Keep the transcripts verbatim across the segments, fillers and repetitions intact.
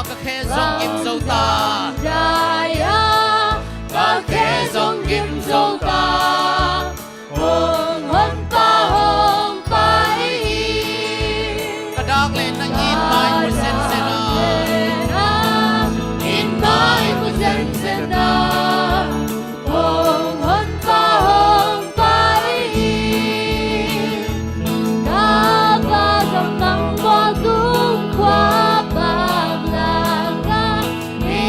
Ka khe zong gim zo ta. Dai a, ka khe zong gim zo ta. Hong Honpa hong pai hi. Ka dak le na it mai mu zenzen a. It mai mu zenzen a. Hong Honpa hong pai hi. Ka va gam mang bua tung khua bang langa, mi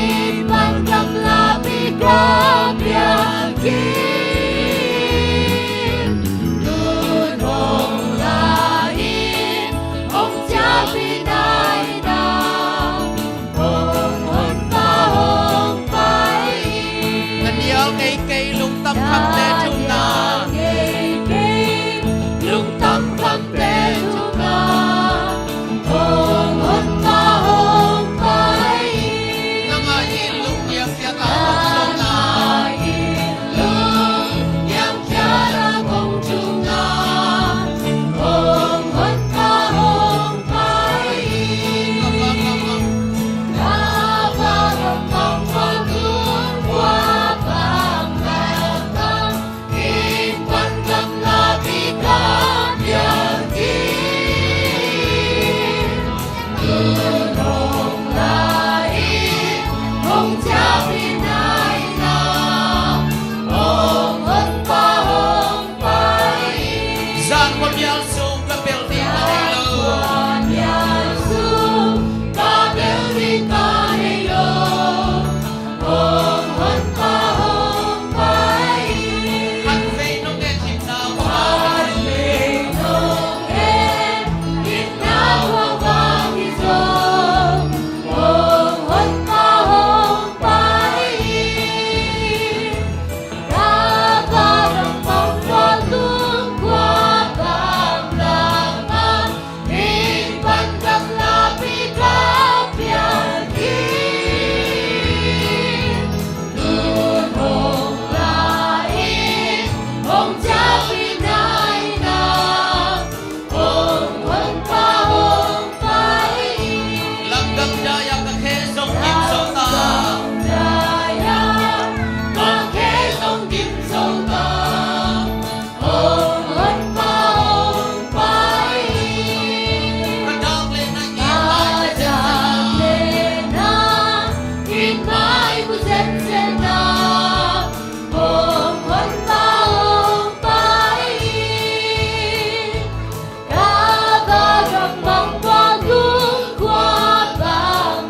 pan gamla pi ka piang kim. Tun hong la in hong ciah pi nai na. Hong Honpa hong pai hi. Ka nial ngeikei lungtam khamte thumna. Nial ngeikei lungtam khamte thumna. Hong Honpa hong pai hi. Nang a i lung niam piak a kong thumna. Nang a i lung niam piak a kong thumna. Hong Honpa hong Zan khuamial sung ka bel ding ka nei lo. Khuamial sung ka bel ding ka nei lo. Hong Honpa hong pai hi. Khatvei nong en hihna, khatvei nong en hihna, khuavak hi zong. Hong Honpa hong pai hi. Ka va gam mang bua tung khua bang langa, mi pan gamla pi ka piang kim. Tun hong la in hong ciah pi nai na. Hong Honpa hong pai hi. Lamdang dai a ka khe zong gim zo ta. Lamdang dai a ka khe zong gim zo ta. Hong Honpa hong pai hi. Ka dak le na it mai mu zenzen a. Ka dak le na it mai mu zenzen a. Hong Honpa hong pai hi. Ka va gam mang bua tung khua bang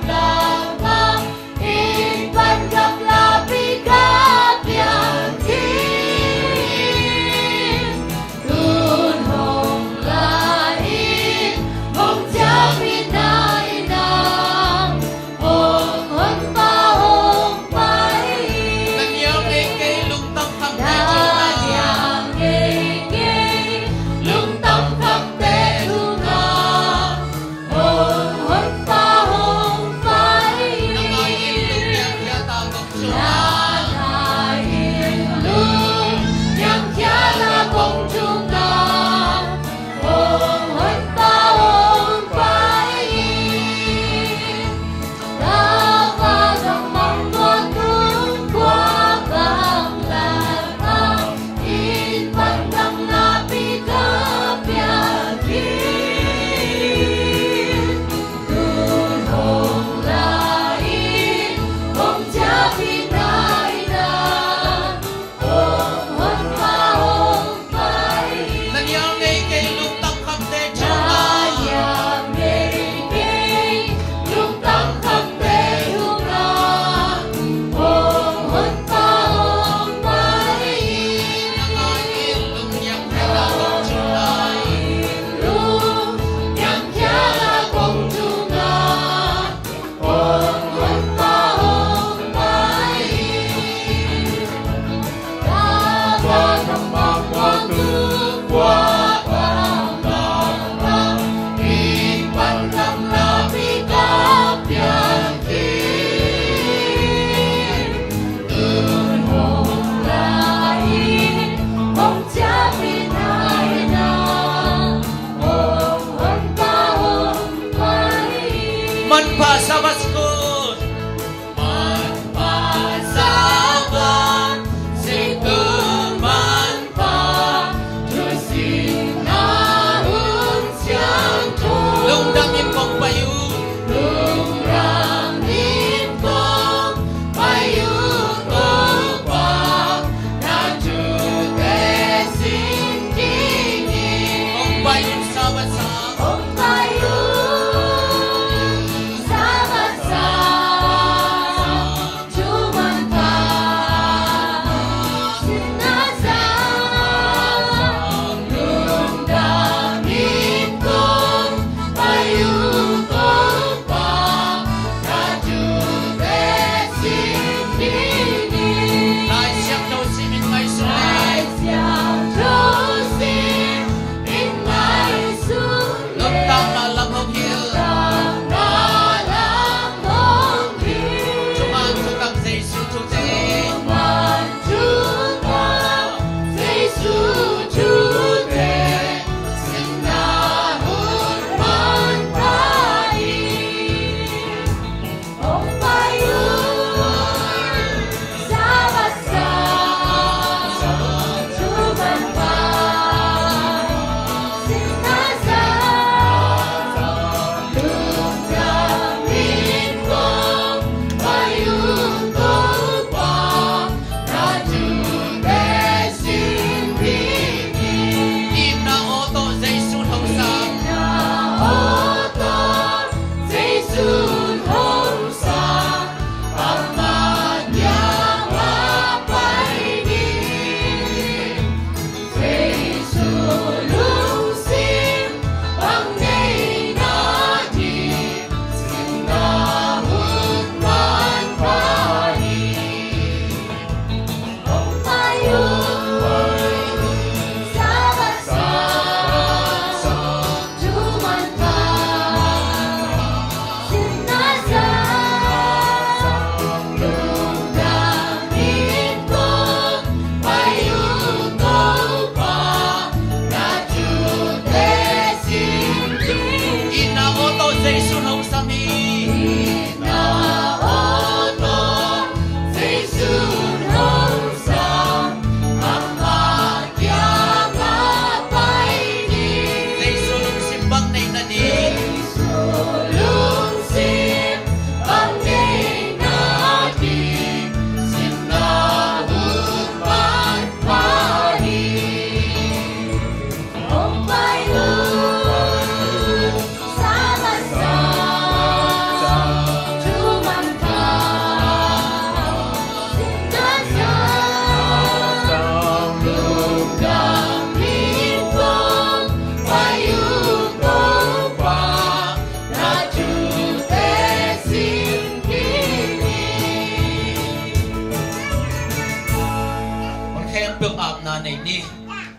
Nei ni.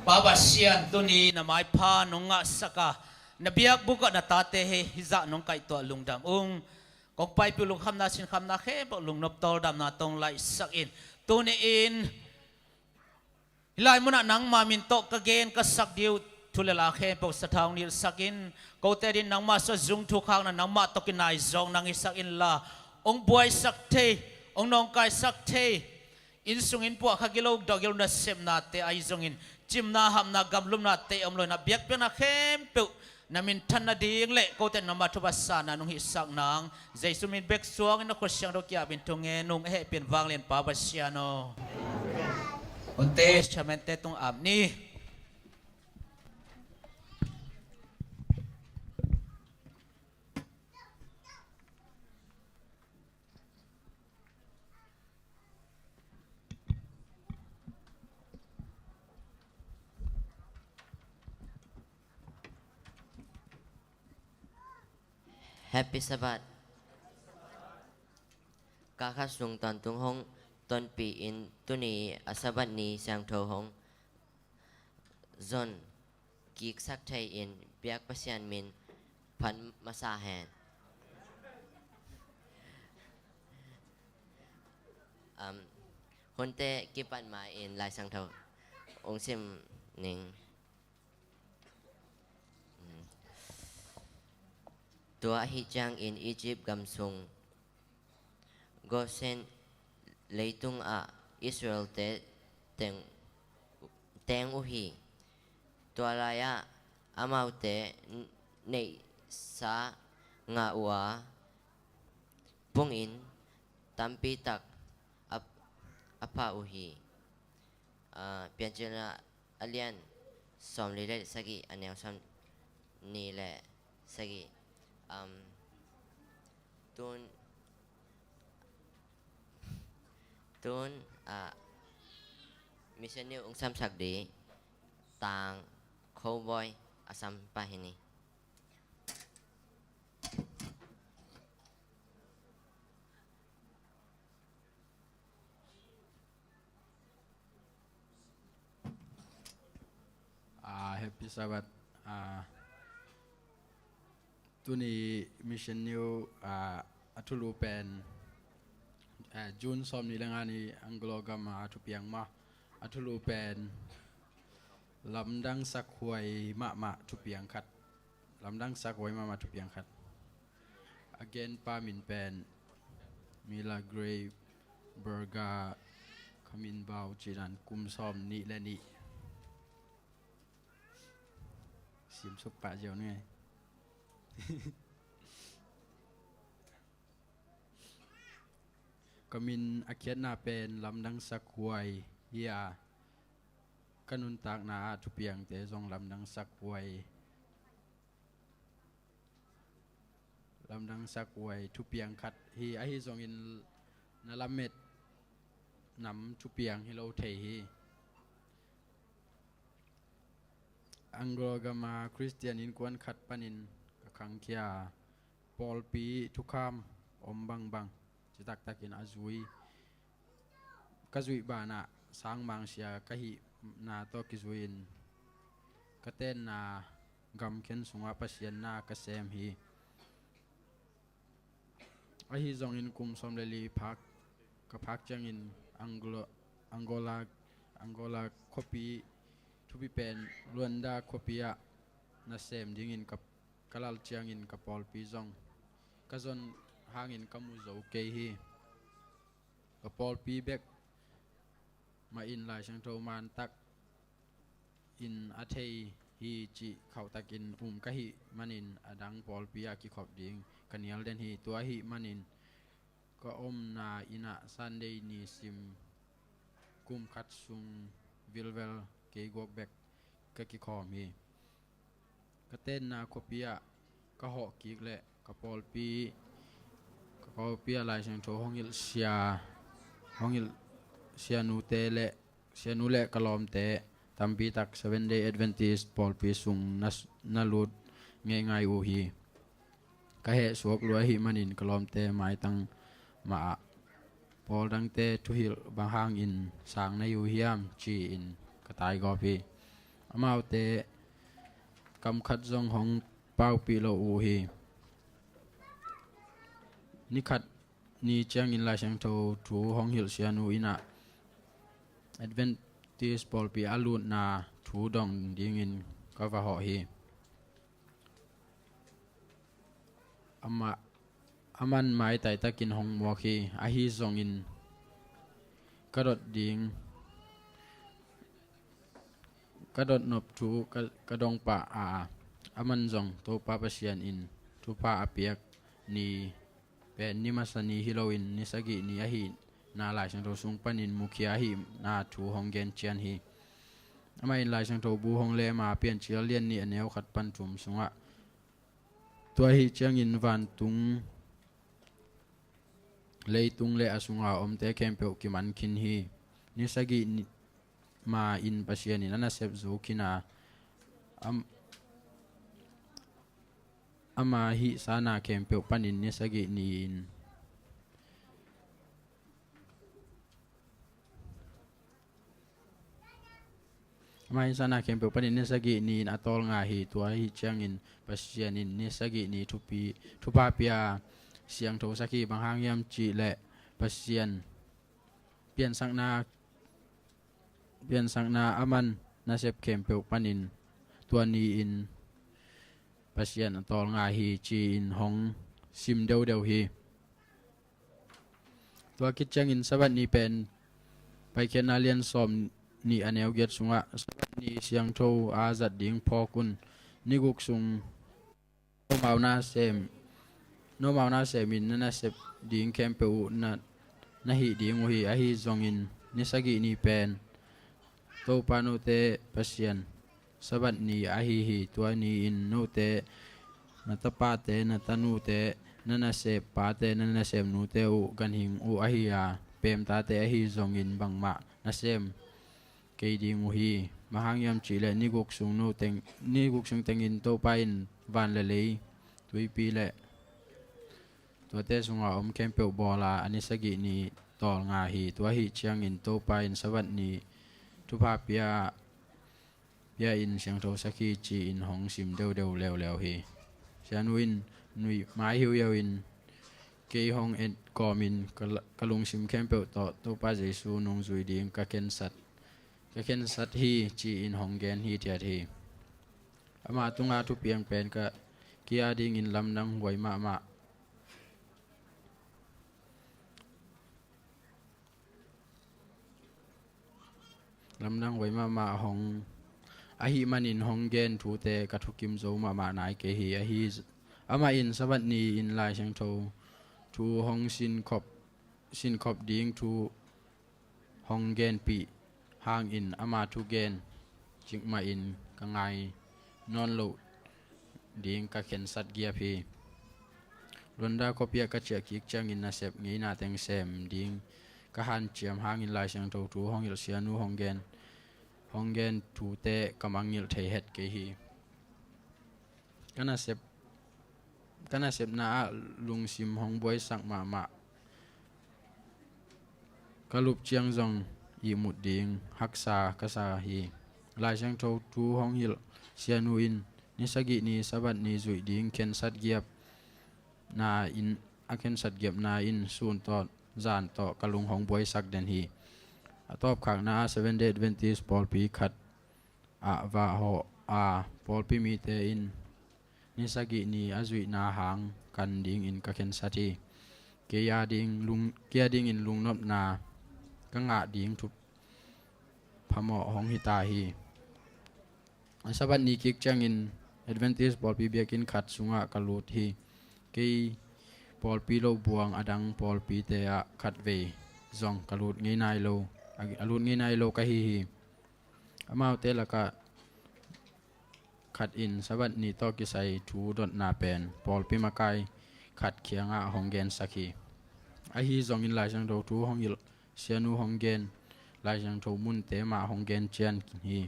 Pa Pasian, tuni na maipha nong ngahsak a, na biakbuk ah na tate hei hizah nong kaihtuah lungdam ung. Kong paipih uh lungkhamna sinkhamna khempeuh lungnop tawldamna tawh hong laihsak in. Tuni-in hih lai munah nangma min tawh ka gen ka sak ding uh thu le la khempeuh sathau hong nilsak in. Kote adingin nangma sung zung thukhakna, nangmah tawh kinai zawkna hong hisak inla, hong buaisak thei, hong nawngkaisak thei, inn sung inn puah kha gilo, dawh gilo nasepnate ahi zongin, cimna hapna gamlumnate om lo-in, a biakpiakna khempeuh na minthan nading le kote nangma thupha sanna hong hisak nang, Jesu min bek suangin na khut siangtho kiangah thungen ung. A hehpihna vanglian Pa Pasian aw. Hunte, testamentte tung ap ni. Happy Sabbath. Ka kha sung tawntung hong tonpih in tuni a Sabbath ni siangtho hong zon kiksak thei in biak Pasian min phat masa hen. Um, hunte kipan ma-in Lai Siangtho ung sim ning. Um, tua ahi ciangin Egypt gam sung Gosen leitung ah Israelte teng, teng uh hi. Tua lai-ah amaute neihsa ngah uh a, pungin tampi tak a, a pha uh hi. Ah, Piancilna a lian sawmli le sagih, a neu sawmnih le sagih. Um, tun, tun, ah, Mission News ung samsak ding Tang Cowboy a sam pah hi ni. Ah, Happy Sabbath. Ah, tuni Mission News, ah, a thulu pen, ah, June sawmnih le nga ni Anglo gam a thupiang mah. A thulu pen lamdang sakhuai mahmah thupiang khat. Lamdang sakhuai mahmah thupiang khat. A genpa min pen Mila Gray Berga, ka min bau cinan kum sawmnih le nih. Simsuk pah ziau ni. Ka min a khiatna pen lamdang sakhuai hi a, ka nuntakna ah thupiangte zong lamdang sakhuai, lamdang sakhuai thupiang khat hi. Ahi zongin na lamet nam thupiang hi lo thei hi. Anglo gam a Khristian innkuan khat panin ka khangkhia, pawlpi thukham om bangbang citak takin a zui. Ka zuih banah sangmangsia ka hihna tawh kizui-in ka tenna gamkhen sungah Pasian na ka sem hi. Ahi zongin kum sawm le li phak, ka phak ciangin Anglo-, Angola, Angola khuapi thupi pen Luanda khuapi ah nasem dingin ka, ka lal ciangin ka pawlpi zong ka zon hangin ka mu zo kei hi. Ka pawlpi bek mah in Lai Siangtho mantak in a thei hi cih khauhtakin um ka hih manin a dang pawlpi ah kikhop ding ka nial den hi. Tua ahih manin ka omna inn ah Sunday ni sim kum khat sung vilvel kei guak bek ka kikhawm hi. Ka tenna khuapi ah ka hawh kik leh ka pawlpi, ka pawlpi ah Lai Siangtho hong hilh sia, hong hilh sianute le, sianu le ka lawmte tampi tak Seven Day Adventist pawlpi sung na, na lut ngeingai uh hi. Ka heh suak lua ahih manin ka lawmte maitang mah ah, pawl dangte thuhilh bang hangin sang na hi uh hiam, ci-in ka taigawp hi. Amaute kam khat zong hong paupih lo uh hi. Ni khat ni ciangin Lai Siangtho thu hong hilh Sianu in ah Adventist pawlpi a lutna thu dong dingin ka va hawh hi. Amah, aman maitai takin hong muak hi. Ahi zongin ka dot ding, ka dot nop thu ka, ka dong pah a, aman zong Topa Pasian in thupha a piak ni pen ni masa ni hi loin ni sagih ni ahihna Lai Siangtho sung panin mukhia ahihna thu hong gen cian hi. Amah in Lai Siangtho bu hong lem a, Piancil lian nih a neu khat pan thum sungah tua ahih ciangin vantung, leitung le a sunga omte khempeuh kiman khin hi. Ni sagih ni ma-in Pasian in a nasep zuk khin a, am, ama hihsana khempeuh panin ni sagih ni-in Ama hihsana khempeuh panin ni sagih ni-in a tawlnga hi. Tua ahih ciangin Pasian in ni sagih ni thupi, thupha pia siangthosak hi. Bang hang hiam cih leh Pasian piansakna, piansakna aman nasep khempeuh panin tua ni-in Pasian a tawlnga hi ci-in hong sim deuhdeuh hi. Tua khit ciangin Sabbath ni pen Paikhiatna lian sawm nih a neu giat sungah Sabbath ni siangtho a zat ding phawk un. Ni guk sung nomau na sem, nomau na semin na nasep ding khempeuh uh na, na hih ding uh hi. Ahi zongin ni sagih ni pen Topa note Pasian Sabbath ni ahi hi. Tua ni-in note, na tapate, na tanute, na nasep pate, na nasep nute uh ganhing uh ahi a, pemtate ahi zongin bangmah na sem kei ding uh hi. Bang hang hiam cih leh ni guk sung no teng, ni guk sung tengin Topa in van le lei, tuipi le tuate sunga om khempeuh bawl a, a ni sagih ni tawlnga hi. Tua ahih ciangin Topa in Sabbath ni thupha pia, pia-in siangthosak hi ci-in hong sim deuhdeuh leuleu hi. Sianu in nuih mai hiuhiau in kei hong et kawmin ka la-, ka lungsim khempeuh tawh Topa Jesu nungzui ding ka khensat, ka khensat hi ci-in hong gen hithiat hi. Ama tunga thupiang pen ka, kei a dingin lamdang huai mahmah, lamdang huai mahmah hong, ahih manin hong gen thute ka thukim zo mahmah nai kei hi. Ahi, amah in Sabbath ni-in Lai Siangtho thu hong sinkhop, sinkhop ding thu hong genpih hangin ama thugen cikmahin ka ngai nawn loh ding ka khensat giap hi. Luanda khuapi ah ka ciah kik ciangin nasep ngeina teng sem ding ka hanciam hangin Lai Siangtho thu hong hilh Sianu hong gen, hong gen thute ka mangngilh thei het kei hi. Ka nasep, ka nasepna ah lungsim hong buaisak mahmah ka lup ciang zong ihmut ding haksa ka sa hi. Lai Siangtho thu hong hilh Sianu in ni sagih ni Sabbath ni zuih ding khensat giap na in, a khensat giapna in sun tawh zan tawh ka lung hong buaisak den hi. A tawpkhakna ah Seventh Day Adventist pawlpi khat ah vah hawh a, pawlpi mite in ni sagih ni a zuihna hang kan dingin ka khensat hi. Kei a ding lung, kei a dingin lungnopna ka ngah ding thup phamawh hong hita hi. A Sabbath ni kik ciangin Adventist pawlpi biakinn khat sungah ka lut hi. Kei pawlpi lo buang a dang pawlpite ah khatvei zong ka lut ngei nai lo, a, a lut ngei nai lo ka hi hi. Amaute lakah khat in Sabbath ni tawh kisai thu dotna pen pawlpi makai khat kiangah hong gensak hi. Ahi zongin Lai Siangtho thu hong hilh Sianu hong gen Lai Siangtho munte mah hong gen cian hi.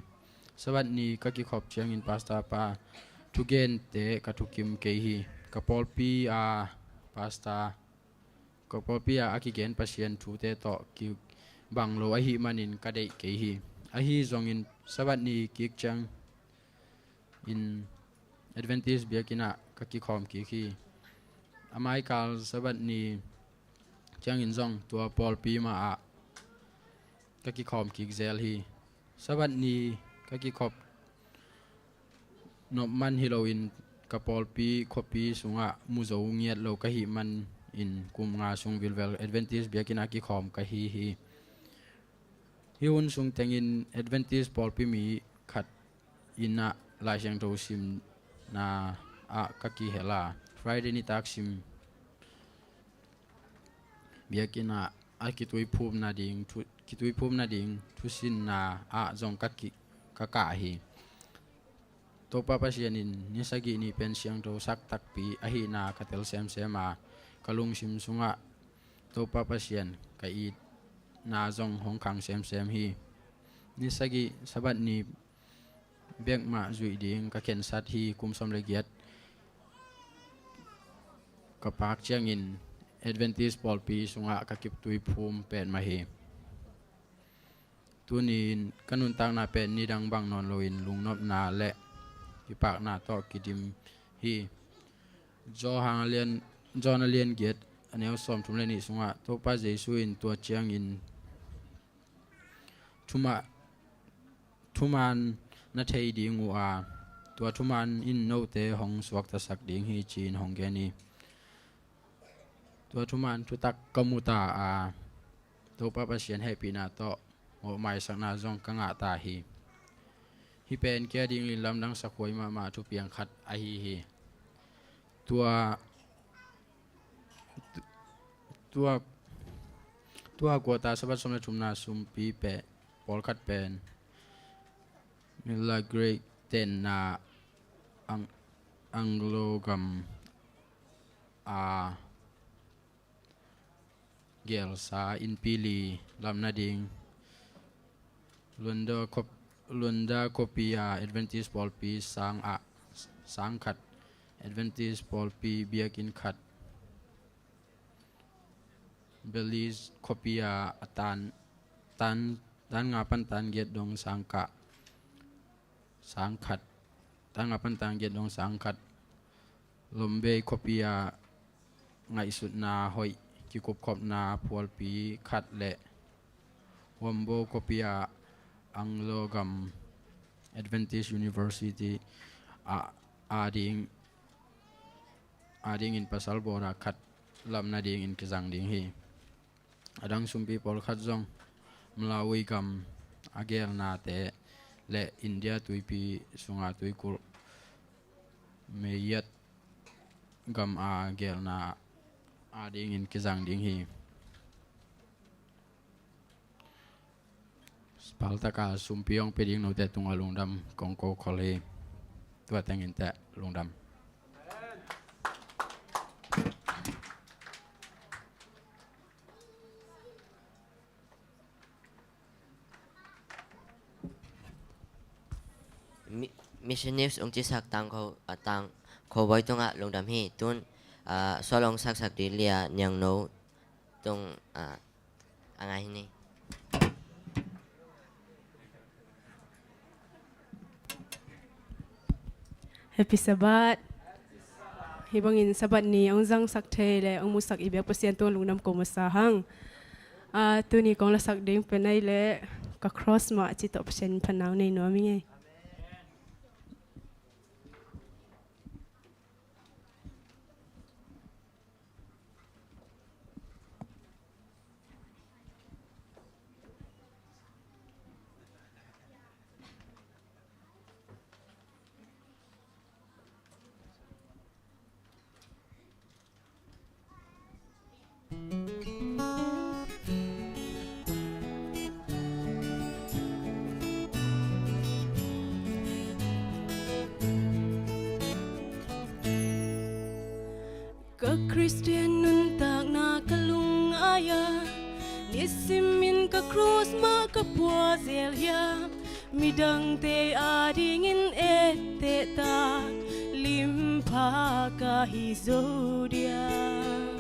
Sabbath ni ka kikhop ciangin pastor pa thugente ka thukim kei hi. Ka pawlpi a pastor, ka pawlpi a a kigen Pasian thute tawh kibang lo ahih manin ka deih kei hi. Ahi zongin Sabbath ni kik ciangin Adventist biakinn ah ka kikhawm kik hi. A maikal Sabbath ni ciangin zong tua pawlpi mah ah ka kikhawm kik zel hi. Sabbath ni ka kikhop nop man hi loin ka pawlpi khuapi sungah mu zo ngiat lo ka hih manin kum nga sung vilvel Adventist biakinn ah kikhawm ka hi hi. Hih hun sung tengin Adventist pawlpi mi khat inn ah Lai Siangtho simna ah ka kihel a, Friday nitak sim biakinn ah a kituiphum nading thu, kituiphum nading thusinna ah zong ka ki, ka kah hi. Topa Pasian in ni sagih ni pen siangtho sak takpi ahihna ka tel semsem a, ka lungsim sungah Topa Pasian ka itna zong hong khang semsem hi. Ni sagih Sabbath ni bek mah zuih ding ka khensat hi. Kum sawm le giat ka pak ciangin Adventist pawlpi sungah ka kituiphum petmah hi. Tuni-in ka nuntakna pen nidang bang nawn loin lungnopna le kipakna tawh kidim hi. Johan a lian, John a lian giat a neu sawmthum le nih sungah Topa Jesu in tua ciangin thuma, thuman na thei ding uh a, tua thuman in note hong suaktasak ding hi, ci-in hong gen hi. Tua thuman thutak ka mu ta a, Topa Pasian hehpihna tawh mawhmaisakna zong ka ngah ta hi. Hih pen kei a dingin lamdang sakhuai mahmah thupiang khat ahi hi. Tua, tua, tua kuata Sabbath sawm le thumna sumpi pen, pawlkhat pen Milagrette tenna Ang-, Anglo gam a gelsa innpi li lam nading, Luanda khuap-, Luanda khuapi a Adventist pawlpi sang ah, sang khat, Adventist pawlpi biakinn khat, Belize khuapi a, a tan, tan, tan nga pan tan giat dong sang kah, sang khat, tan nga pan tan giat dong sang khat, Lombay khuapi a ngaihsutna hoih kikupkhopna phualpi khat le Wombo khuapi a Anglo gam Adventist University a, ading, adingin pasal bawra khat lam nadingin kizang ding hi. A dang sumpi pawlkhat zong Malawi gam a gelnate le India tuipi sunga tuikulh Meiyat gam a gelna adingin kizang ding hi. Paltaka sumpi hong pia ding note tungah lungdam kong ko khol hi. Tua tengin teh lungdam. Mi-, Mission News ung cisak tang kho, a, tang kho boi tungah lungdam hi. Tun, a, sual ung saksak di lia niang no tung, a, a ngai hi ni. Happy Sabbath. Hih bangin Sabbath ni hong zangsak thei le hong musak i biak Pasian tungah lungdam ko masa hang. A, tuni kong lasak ding pen ai le ka cross mah ci tawh Pasian phatna nei nuam ing ei. Ka Khristian nuntakna ka lungngaih a, nisimin ka cross mah ka pua zel hiam? Midangte adingin etteh tak limpha ka hi zo diam?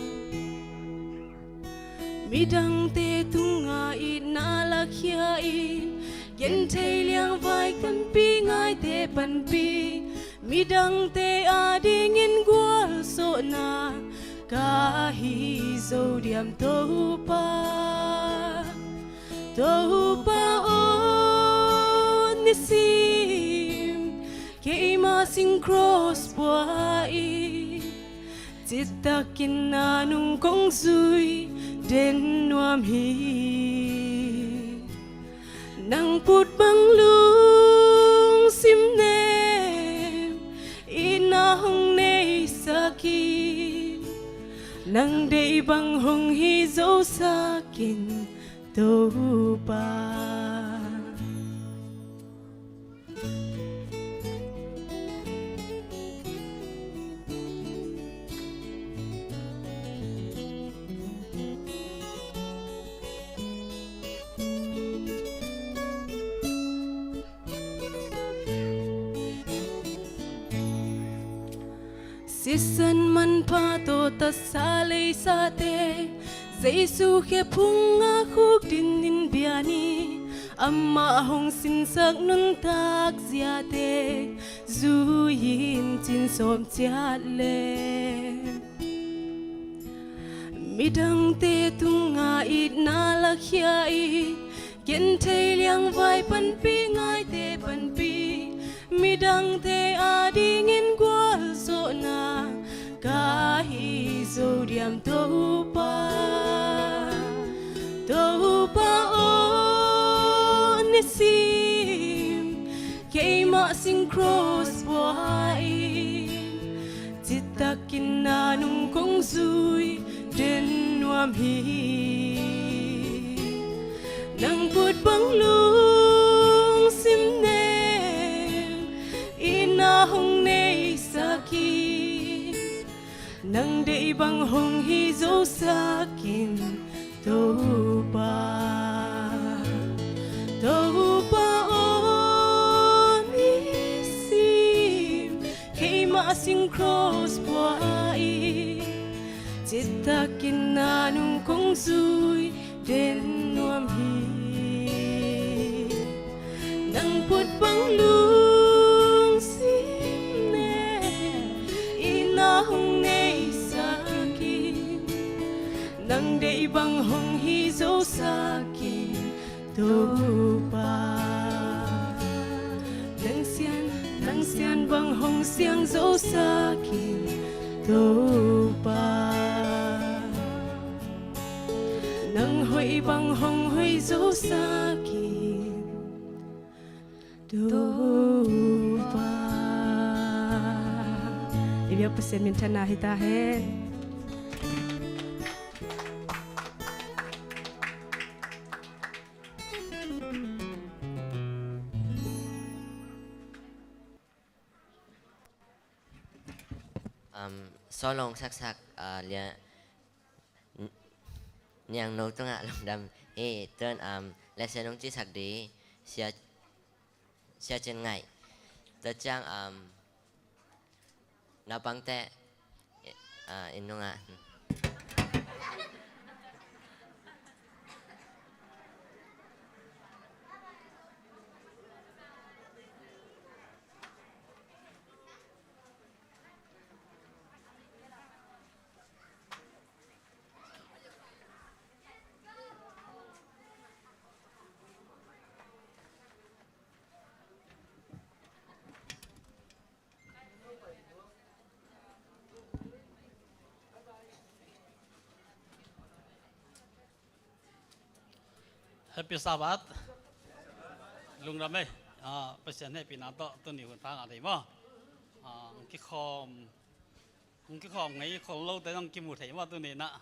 Midangte tungah itna lakhia in, Genthei liangvai panpih ngaite panpih, midangte adingin gualzawhna ka hi zo diam Topa. Topa aw, nisim keima sing cross bua in, cittakin na nung kong zui den nuam hi. Nang put bang lungsim nem, itna hong neisak in, nang deih bang hong hi zosak in, Topa. Sisan manpha tawh tatsa leisate, Jesu khephung a khuk dinin bia ni. Amah hong sinsak nuntak ziate zui-in cin sawm ciat le, midangte tungah itna lakhia in, genthei liangvai panpih ngaite panpih, midangte adingin gualzawhna ka hi zo diam Topa. Topa aw, nisim keimah sing cross bua in, cittakin na nung kong zui den nuam hi. Nang put bang lungsim nem, itna hong neisak in, nang deih bang hong hi zosak in, Topa. Topa aw, nisim keimah sing cross bua in, cittakin na nung kong zui den nuam hi. Nang put bang lungsim nem, itna hong neisak in, nang deih bang hong hi zosak in, Topa. Nang sian, nang sian bang hong siang zosak in, Topa. Nang hoih bang hong hoih zosak in, Topa. I biak Pasian minthanna hi ta hen. Um, sawlong saksak, uh, lia, n-, niangno tungah lungdam hi. Tun, um, lesson hong cisak di, sia, sia cin ngai. Tua ciang, um, naupangte, uh, inn nungah. Happy Sabbath. Lungdam ei. Ah, Pasian hehpihna tawh tuni hun thang a thei maw. Ah, hong kikhawm, hong kikhawm ngei khol lote hong kimu thei maw tuni na.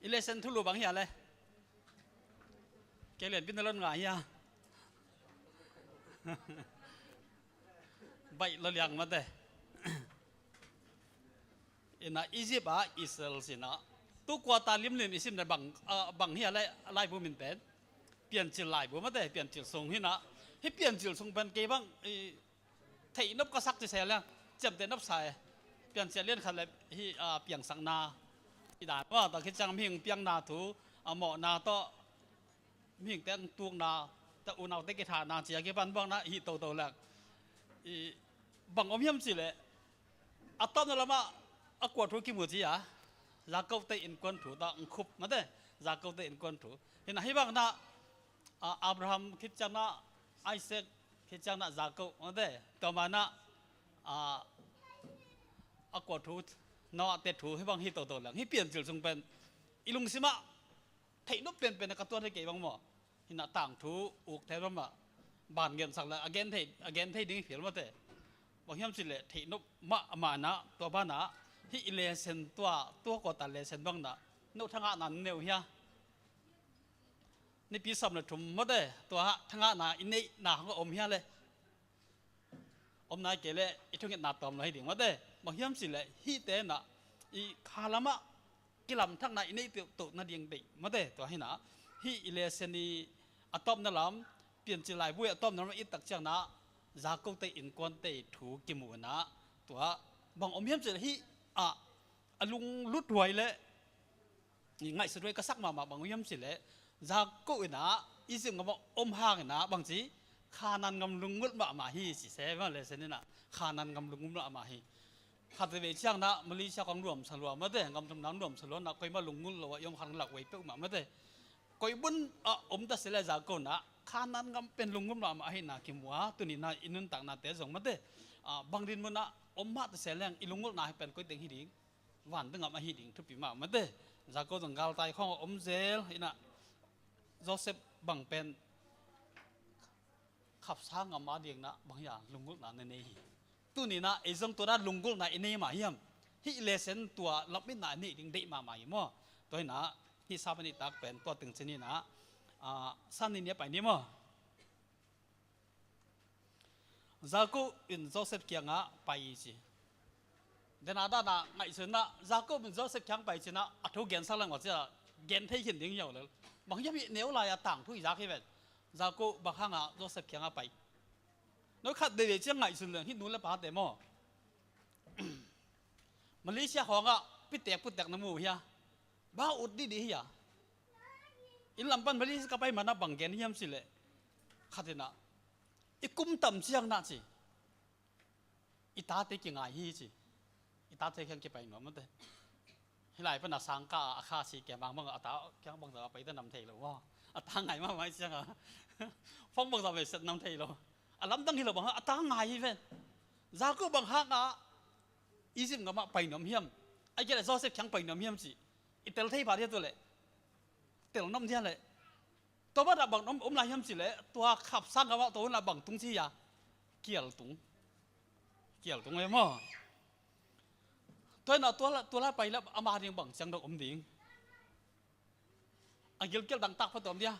I lesson thulu bang hia le. Kei lian pin na lon ngai hia. Baih lo liang mate. Ina Egypt ah Israel sina tu quarter limlim i sim le bang, ah, bang hia le laibu min pen. Piancil laibu mate, Piancil sung hina. Hi Piancil sung pen kei bang i theih nop ka sak ci se le ciamteh nop sa e. Piancil lian khat le hi, ah, piangsakna. I dan wa ta khit ciang mihing piangna thu, a mawhna tawh mihingte ang tukna, ta unaute kithahna ci a kipan bang na hih toto leng, i bang om hiam cih leh, a tawpna lamah a kua thu kimu ci a, Jakob te innkuan thu ta ang khup mate, Jakob te innkuan thu. Hi na hih bang na, a, Abraham khit ciang na, Isaac khit ciang na, Jakob mate, tua ma na, a, a kua thu, Noah te thu, hih bang hih toto leng, hih Piancil sung pen i lungsimah theih nop penpen a ka tuat hi kei bang maw. Hi na tangthu uk thei bang mah, ban gensak le a gen thei, a gen thei ding hi fial mate. Bang hiam cih leh theih nop mah a mah na, tua banah hih i lesson tua, tua kawta lesson bang na, no thangahna na nei uh hia? Nipi sawm le thum mate, tua thangahna i neihna hong a om hia le? Om nai kei leh i thungetna tawm lo hi ding mate. Bang hiam cih leh hihte na i kha lamah kilamthakna i neih peuh toh nading deih mate. Tua hi na hih i lesson i a tawpna lam, Piancil laibu i a tawpna lam i tak ciang na, Jakob te innkuante thu kimu na, tua bang om hiam cih leh hih ah a lunglut huai leh i ngaihsut huai ka sak mahmah bang hiam cih leh, Jakob in ah Egypt gam ah om hang in ah bang ci, Khanaan gam lungngulh mahmah hi ci se bang lesson in ah, Khanaan gam lungngulh mahmah hi. Khat veve ciang na Malaysia kong nuamsa lua mate, gam thumna nuamsa lua na, koimah lungngulh lo a i om khan lak vei peuhmah mate. Koi mun ah om ta se leh Jakob na Khanaan gam pen lungngulh mahmah hi na kimu a, tuni na i nuntaknate zong mate, a, bang din mun ah om mah ta se leng i lungngulhna hi pen koi teng hi ding? Van ding gam ahi ding thupi mah mate. Jakob zong galtai khawng a om zel hi na, Joseph bang pen khapsa gam a ding na bang hia lunggulhna na nei hi. Tuni na ei zong tua na lunggulhna i nei mah hiam? Hih lesson tua lametna i neih ding deih mahmah hi maw? Tua hi na hih Sabbath nitak pen tua teng ci ni na, a, Sunday ni a pai ni maw? Jakob in Joseph kiangah pai ci. Dena dana ngaihsun na, Jakob in Joseph kiang pai ci na, a thu gensak leng aw ci a, gen thei khin ding hi aw lel. Bang hiam hih neu lai a tangthu i zak hi ven. Jakob bang hanga Joseph kiangah pai? Noi khat veve ciang ngaihsun leng hih nu le pate maw, Malaysia khawngah pitek putek na mu uh hia? Bang ut didi hi a? Inn lam pan Malaysia ka pai mana bang gen hiam cih leh, khat in ah i kum tam ciang na ci, i tate kingai hi ci. I tate kiang kipai nuam mate. Hih lai pan a sangka a kha si kia bang bang a ta kiang bang za pai ta nam thei lo maw? A ta ngai mahmah ciang a phone bang za ve set nam thei lo. A lamdang hi lo bang a ta ngai hi ven. Jakob bang hanga Egypt gam ah pai nuam hiam? Ai kei leh Joseph kiang pai nuam hiam ci i tel thei pah dia tu leh, tel nuam dia leh. Tua banah bang om, om lai hiam cih leh, tua khapsa gam ah tua hun ah bang tung ci hia? Kial tung. Kial tung e maw? Tua hi na tua la, tua la pai la ama ding bang ciang dong om ding? A gilkial dangtak pha tuam dia.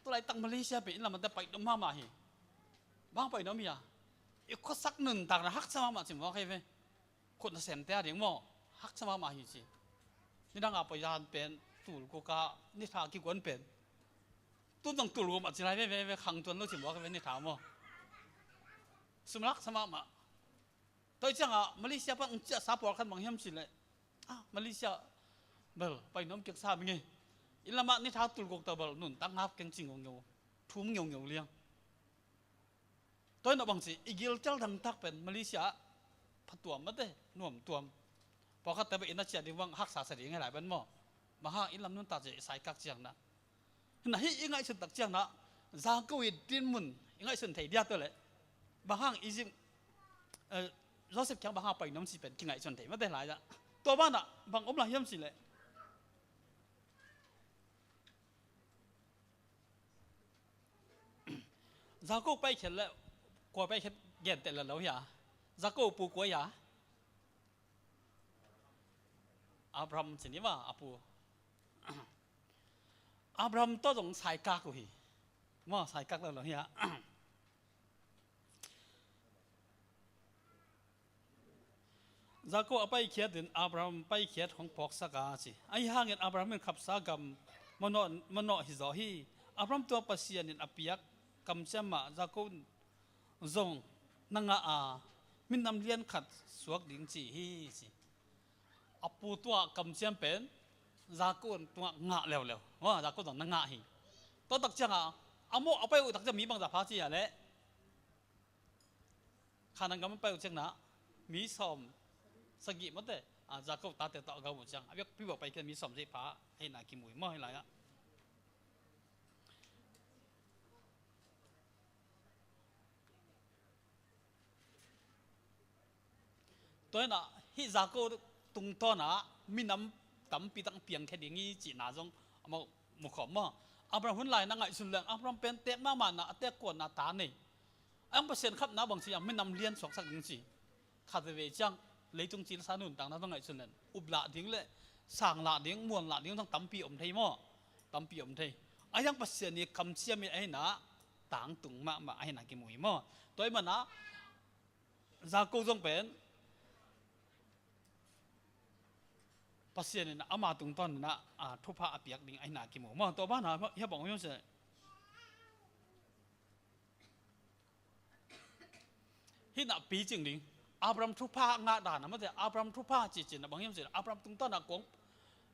Tua laitak Malaysia pen inn lam ah te pai nuam mahmah hi. Bang pai nuam hia? I khuasak nuntakna haksa mahmah ci mawk hi ve. Khut nasemte a ding maw, haksa mahmah hi ci. Nidang a pai zan pen, tulkuk a nitha kikuan pen, tun zong tulkuk mah ci lai ve, ve, ve, khang tuan lo ci mawk ve nitha maw. Sum haksa mahmah. Tua hi ciangah Malaysia pan ang ciahsa pawlkhat bang hiam cih leh, ah, Malaysia bel pai nuam kiksa ming e. Inn lamah nitha tulkuk ta bel nuntak ngap keng ci ngeungeu, thum ngeungeu liang. Tua hi na bang ci, i gilkial dangtak pen Malaysia ah phatuam mate, nuamtuam. Pawlkhatte bang inn a ciah ding bang haksa sa ding hi lai pen maw. Bang hang inn lam nuntak ci i saikak ciang na. Hi na hih i ngaihsun tak ciang na, Jakob i dinmun i ngaihsun thei dia tua leh, bang hang Egypt, eh, Joseph kiang bang hang pai nuam ci pen kingaihsun thei mate lai ah. Tua banah bang om lai hiam cih leh, Jakob paikhiat leh kua paikhiat genteh lel lo hia? Jakob pu kua hia? Abraham ci ni maw, a pu. Abraham tawh zong saikak uh hi. Maw, saikak lel lo hia? Jakob a paikhiat in Abraham paikhiat hong phawksak a ci. Ahi hangin Abraham in khapsa gam manawh, manawh hi zaw hi. Abraham tua Pasian in a piak kamciam mah Jakob in zong na ngah a, minam lian khat suak ding ci hi ci. A pu tua kamciam pen Jakob tungah ngah leuleu. Maw, Jakob zong na ngah hi. Tua tak ciangah a mawh a pai uh tak ciang mi bangzah pha ci a leh Khanaan gam a pai uh ciangah mi sawm sagih mawte, a, Jakob tate tawh a gam uh ciang a biakpi bawh pai khin mi sawm sagih pha ahihna kimu hi maw hih lai-ah. Tua hinah hih Jakob tungtawnah minam tampi tak piangkhia ding hi cihna zong amau mukhawm maw? Abraham hun lai na ngaihsun leng Abraham pen teek mahmahna a teek kuanna ta nei. A hang Pasian khapna bang ci a minam lian suaksak ding ci. Khat veve ciang leitung cilsa nuntakna zong ngaihsun leng uplah ding le sanglah ding muanlah ding zong tampi om thei maw? Tampi om thei. A hang Pasian i kamciam i ahihna tangtung mahmah ahihna kimu hi maw? Tua ahih manah Jakob zong pen Pasian in ama tungtawn inah, a, thupha a piak ding ahihna kimu maw? Tua banah hia bang hiam se. Hinah picing ding Abraham thupha ngah dan a mate, Abraham thupha cicin a bang hiam se. Abraham tungtawn a kong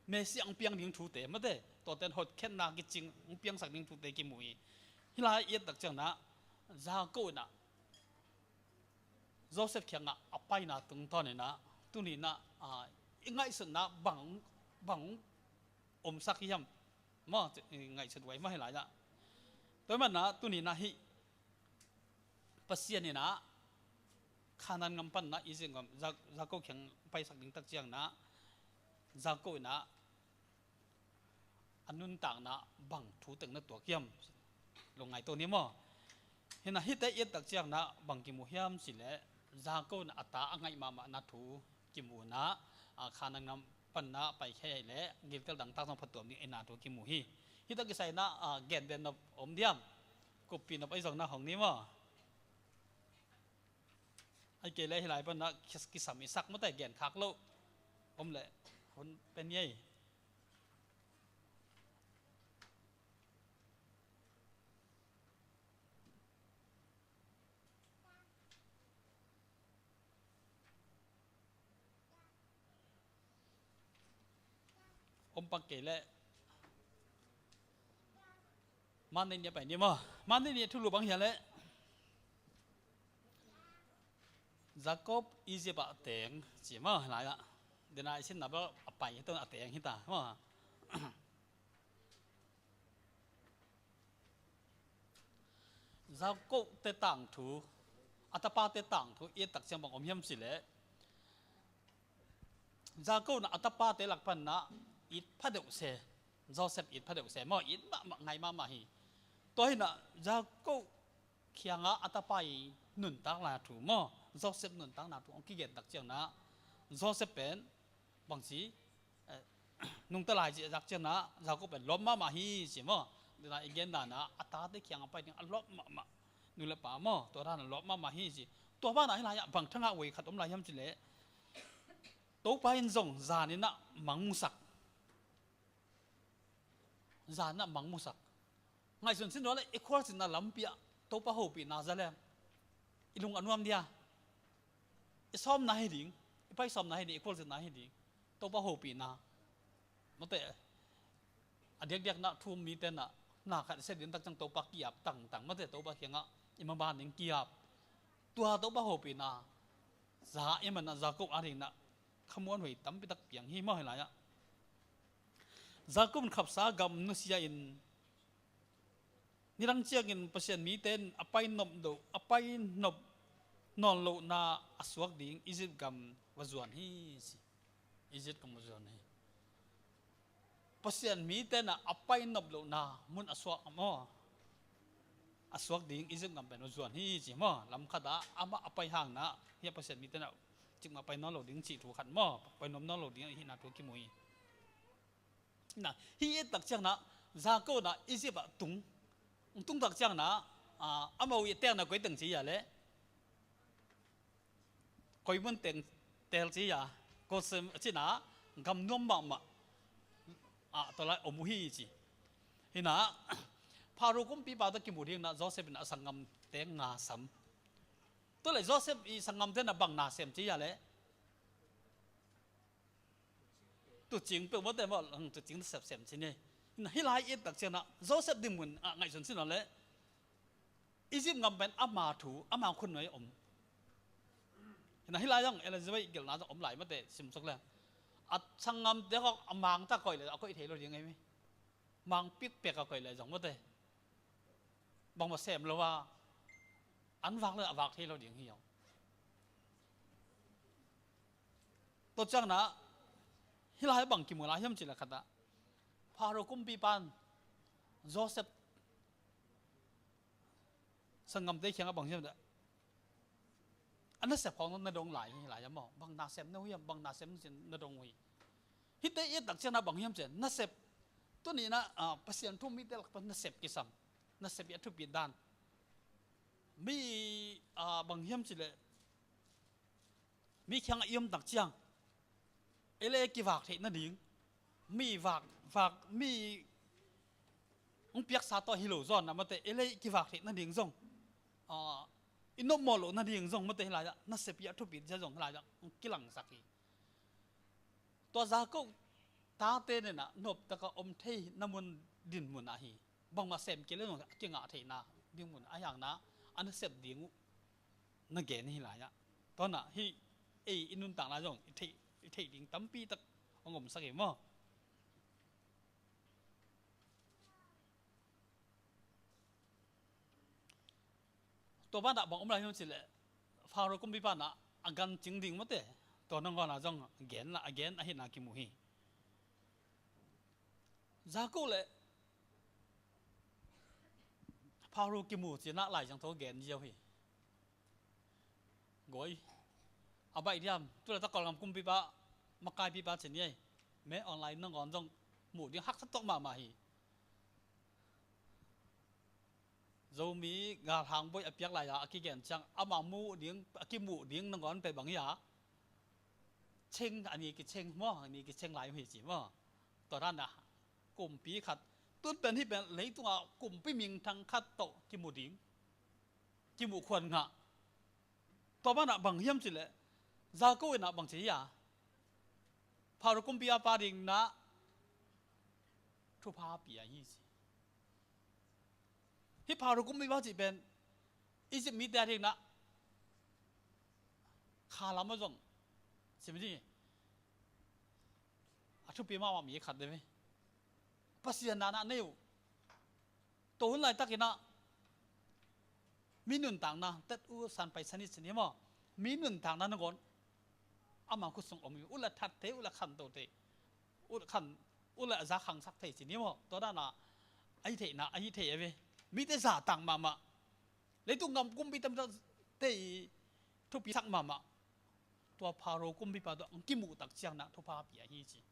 Messiah ang piang ding thute mate, tuaten hotkhenna kicing ang piangsak ding thute kimu hi. Hih lai i et tak ciangah Jakob inah Joseph kiangah a paina tungtawn inah tuni inah, a, i ngaihsutna bang, bang omsak hiam maw, i ngaihsut huai maw hih lai-ah. Tua ahih manah tuni inah hih Pasian inah Khanaan gam panah Egypt gam Ja-, Jakob kiang paisak ding tak ciangah Jakob inah a nuntakna bang thu teng na tuak hiam? Lungngaito ni maw? Hinah hihte i et tak ciangah bang kimu hiam cileh Jakob inah a ta a ngaih mahmahna thu kimu inah, a, Khanaan gam panah paikhia leh gilkial dangtak zong phatuam ding ahihna thu kimu hi. Hih tak kisai inah, a, gen den nop om diam? Kuppi nop ahi zong na hong ni maw? Ai kei le hih lai panah kis-, kisam i sak mate gen khak loh om le hun pen ei. Om pak kei leh Monday ni a pai ni maw? Monday ni a thulu bang hia leh Jakob Egypt ah teng ci maw, lai-ah. Dena i sinna bel a pai hi ta, a teng hi ta maw? Jakob te tangthu, a tapate tangthu i et tak ciang bang om hiam cileh Jakob na a tapate lak panah it phadeuh se, Joseph it phadeuh se maw, it mahmah ngai mahmah hi. Tua hinah Jakob kiangah a tapa i nuntakna thu maw, Joseph nuntakna thu hong kigen tak ciangah Joseph pen bangci, eh, nungta lai ci a zak ciangah Jakob pen lawp mahmah hi ci maw. Dena i gen danah a tate kiangah pai ding a lawp mahmah, nu le pa maw, tua danah lawp mahmah hi ci. Tua banah hih lai-ah bang thangah voi khat om lai hiam cileh Topa in zong zaninah mangmusak. Zaninah mangmusak. Ngaihsun sin rawh le i khualzinna lampi ah Topa hopihna za leng i lung a nuam dia. I sawmna hi ding, i pai sawmna hi ding, i khualzinna hi ding. Topa hopihna. Mate, a diakdiak na thu um mite na, na khat i sia ding tak ciang Topa ki-ap tangtang, mate, Topa kiangah i maban ding ki-ap. Tua Topa hopihna za i manah Jakob a ding na khamuan huai tampi tak piang hi maw hih lai-ah. Jakob in khapsa gam nusia in nidang ciangin Pasian mite in a pai nop loh, a pai nop nawn lohna a suak ding Egypt gam va zuan hi ci. Egypt gam va zuan hi. Pasian mite na a pai nop lohna mun a suak maw? A suak ding Egypt gam pen va zuan hi ci maw? Lam khatah amah a pai hangna hia Pasian mite na cikmah pai nawn lo ding cih thu khat maw? Pai nop nawn lo ding ahihna thu kimu hi. Na, hih i et tak ciangah Jakob na Egypt ah tung. Tung tak ciangah, ah, amau i tekna koi teng ci a leh koi mun teng tel ci a, Goshen cina gam nuam mahmah ah tua lai om uh hi ci. Hinah Pharaoh kumpipa tawh kimu ding na Joseph in a sanggamte nga sam. Tua leh Joseph i sanggamte na bang na sem ci a leh Tucing peuh mawte maw, tucing nasep sem ci ni. Hih lai i et tak ciangin ah Joseph dinmun ah ngaihsun sin nawn leh Egypt gam pen ama thu, ama khut nuai om. Hih lai zong Elizabeth gelhna zong om lai mawte, simsuk le a sanggamte khawng a mangtak koih le a koih thei lo ding ei mi. Mang pikpek a koih le zong mawte, bangmah sem lo a an vak le a vak thei lo ding hi. Tua ciangin ah hih lai bang kimu lai hiam cih leh khat ah Pharaoh kumpipa in Joseph sanggamte kiangah bang hiam cih leh a nasep khawng na dong lai hi lai a maw? Bang nasep na uh hiam, bang nasep na dong uh hi. Hihte i et tak ciangin ah bang hiam cih leh nasep, tuni in ah Pasian thu-um mite lak pan nasep kisam, nasep i a thupi dan. Mi bang hiam cih leh mi kiangah i om tak ciang ei le ei kivak theih nading, mi vak, vak mi hong piaksa tawh hi lo zaw in ah mawte, ei le ei kivak theih nading zong, i nopmawh loh nading zong mawte, hih lai ah nasep i a thupi zia zong hih lai ah hong kilangsak hi. Tua Jakob tate in ah noptak a om theihna mun dinmun ah hi. Bangmah sem kei le zong a kingah theihna dinmun ah a hiangna a nasep ding uh na gen hi lai ah. Tua in ah hih ei i nuntakna zong i theih, i theih ding tampi tak hong omsak hi maw? Tua banah bang om lai hiam cih leh Pharaoh kumpipa in ah a gan cing ding mawte, tua nangawn ah zong gen la, a gen ahihna kimu hi. Jakob le Pharaoh kimu ci-in ah Lai Siangtho gen ziau hi. Goi a baih diam, tu le tak Kawlgam kumpipa, makaipipa ci ni ei. Me online nangawn zong muh ding haksa tuak mahmah hi. Zomi galhang bawi a piak lai-a a kigen ciang ama muh ding, a kimuh ding nangawn pen bang hi a, cheng, a ni kicheng maw, a ni kicheng lai uh hi ci maw? Tua dan a kumpi khat, tun pen hih pen leitungah kumpi mingthang khat tawh kimu ding, kimuh khuan ngah. Tua banah bang hiam cih leh Jakob in ah bang ci hi a, Pharaoh kumpi a pa ding in ah thupha pia hi ci. Hih Pharaoh kumpipa cih pen Egypt mite a ding in ah kha lam ah zong sim ding a thupi mahmah mi khat ding hi. Pasian na na nei uh. Tua hun laitakin ah mi nuntakna, tet u san pai san it ci ni maw, mi nuntakna nangawn ama khut sung om hi. U la that thei, u la khanto thei, u la khan, u la za khangsak thei ci ni maw? Tua dan a a hi theihna, a hi thei a ve. Mite zahtak mahmah, leitung gam kumpi tamtakte i thupisak mahmah. Tua Pharaoh kumpipa tawh hong kimuh tak ciangin ah thupha pia hi ci.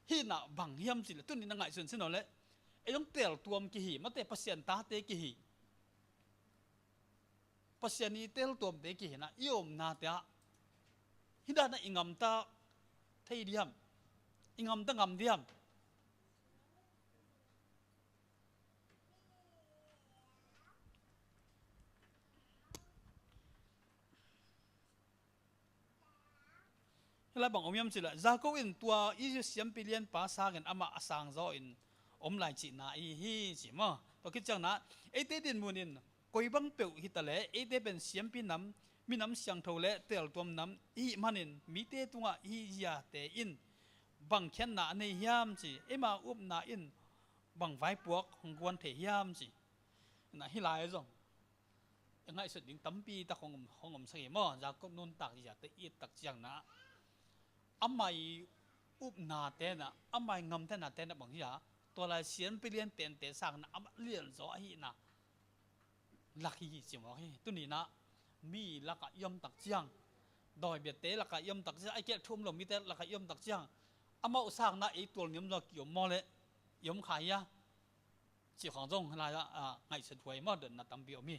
Hih in ah bang hiam cih leh tuni in ah ngaihsun sin nawn leh ei zong teltuam kihi, mate, Pasian tate kihi. Pasian i teltuamte kihi in ah i omnate ah hih dan ah i gamta thei diam, i gamta ngam diam? Hih lai bang om hiam cih leh Jakob in tua i siampi lianpa sangin amah a sangzaw in om lai cihna i hi ci maw? Tua khit ciangin ah eite dinmun in koi bang peuh hi ta leh eite pen siampi nam, minam siangtho le teltuam nam i hih manin mite tungah hih ziate in bang khiatna a nei hiam ci, eima upna in bang vaipuak hong guan thei hiam ci. Na hih lai zong i ngaihsut ding tampi tak hong om, hong omsak hi maw? Jakob nuntak ziate i et tak ciangin ah amah i upnate in ah, amah i gamtatnate in ah bang hi a, tua lai siampi lian tente sangin ah amah lianzaw ahihna lak hi hi ci mawk hi. Tuni in ah mi lakah i om tak ciang, dawibiate lakah i om tak ciang, a i kiat thu um lo mite lakah i om tak ciang, amau sangin ah ei tual niam zaw ki om maw leh i om kha hi a, cih khawng zong hih lai ah, ah, ngaihsut huai maw, dotna tampi om hi.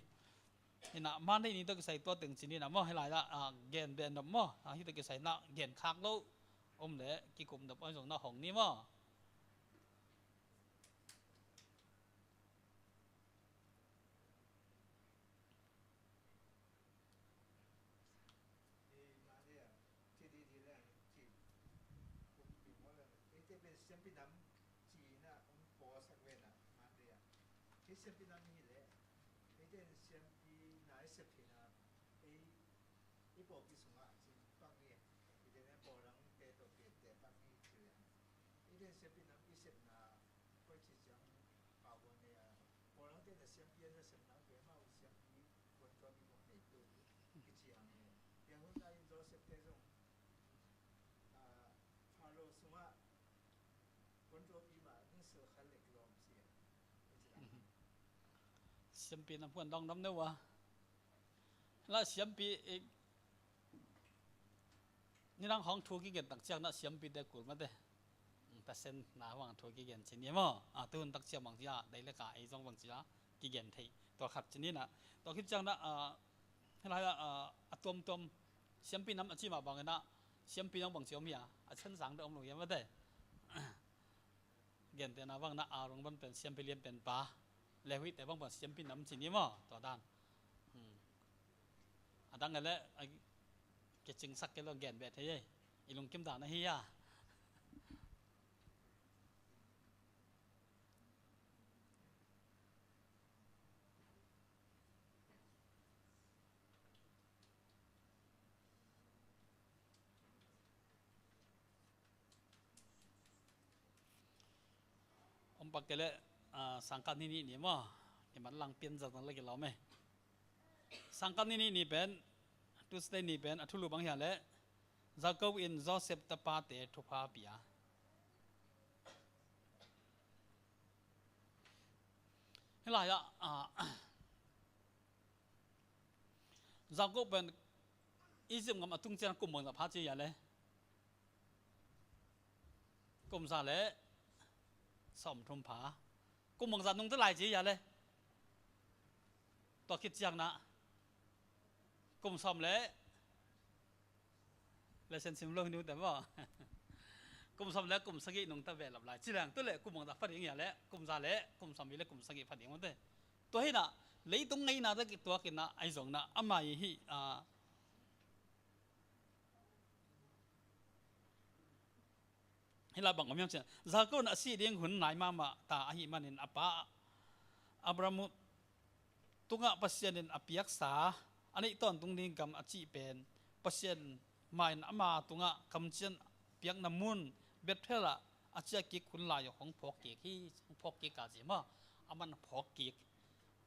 Hi in ah Monday ni tawh kisai tua teng ci ni in ah maw, hih lai ah, ah, gen beh nop maw, ah, hih tawh kisai in ah gen khak lo om leh kikum nop a zong na hong ni maw. Siampi nam ci-in ah hong pawlsak ve na, mate ah. Hih siampi nam hi leh, eite in siampi na i sep theihna, ei, i pawlpi sungah cin pak ni. Eite in pawlrangte tawh piatte pak ni ci leh. Eite in siampi nam i sepna, koi ci ciang pau buan ni a. Pawlrangte na siampi an na sepna, keimau siampi kuantuami mawh nei tu kici ang e. Piang hun lai in Joseph te zong, ah, Pharaoh sungah kuantuami mah nung sil khat lek lawm si e. Siampi na puan dong dam neu a. La siampi, eh, nidang hong thu kigen tak ciang na siampite kul mate. Pasian na hong thu kigen ci ni maw. A, tuhun tak ciang bang ci a, dei le ka ei zong bang ci a kigen thei. Tua khat ci ni na. Tua khit ciang na, a, hih lai a, a, a tuamtuam siampi nam a ci mah bangin na, siampi nam bang ci om hi a, a chan sang de om lo hiam mate. Gente na bang na Aaron bang pen siampi lian pen pa, Levi te bang pen siampi nam ci ni maw, tua dan. Hmm. A dang le, a, kicingsak kei lo gen beh thei ei. I lungkim dan ahi a. Om pak kei leh, ah, sangkah ni nih ni maw. Kimat lang pian zat zat leh kilawm e. Sangkah ni nih ni pen, Tuesday ni pen, a thulu bang hia leh, Jacob in Joseph tapate thupha pia. Hih lai ah, ah, Jacob pen Egypt gam a tung ciang kum bangzah pha ci hia leh? Kum za le sawmthum pha. Kum bangzah nungta lai ci hia leh? Tua khit ciang na kum sawm le, lesson sim lo hi nu te maw. Kum sawm le kum sagih nungta behlap lai ci leng, tu le kum bangzah pha ding hia leh? Kum za le kum sawm le kum sagih pha ding maw te. Tua hi na, leitung ngeina te kituak in na, ahi zong na, ama hi, ah, hih lai bang om hiam cih leh, Jacob in a sih ding hun nai mahmah ta ahih manin a pa Abraham tungah Pasian in a piaksa, a neih tawntung ding gam a cih pen Pasian mah in ama tungah kamciam piakna mun Bethel ah a ciah kik hun lai ah hong phawk kik hi, hong phawk kik a ci maw, a man phawk kik.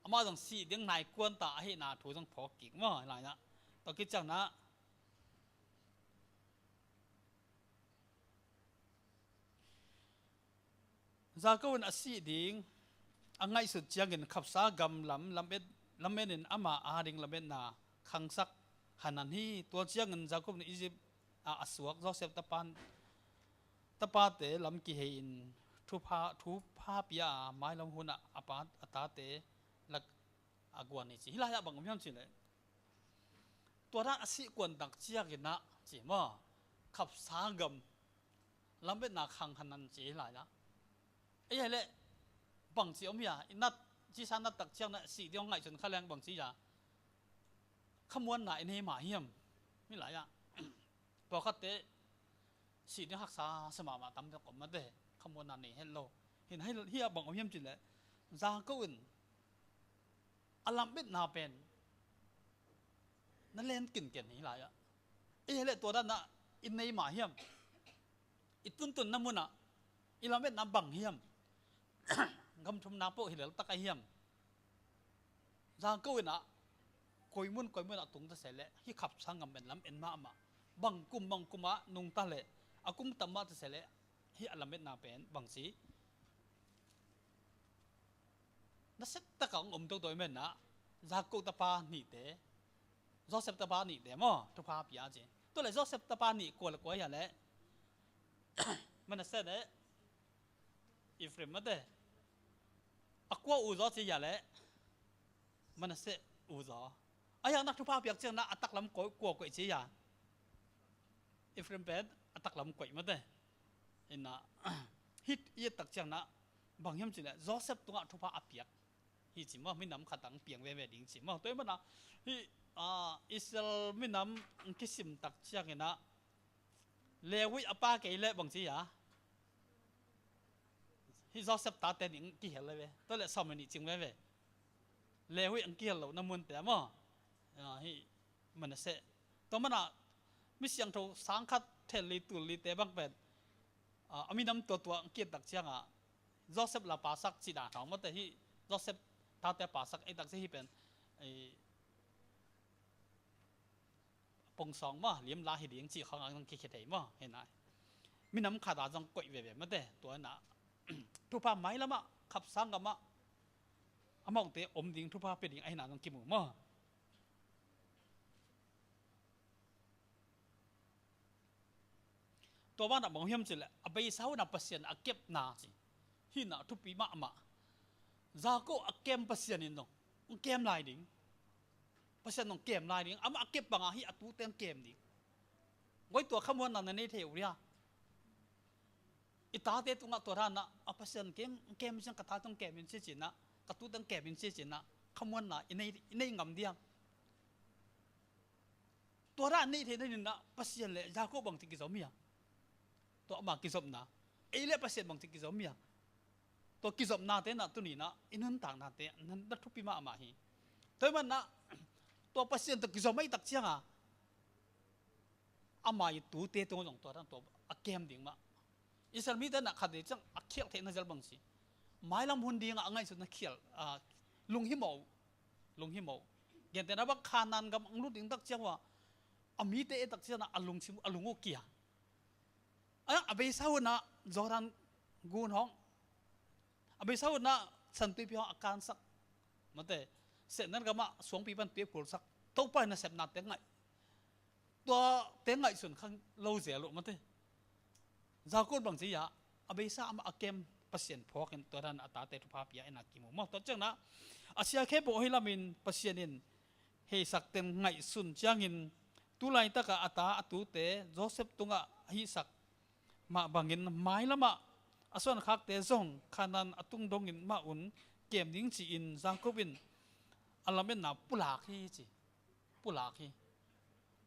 Amah zong sih ding nai kuan ta ahihna thu zong phawk kik maw, hih lai ah. Tua khit ciang na, Jacob in a sih ding a ngaihsut ciangin khapsa gam lam lamet, lamet in ama ading lametna khangsak Hanan hi. Tua ciangin Jacob in Egypt ah a suak Joseph tapan, tapate lam kihei in thupha, thupha pia a mailam hun ah a pa, a tate lak a guan hi ci. Hih lai ah bang om hiam cih leh, tua dan a sih kuan tak ciangin na ci maw, khapsa gam lametna khang Hanan ci hih lai ah. Ei hei leh bang ci om hia, i nat, cisa nat tak ciang na sih ding hong ngaihsun kha leng bang ci hia, khamuanna i nei mah hiam? Hih lai ah pawlkhatte sih ding haksa sa mahmah tam tak om mate, khamuanna nei het lo. Hin hih, hih ah bang om hiam cih leh, Jacob in a lametna pen na len kinken hi lai ah. Ei hei leh tua dan na i nei mah hiam? I tuntunna mun ah i lametna bang hiam? Gam thumna pawh hi lel tak a hiam? Jacob in ah koi mun koi mun ah tung ta se leh, hih khapsa gam pen lamet mahmah, bang kum bang kum ah nungta leh, a kum tam mah ta se leh, hih a lametna pen bang ci, nasia tak a hong om toto i men ah, Jacob tapa nihte, Joseph tapa nihte maw, thupha pia ci. Tua leh Joseph tapa nih kua le kua hia leh? Manasseh le Ephraim mate. A kua u zaw ci hia leh? Manasseh u zaw. A hiang na thupha piak ciang na a taklam kua, kua koih ci hia? Ephraim pen a taklam koih mate. Ina, hih i et tak ciang na bang hiam cih leh, Joseph tungah thupha a piak hi ci maw, minam khat ang piang veve ding ci maw. Tua i mana hih, ah, Israel minam kisim tak ciangin ah, Levi a pa kei leh bang ci hia? Hih Joseph tate nih ang kihel le ve. Tua le sawm le nih cing veve. Levi ang kihel lo na munte maw. Ah, hih Manasseh. Tua mana mi siangtho sangkhat thel li tul li te bang pen, ah, a minam tuatua ang kiat tak cianga Joseph la pasak cih dan hong mate, hih Joseph tate pasak ei tak ciang hih pen, eh, pong sawng maw, liam la hi ding cih khawng ang kikhia thei maw, hi nai. Minam khat a zong koih veve mate, tua na thupha mailamah, khapsang gamah, amaute om ding thupha pia ding ahina zong kimu maw. Tua banah bang hiam cih leh, a beisa hunah Pasian a kepna ci. Hih na thupi mahmah. Jakob a kem Pasian in zong, ang kem lai ding. Pasian zong kem lai ding. Amah a kep bangah hih a tute ang kem ding. Guai tua khamuanna na nei thei uh dia. I tate tungah tua danah, a Pasian kem, kem siang ka tate ang kem in ci cinah, ka tute ang kem in ci cinah, khamuanna i nei, i nei ngam diam. Tua dan a neih theihna dinah Pasian le Jakob bangci kizom hi a. Tua ama kizopna. Ei le Pasian bangci kizom hi a. Tua kizopnate na tuninah i nuntaknate na, na thupi mahmah hi. Tua hi manah tua Pasian tua kizom ahih tak cianga ama i tute tung zong tua dan tua a kem ding mah. Israel mite na khat dei ciang a khialh theihna zel bangci. Mailam hun dingah a ngaihsutna khialh, a, lunghimawh. Lunghimawh. Gentehna bang Kanaan gam ang lut ding tak ciang uh a, a mite ei tak ciangah a lungsim, a lung uh kia. A, a beisa hunah Jordan gun hong, a beisa hunah Santuipi hong a kansak. Mate, Senan gamah suangpi pan tui a phulsak. Topa in a sepnate ngaih. Tua te ngaihsun kha lo zel uh mate. Jakob bangci a, a beisa amah a kem Pasian phawkin tua dan a tate thupha pia ina kimu maw. Tua ciangna a sia khempeuh ahi lamin Pasian in heisak ten ngaihsun ciangin tu laitakah a ta a tute Joseph tungah a hihsak mah bangin mailamah a suankhakte zong Kanaan a tung dongin mah un kem ding ci-in Jakob in a lametna pulak hi ci. Pulak hi.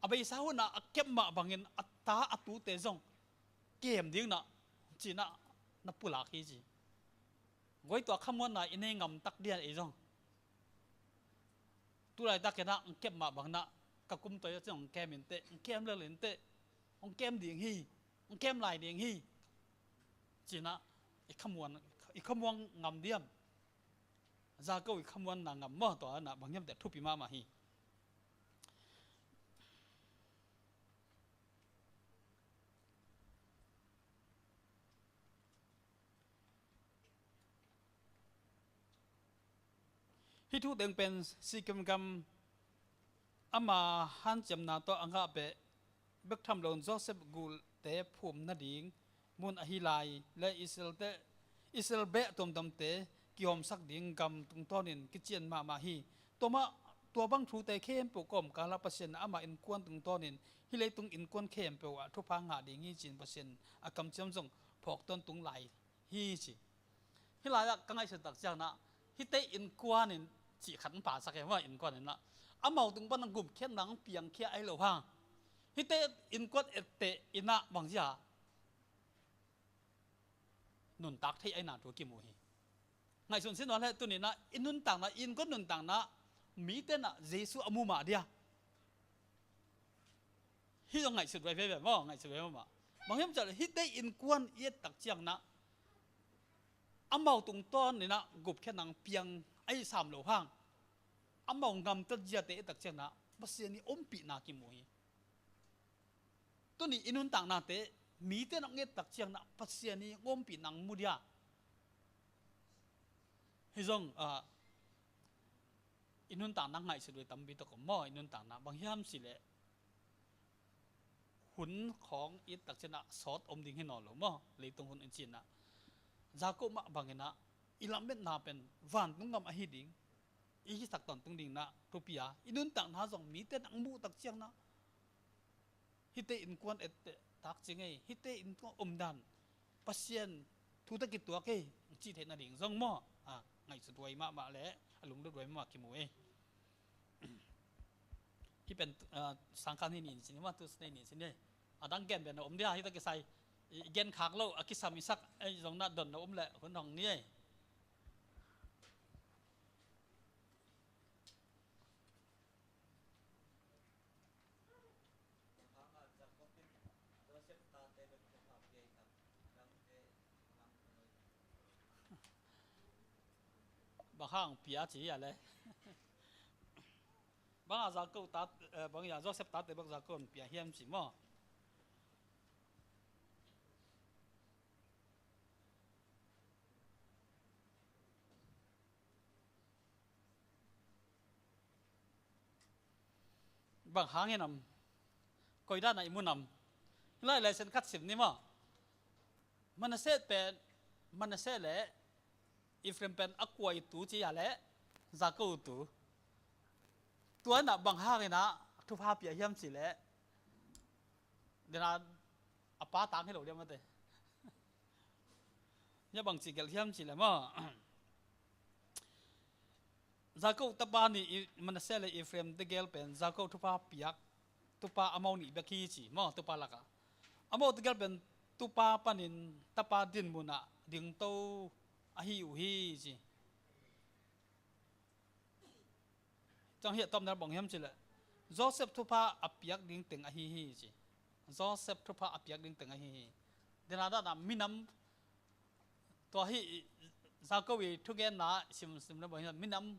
A beisa hunah a kep mah bangin a ta a tute zong kem ding na cinah na pulak hi ci. Guai tua khamuanna i nei ngam tak dian ei zong. Tu laitak inah ang kep mah bangna ka kum toi a cin ang kem inteh, ang kem lel inteh, ang kem ding hi, ang kem lai ding hi. Cinah i khamuan, i khamuang ngam diam. Jakob i khamuanna ngam maw, tua na bang hiam teh thupi mahmah hi. Hih thu teng pen Sikem gam ama hanciamna tawh a ngah beh bek tham loin Joseph gulte phum nading mun ahi lai le Israelte, Israel beh tuamtuamte kihawmsak ding gam tungtawnin kician mahmah hi. Tua mah, tua bang thute khempeuh kawmkalah Pasian amah innkuan tungtawnin hih leitung innkuan khempeuh ah thupha ngah ding hi ci-in Pasian a kamciam zong phawk tawntung lai hi ci. Hih lai-ah ka ngaihsut tak ciangna hihte innkuan in cih khat in pasak e maw, innkuan in ah amau tung pan a gupkhiatna ang piangkhia ahi lo hang hihte innkuan etteh in ah bangzia nuntak thei aina thu kimu hi. Ngaihsun sin nuam le tuninah i nuntakna, i innkuan nuntakna mite nah Jesu a mu mah dia. Hih zong ngaihsut vai veve maw, ngaihsut vai maw. Bang hiam ciah le hihte innkuan i et tak ciangna amau tungtawn inah gupkhiatna ang piang ahi sam lo hang amau ngamtat ziate et tak ciangna Pasian i ompihna kimu hi. Tuni i nuntaknate mite nong et tak ciangna Pasian i ompihna ang mu dia. Hih zong, ah, i nuntakna ngaihsut uh tampi tak om maw, i nuntakna bang hiam cih leh hun khawng i et tak ciangna sawt om ding hi nawn lo maw, leitung hun in cinna Jakob mah bangin ah i lametna pen vantung gam ahi ding, i hisak tawntung ding na thupi a, i nuntakna zong mite nang muh tak ciangna hihte innkuan etteh tak ci ngei, hihte innkuan omdan Pasian thu tawh kituak ei, cih theih nading zong maw, a, ngaihsut huai mahmah le a lunglut huai mahmah kimu ei. Hih pen, a, sangkhan hih ni in sin hi maw, Tuesday ni in sin hi. A dang gen pen a om dia, hih tawh kisai I gen khak lo a kisam i sak ei zong na don lo um leh hun hong ni ei. Bang hang pia ci a le. Bang a Jakob ta, eh, bang a Joseph tate bang Jakob pia hiam ci maw? Bang hang hi nam? Koi dan a i mu nam? Lai lai sen khat sim ni maw? Manasseh pen, Manasseh le Ephraim pen a kua i tu ci a le Jakob tu. Tua in a bang hang in a thupha pia hiam ci le. Dena a pa tang hi lo liam ate. Nya bang ci gel hiam ci le maw? Jakob tapa ni i Manasseh le Ephraim tegel pen Jakob tupa piak, tupa amau nih bek hi ci maw, tupa laka. Amau tegel pen tupa panin tapa din munah dingto ahi uh hi ci. Cang hi a tawm na bang hiam ci le Joseph thupha a piak ding teng ahi hi ci. Joseph thupha a piak ding teng ahi hi. Dena dana minam Tua hi Jakob i thugenna sim sim na bang hi minam,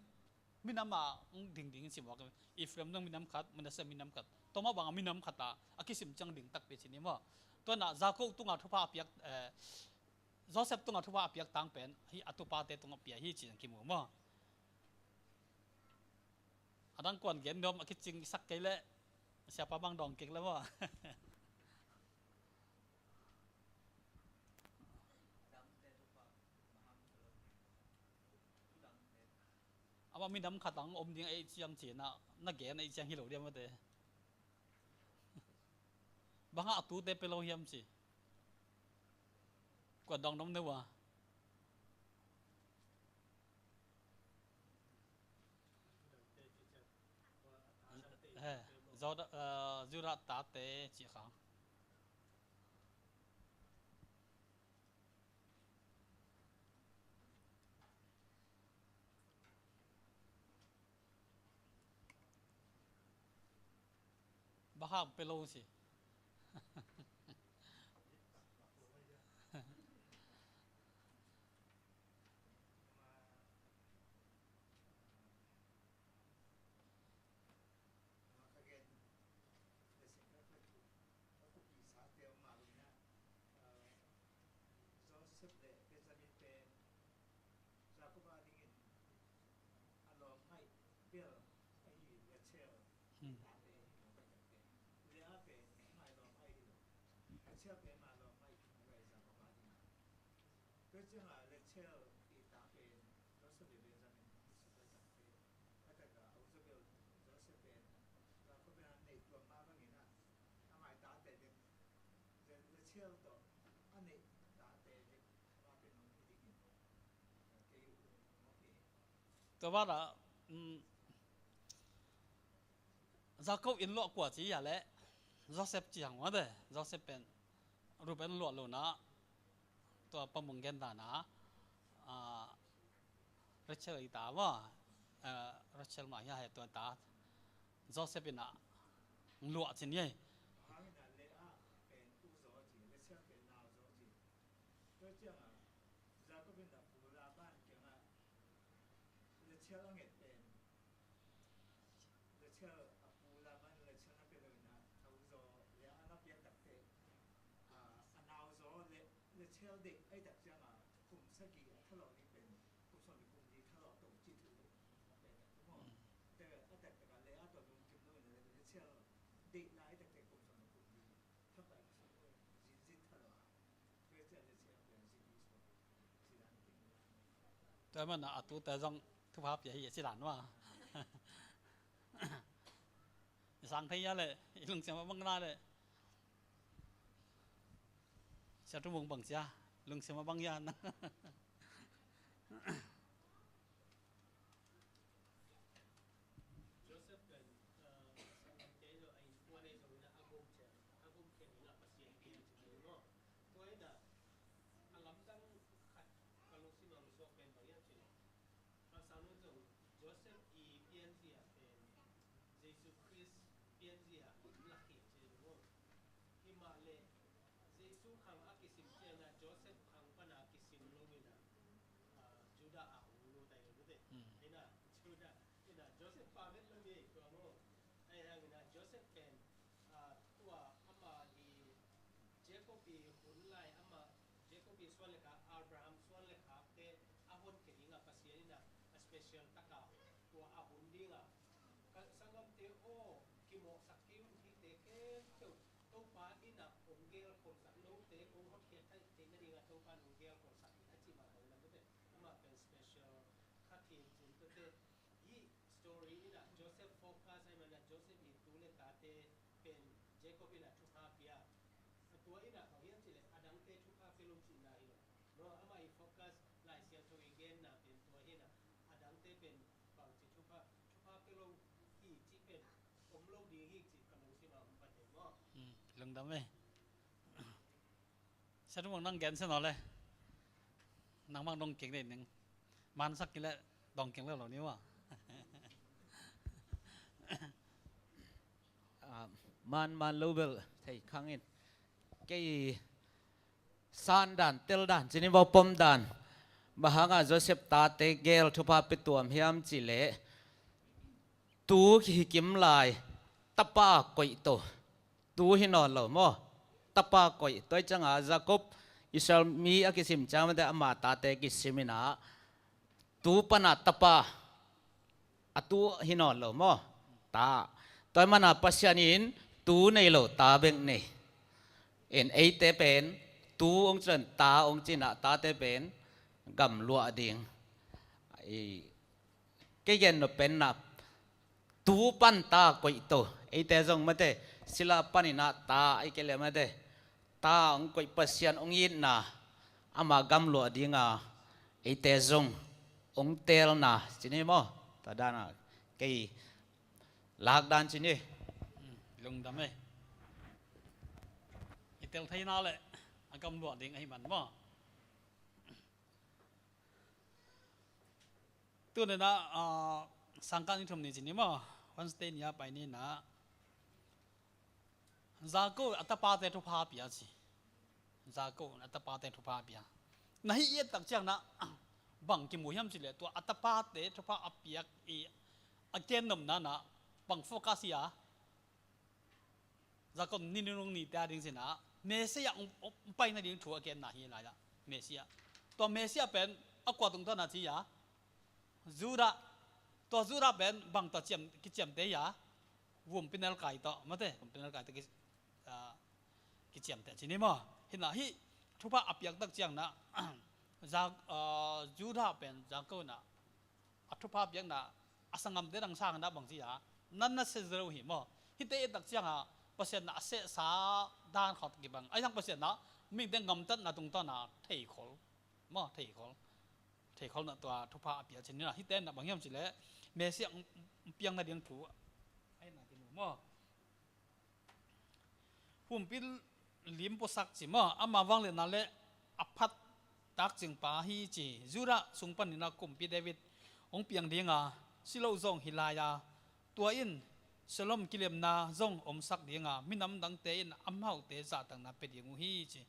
minam a ding ding sim wak. Ephraim nung minam khat, Manasseh minam khat. Toma bang a minam khat a a kisim ciang ding takpi ci ni maw? Tua na Jakob tunga thupha a piak, eh, Joseph tunga thupha a piak tang pen hi a tupate tunga pia hi ci kimu maw? A dang kuan gen nuam a kicing i sak kei leh siapa bang dawng kik le maw? Amah minam khat ang om ding a ei ciang cina na gen a ei ciang hi lo diam mate. Bangah a tute pe lo hiam ci. Kua dong dong neu a. He, Judah, eh, Judah tate ci khang. Bahak pe lo si. Joseph le Benjamin pen Jacob a dingin a lawm ngaih bel ahi Rachel tate hi lo, Leah pen amah lawm ngaih hi lo. Rachel pen amah lawm ngaih hi lo Jacob a dingin. Tua ciangin Rachel i ta pen Joseph le Benjamin a suk a tak pen a tak a a uzaw bel Joseph pen Jacob pen a neih tuam mah bangin a amah tate pen Rachel tawh a neih tate pen amah pen hong hi dingin. Tua banah, um, Jacob in luah kua ci a le Joseph ci hang mate. Joseph pen Reuben luah lo na tua pamung gen dana, ah, Rachel i ta maw, ah, Rachel mah hi a he tua ta Joseph in a luah cin hi. Tua ciangin Jacob in a pu Laban kiangah Rachel a nget pen Rachel a pu Laban Rachel na pia lo in a, a uzaw Leah a na piak tak teh, a, a nauzaw le Rachel deih a i tak ciangin kum sagih a thalawh ding pen kum sawm le kum li thalawh to ci thu a pen a kum a. Te a tak tak a Leah tawh lungkim lo in a Rachel deihna a i tak teh kum sawm le kum li. Tua mana a tute zong thupha pia hi a ci dan maw? I sang thei a le i lungsim a bang na le. Sia tu mung bang sia lungsim a bang yan. Joseph pen, ah, Pasian kei lo a innkuan ei zong in a gum ciang, a gum ciang in a Pasian kei ci maw? Tua pianzia hun lakhi ci lo. Himahleh Jesu khang a kisim ciangin ah Joseph khang pana kisim lo in ah, ah, Judah a hong lut ahi lo mate. Mm. Ina Judah ina Joseph pa vet lo mi tua maw. Ahi hangin ah Joseph pen, ah, tua ama i Jacob i hun lai ama Jacob i suan le khak, Abraham suan le khakte a honkhia dingah Pasian in ah a special taka tua a hun dingah ka sanggamte aw, kimawhsak kei un, hihte khempeuh Topa in ah hong gelkholhsak, note hong hotkhiat theih nadingah Topa in hong gelkholhsak hi a cih mah bang lam mate. Amah pen special kha thiam cin tawte. Hih story in ah Joseph focus ahih manin ah Joseph i tu le tate pen Jacob in ah thupha pia. A tua in ah bang hiam cih leh a dangte thupha pia lo cihna hi lo. No, amah i focus Lai Siangtho i genna pen tua hi in ah a dangte pen bangci thupha, thupha pia lo hi cih pen om lo ding hi cih ka lungsim ah om pate maw. Hmm, lungdam e. Sia Thum Mang nang gen se naw le. Nang mang dong keng dei ning. Mansak kei le dong keng le lo ni wa. Ah, man, man lo bel thei khang in. Kei san dan, tel dan, cini va pom dan. Bang hangah Joseph tate gel thupha pia tuam hiam cih leh tu hi kim lai tapa koih to. Tu hi nawn lo maw? Tapa koih. Tua ciangah Jacob Israel mi a kisim ciang mate ama tate kisim in ah tu pana tapa. A tu hi nawn lo maw? Ta. Tua mana Pasian in tu nei lo ta bek nei. En eite pen tu ong cin ta ong cin ah tate pen gam luah ding. I kei gen no pen na tu pan ta koih to. Eite zong mate sila pan in ah ta ei kei le mate ta ong koih Pasian ong itna ama gam luah dinga eite zong ong telna cini maw? Tua dana kei lak dan cini. Hmm, lungdam e. I tel theina le a gam luah ding ahi man maw? Tuni na, ah, sangkah ni thum ni cini maw? Wednesday ni a pai ni na. Jacob a tapate thupha pia ci. Jacob a tapate thupha pia. Na hih i et tak ciang na bang kimu hiam cih leh tua a tapate thupha a piak i a gen nopna na bang focus hi a. Jacob ni nunung ni te a ding cin a Messiah ong, ong pai nading thu a genna hi lai a. Messiah. Tua Messiah pen a kua tungtawn a ci a. Judah. Tua Judah pen bang tua ciam, kiciamte hi a. Vumpi nelkai tawh mate, vumpi nelkai tawh ki, ah, kiciamteh cini maw? Hi na hih thupha a piak tak ciang na, Ja-, ah, Judah pen Jacob na a thupha piakna a sanggamte dang sang na bang ci a, nan na seh zo hi maw? Hihte i tak ciang a Pasian na a sehsa dan khawng kibang. Ahi hang Pasian na mite gamtatna tungtawn a theikhol maw, theikhol. Theikhol na tua thupha a pia cini na hihte na bang hiam cih leh Messiah ong, ong piang nading thu ahi na kimu maw? Humpil lim puasak ci maw, ama vangliatna le a phat tak cingpa hi ci. Judah sung panin a kumpi David ong piang dinga, si lo zong hi lai a, tua in Shalom kilemna zong omsak dinga, minam dangte in amaute zahtakna pia ding uh hi ci.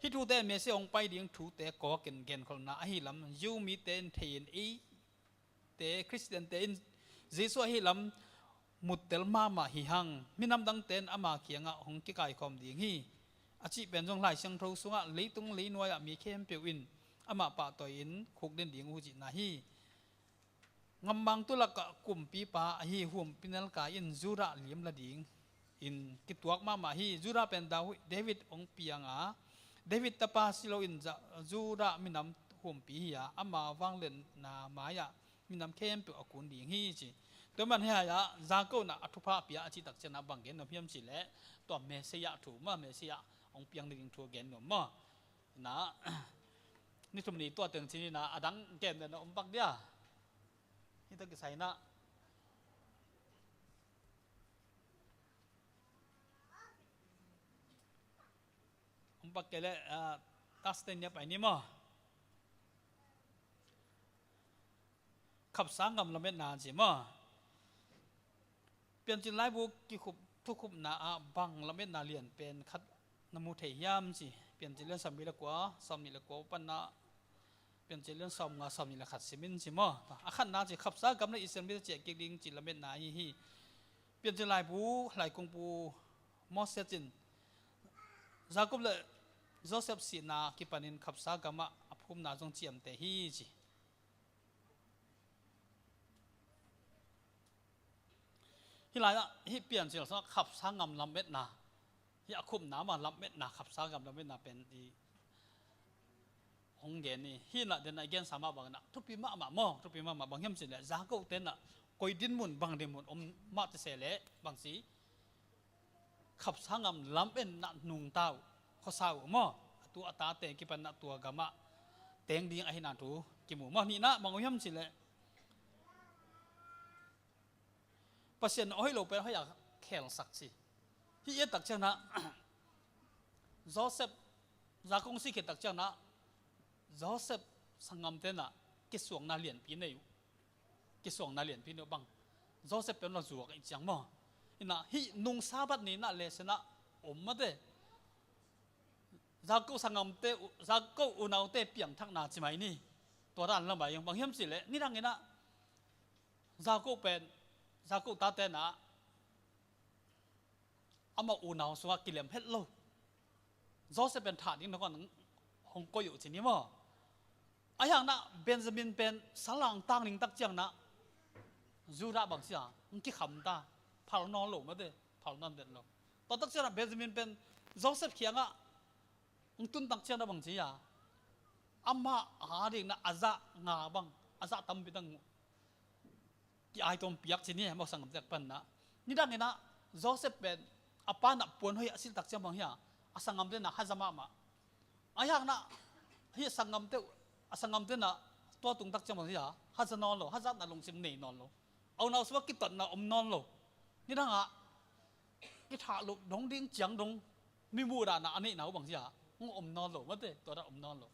Hih thute Messiah ong pai ding thute kawkin genkholhna ahi lam Jew mite in thei in ei te Khristiante in Jesu ahi lam muttel mahmah hi hang, minam dangte in ama kiangah hong kikaikhawm ding hi, a cih pen zong Lai Siangtho sungah leitung leinuai-ah mi khempeuh in amah pahtawi in khukdin ding uh cihna hi. Ngammang tulakah kumpipa ahi huampi nelkai in Judah liam la ding in kituak mahmah hi. Judah pen Dawi-, David hong piang a, David tapa si loin Ja-, Judah minam huampi hi a, ama vangliatna mai-ah minam khempeuh a kun ding hi ci. Tua man hi hai-ah Jacob na a thupha a pia a cih tak ciangin a bang gen nuam hiam cih leh tua Messiah thu maw, Messiah hong piang ding thu gen nuam maw? Na, ni thum ni tua teng cih ni na a dang gen na om bak dia. Hih tak kisai na. Hong pak kei le, ah, Thursday ni a pai ni maw? Khapsa ngam lametna ci maw? Piancil laibu kikhup thukhupna ah bang lametna lian pen khat na mu thei hiam ci. Piancil lian sawmli le kua, sawmnih le kua panna, Piancil lian sawmnga, sawmnih le khat simin ci maw. A khatna ci khapsa gam le Israel mite ciah kik ding ci lametna ahi hi. Piancil laibu, laikungpu Moses in Jacob le Joseph sihna kipanin khapsa gamah a phumna zong ciamteh hi ci. Hih lai-ah hih Piancil sungah khapsa gam lametna, hih a khupna mah lametna, khapsa gam lametna pen i hong gen hi. Hih na den a i gensa mah bangin ah thupi mahmah maw, thupi mahmah. Bang hiam cih leh Jacob te in ah koi dinmun, bang dinmun om mah tese leh bang ci, khapsa gam lametna nungta uh, khuasa uh maw, a tu a tate kipan ah tua gamah teng ding ahihna thu kimu maw. Nihna bang uh hiam cih leh Pasian a hoih lo pen hoih a khelsak ci. Hih i et tak ciangin ah Joseph, Jacob hong si khit tak ciangin ah Joseph sanggamte in ah kisuakna lianpi nei uh. Kisuakna lianpi nei uh bang, Joseph pen la zuak ahih ciang maw. In ah hih nung Sabbath ni in ah lesson ah om mate. Jacob sanggamte, Jacob unaute piangthakna ci mai ni. Tua dan lamah bang hiam cih leh nidang in ah Jacob pen, Jacob tate in ah amah unau sungah kilem het lo. Joseph pen thah ding na kong hong koih uh ci ni maw. Ahi hangin ah Benjamin pen salang tang ding tak ciangin ah Judah bang ci a, hong kikham ta, phal nawn lo mate, phal nawn den lo. Tua tak ciangin ah Benjamin pen Joseph kiangah hong tun tak ciangin ah bang ci a, amah a ding na a zah nga bang, a zah tampi dang ki-ai tawm piak ci ni, amau sanggamte kipan ah. Nidang in ah Joseph pen a pa in ah puan hoih a silh tak ciang bang hi a, a sanggamte in ah haza mahmah. Ahi hangin ah hih sanggamte, a sanggamte in ah tua tung tak ciang bang hi a, haza nawn lo, hazatna lungsim nei nawn lo. A unau sungah kitotna om nawn lo. Nidang ah kithah loh dong ding ciang dong mi muh dan ah a neihna uh bang ci a, hong om nawn lo mate, tua dan om nawn lo.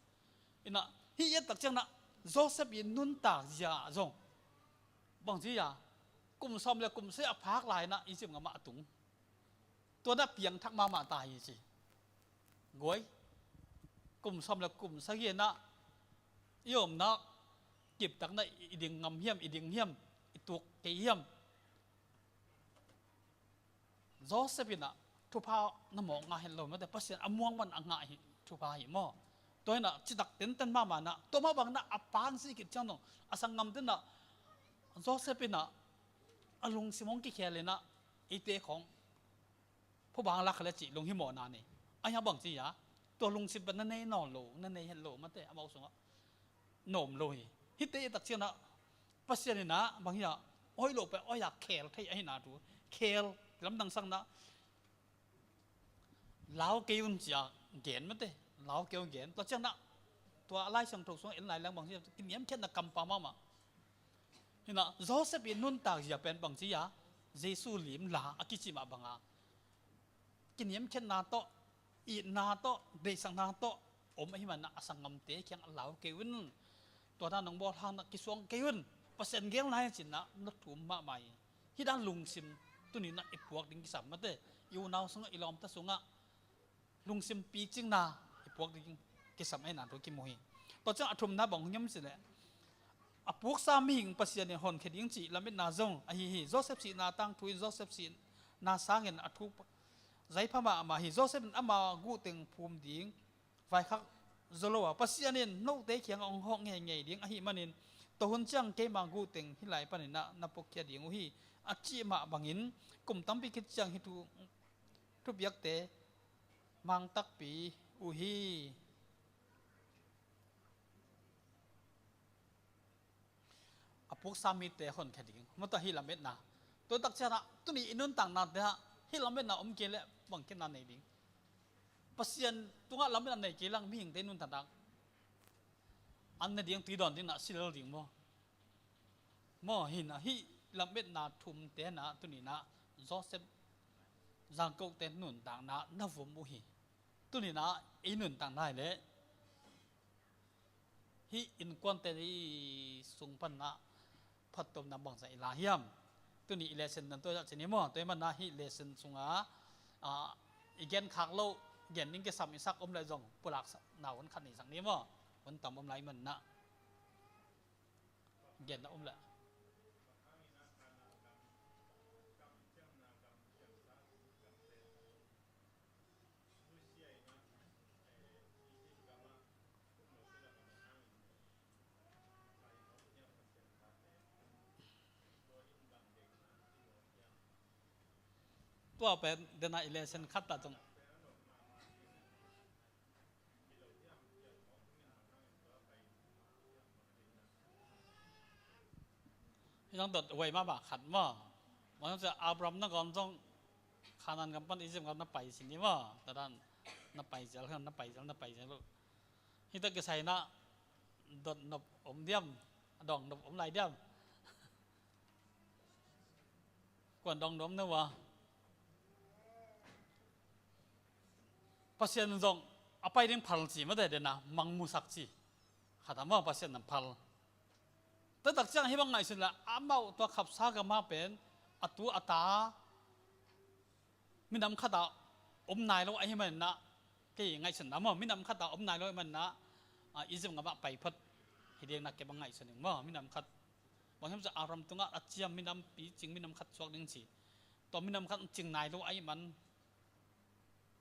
In ah hih i et tak ciangin ah Joseph i nuntak zia zong bang ci a, kum sawm le kum sagih a phak lai in ah Egypt gamah a tung. Tua in ah piangthak mahmah ta hi ci. Guai, kum sawm le kum sagih in ah i omna kiptak in ah i ding ngam hiam, i ding hiam, i tuk kei hiam? Joseph in ah thupha na mawk ngah het lo mate, Pasian a muang man a ngah hi, thupha hi maw. Tua in ah citak tenten mahmah in ah, tua mah bangin ah a pa hong si khit ciang dong a sanggamte in ah Joseph in ah a lungsim hong kikhel in ah eite khawng phuba lak kha le cih lunghimawhna nei. Ahi hang bang ci a, tua lungsim pen na nei nawn lo, na nei het lo mate, amau sungah na om lo hi. Hihte i et tak ciangin ah Pasian in ah bang hi a, hoih lo pen hoih a khel thei ahihna thu, khel lamdang sang in ah lau kei un ci a gen mate, lau kei un gen. Tua ciangin ah tua Lai Siangtho sungah en lai leng bang ci a, kiniamkhiatna kampa mahmah. In ah Joseph i nuntak zia pen bang ci a, Jesu lim la a kici mah bang a, kiniamkhiatna tawh, itna tawh, deihsakna tawh om ahih manin ah a sanggamte kiangah lau kei un. Tua dan hong bawl hang in ah kisuang kei un. Pasian gel lai ci in ah na thum mahmah hi. Hih dan lungsim tuni in ah i puak ding kisam mate. I unau sungah, i lawmta sungah lungsim picingna i puak ding kisam ahihna thu kimu hi. Tua ciang a thumna bang hiam cih leh, a puksa mihing Pasian in honkhia ding cih lametna zong ahi hi. Joseph sihna tangthu in Joseph sihna sangin a thuk zaipha mahmah hi. Joseph in ama guhteng phum ding vaikhak zaw lo a, Pasian in note kiangah hong hawh ngeingei ding ahih manin, tua hun ciang keima guhteng hih lai panin ah na puakhia ding uh hi, a cih mah bangin kum tampi khit ciang hih thu, thupiakte mang takpi uh hi. A puksa mite honkhia ding, mata hih lametna. Tua tak ciangin ah tuni i nuntaknate ah hih lametna om kei leh bang khenna nei ding? Pasian tungah lametna nei kei leng mihingte nuntakna an ne ding, tui dawn ding, na si lel ding maw? Maw hi in ah hih lametna thumte in ah tuni in ah Joseph, Jacob te nuntakna na vom uh hi. Tuni in ah i nuntakna hi leh hih innkuante i sung pan ah phattuamna bangzah i la hiam? Tuni i lesson nan tua zah ci ni maw. Tua i manna hih lesson sunga, ah, i gen khak loh, gen ding kisam i sak om leh zong pulak sa, na hun khat nei sak ni maw. Hun tam om lai manna. Gen na om leh. Tua pen dena i lesson khat ta tung. Hih zong dot huai mahmah khat maw. Mah zong cia Abraham na gawm zong Kanaan gam pan Egypt gam na pai sin ni maw. Tadan na pai zel, na pai zel, na pai zel. Hih tak kisai na dot nop om diam, dong nop om lai diam. Kuan dong nuam na uh a. Pasian zong a pai ding phal ci mate dena, mangmusak ci. Khat a maw Pasian nam phal. Taktak ciang hih bang ngaihsun la, amau tua khapsa gama pen, a tu a ta, minam khata om nai lo ahi manna, kei ngaihsun na maw, minam khata om nai lo ahi manna, a, Egypt gama pai phot, hi ding na kei bang ngaihsun ing maw, minam khat. Bang hiam cia Abraham tungah a ciam minam pi cing minam khat suak ding ci. Tua minam khat cing nai lo ahi man,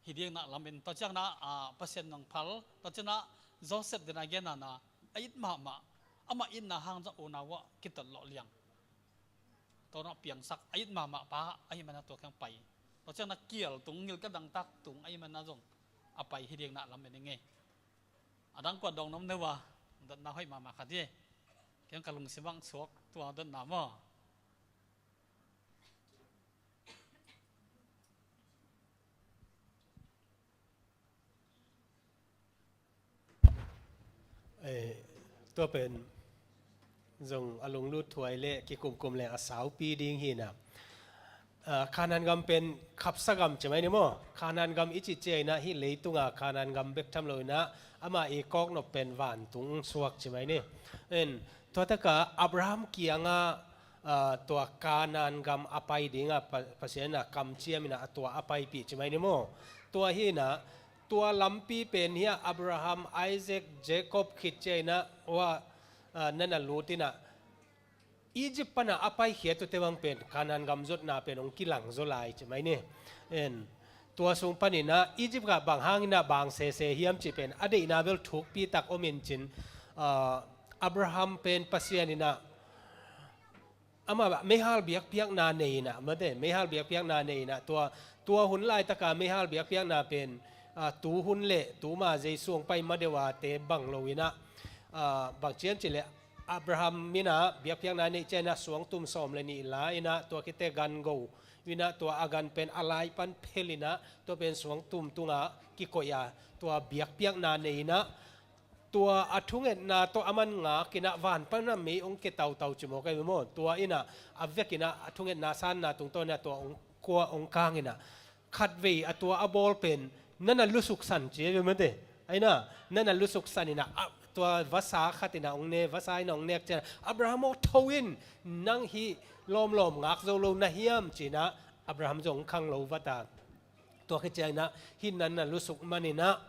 hi ding na lam in, tua ciang na, a, Pasian nang phal, tua ciang na Joseph dena gen na na, a it mahmah, ama itna hang zong unau ah kitot lawh liang. Tua na piangsak, a it mahmah pa, ahi mana tua kiang pai. Tua ciang na kial tung, ngilka dangtak tung, ahi mana zong a pai hi ding na lam in i ngei. A dang kua dong nom neu a, dotna hoih mahmah khat hi. Kiang ka lungsim bang suak, tua dotna maw. Eh, tua pen zong a lunglut thuai le kikumkum le a saupi ding hi na. Ah, Kanaan gam pen khapsa gam ci mai ni maw. Kanaan gam i ci ciai na hih leitunga Kanaan gam bek tham lo ina ama i kawknop pen vantung suak ci mai ni. En, tua taka Abraham kianga, ah, tua Kanaan gam a pai dinga Pa-, Pasian ina kamciam ina a tua a paipih ci mai ni maw. Tua hi na, tua lampi pen hi a Abraham, Isaac, Jacob khit ciai na, ua, ah, nana lut ina, Egypt pana a paikhiat ute bang pen Kanaan gam zotna pen hong kilang zaw lai ci mai ni. En, tua sung panina Egypt ah bang hangina bang sese hiam ci pen a deihna bel thukpi tak om in cin, ah, Abraham pen Pasian ina ama meihal biakpiakna nei ina, mate, meihal biakpiakna nei ina, tua, tua hun laitaka meihal biakpiakna pen, ah, tu hun le tuma Jesu hong pai ma deuh a te bang lo ina, ah, bang cian ci le Abraham mina biakpiakna neih ciana suangtum sawm le nih la ina, tua khite gan go ina, tua a gan pen a lai pan phel ina, tua pen suangtum tunga kikoih a, tua biakpiakna nei ina, tua a thungetna tawh a man ngak ina, van pana mei ong ke tautau ci maw kai maw, tua ina, a vek ina a thungetna sanna tungtawn ina tua ong kua ong kang ina, khatvei a tua a bawl pen nana lusuk san ci ve mate. Aina, nana lusuk san ina, a, tua vasa khat ina ong ne, vasa ina ong nek ciana, Abraham aw, tho in, nang hi lawmlawm ngak zo lo na hiam ci ina, Abraham zong khang lo vata. Tua khit ciang ina, hi nana lusuk man ina,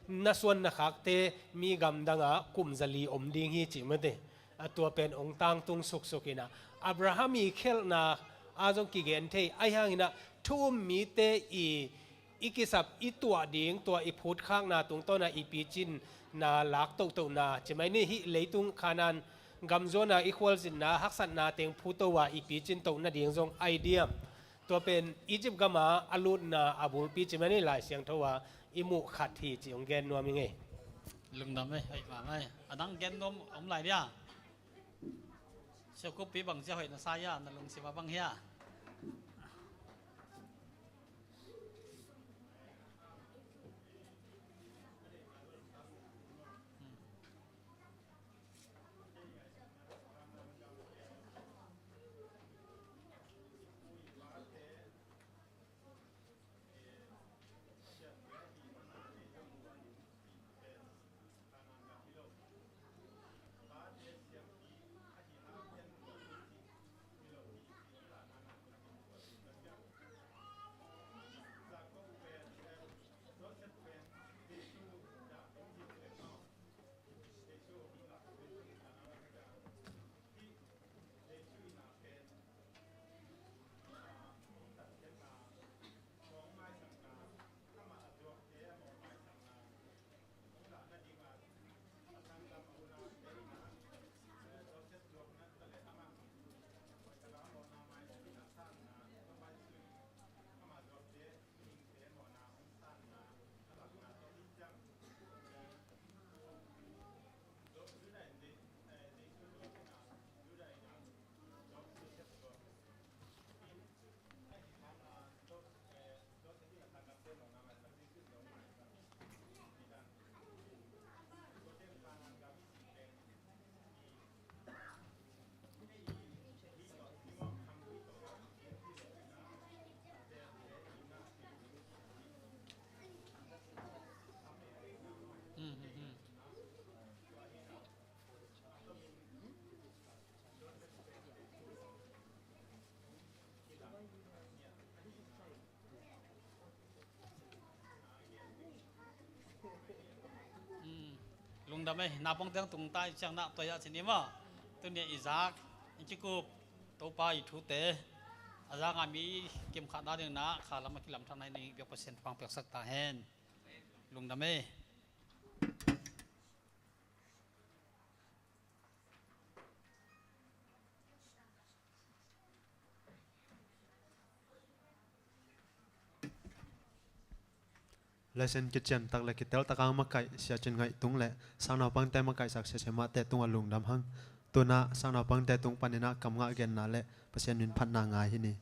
na suan na khakte mi gamdanga kum zali om ding hi ci mate. A tua pen ong tangtung suksuk ina, Abraham i khelhna a zong kigen thei, ahi hang ina thu um mite i, i kisap i tuah ding, tua i phutkhakna tungtawna i picinna lak tohtona ci mai ni, hih leitung Kanaan gam zuana i khualzinna haksatna teng phutoa i picin toh nading zong ai diam. Tua pen Egypt gama a lutna a bulpi ci mai ni, Lai Siangtho a i muh khat hi ci ong gen nuam i ngei. Lungdam ei, hoih mahmah ei. A dang gen nuam om lai dia. Siakup pi bang cia hoih na sa ia, na lungsim a bang hia. Lungdam ei, naupangte tung ta i ciang na tua ya cin i maw. Tuni a i zak, i kikup, Topa i thute a zak a mi kimkhat nading na kha lam a kilamthak nading i biak Pasian thupha piaksak ta hen. Lungdam ei. Lesson kician tak le kitel tak a makaih Sia Cin Ngaih Tung le sangnaupangte makaihsak Sia Sia Mate tung a lungdam hang. Tuna sangnaupangte tung panin a kam ngah genna le Pasian min phatna ngai hi ni.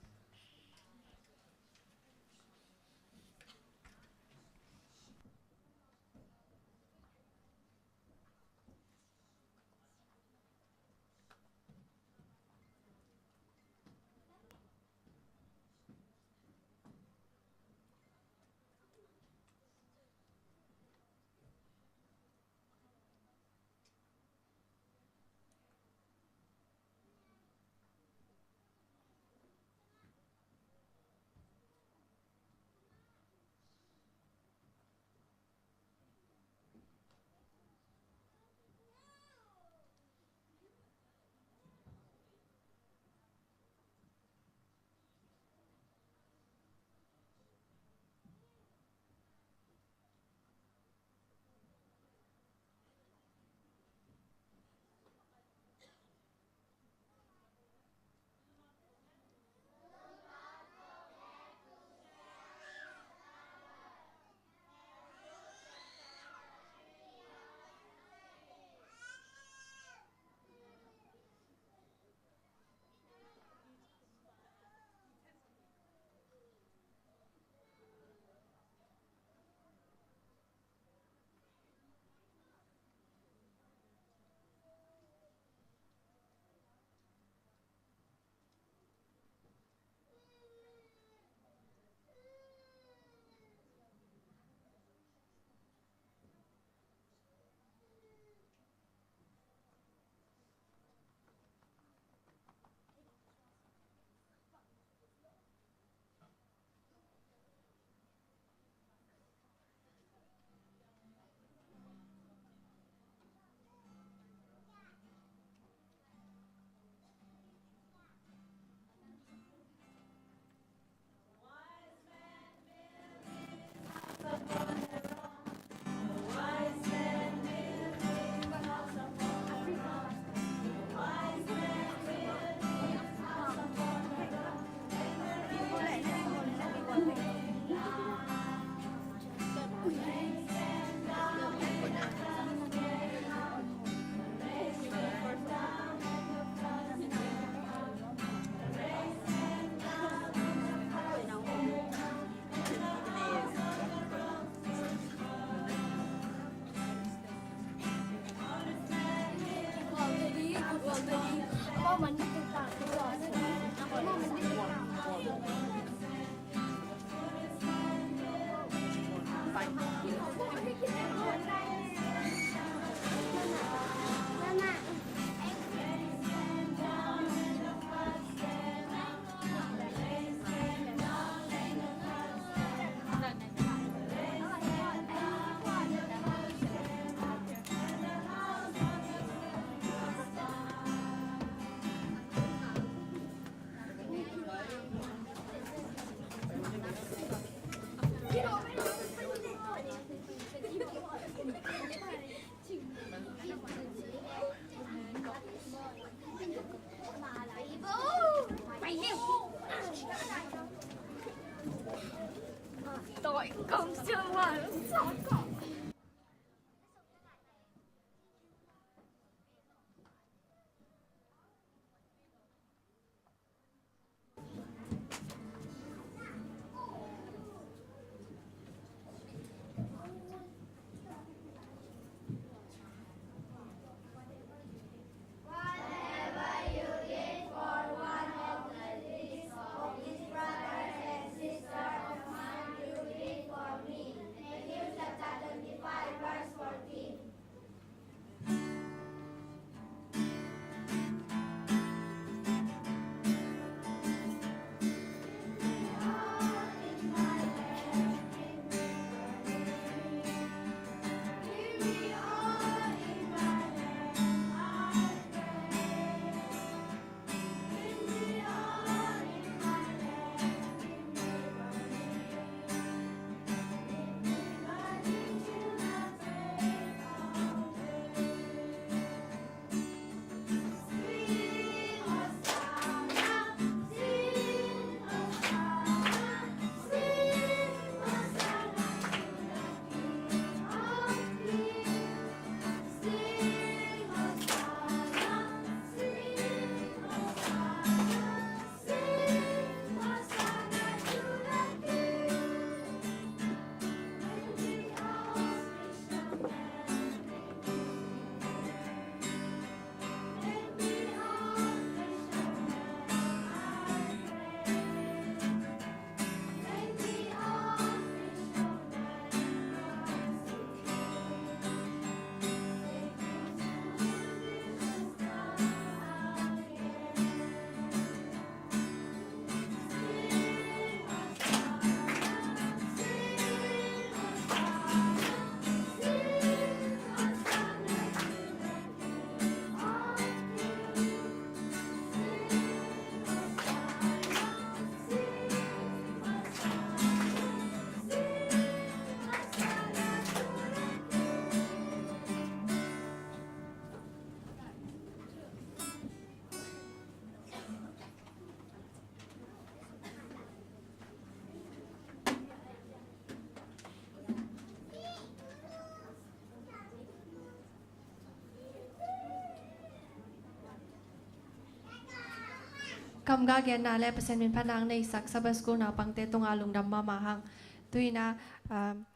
Kamga genna le Pasian min phatna ang neisak Sabbath School naupangte tunga lungdam mahmah hang. Tu-in ah, um,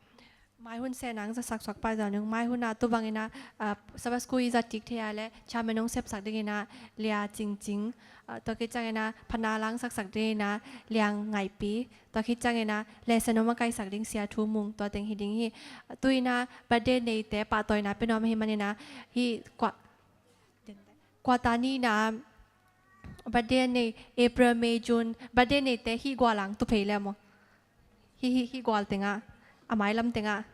mai hun sehna ang zasak suak pah zaw ning. Mai hun ah tu bangin ah, uh, Sabbath School i zat kik thei a le chairman hong sepsak dingin ah Lia Cingcing, uh, tua khit ciangin ah phatna la ang saksak dingin ah Liang Ngaipi, tua khit ciangin ah lesson hong makaisak ding Sia Thu Mung, tua teng hi ding hi. Uh, tu-in ah birthday neite pahtawina pia nuam ahih manin ah hih kua, kuata nihna birthday nei, April, May, June, birthday neite hih gual ang tu phei le maw. Hih, hih, hih gual tengah, a mailam tengah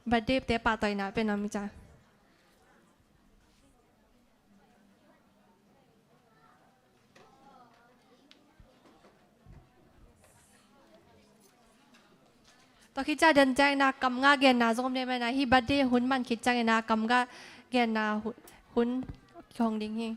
birthday te pahtawina pia nuam hi ca. Tua khit ciang den ciangin ah kamga genna zong om ding manin ah hih birthday hun man khit ciangin ah kamga genna hun, hun kihong ding hi.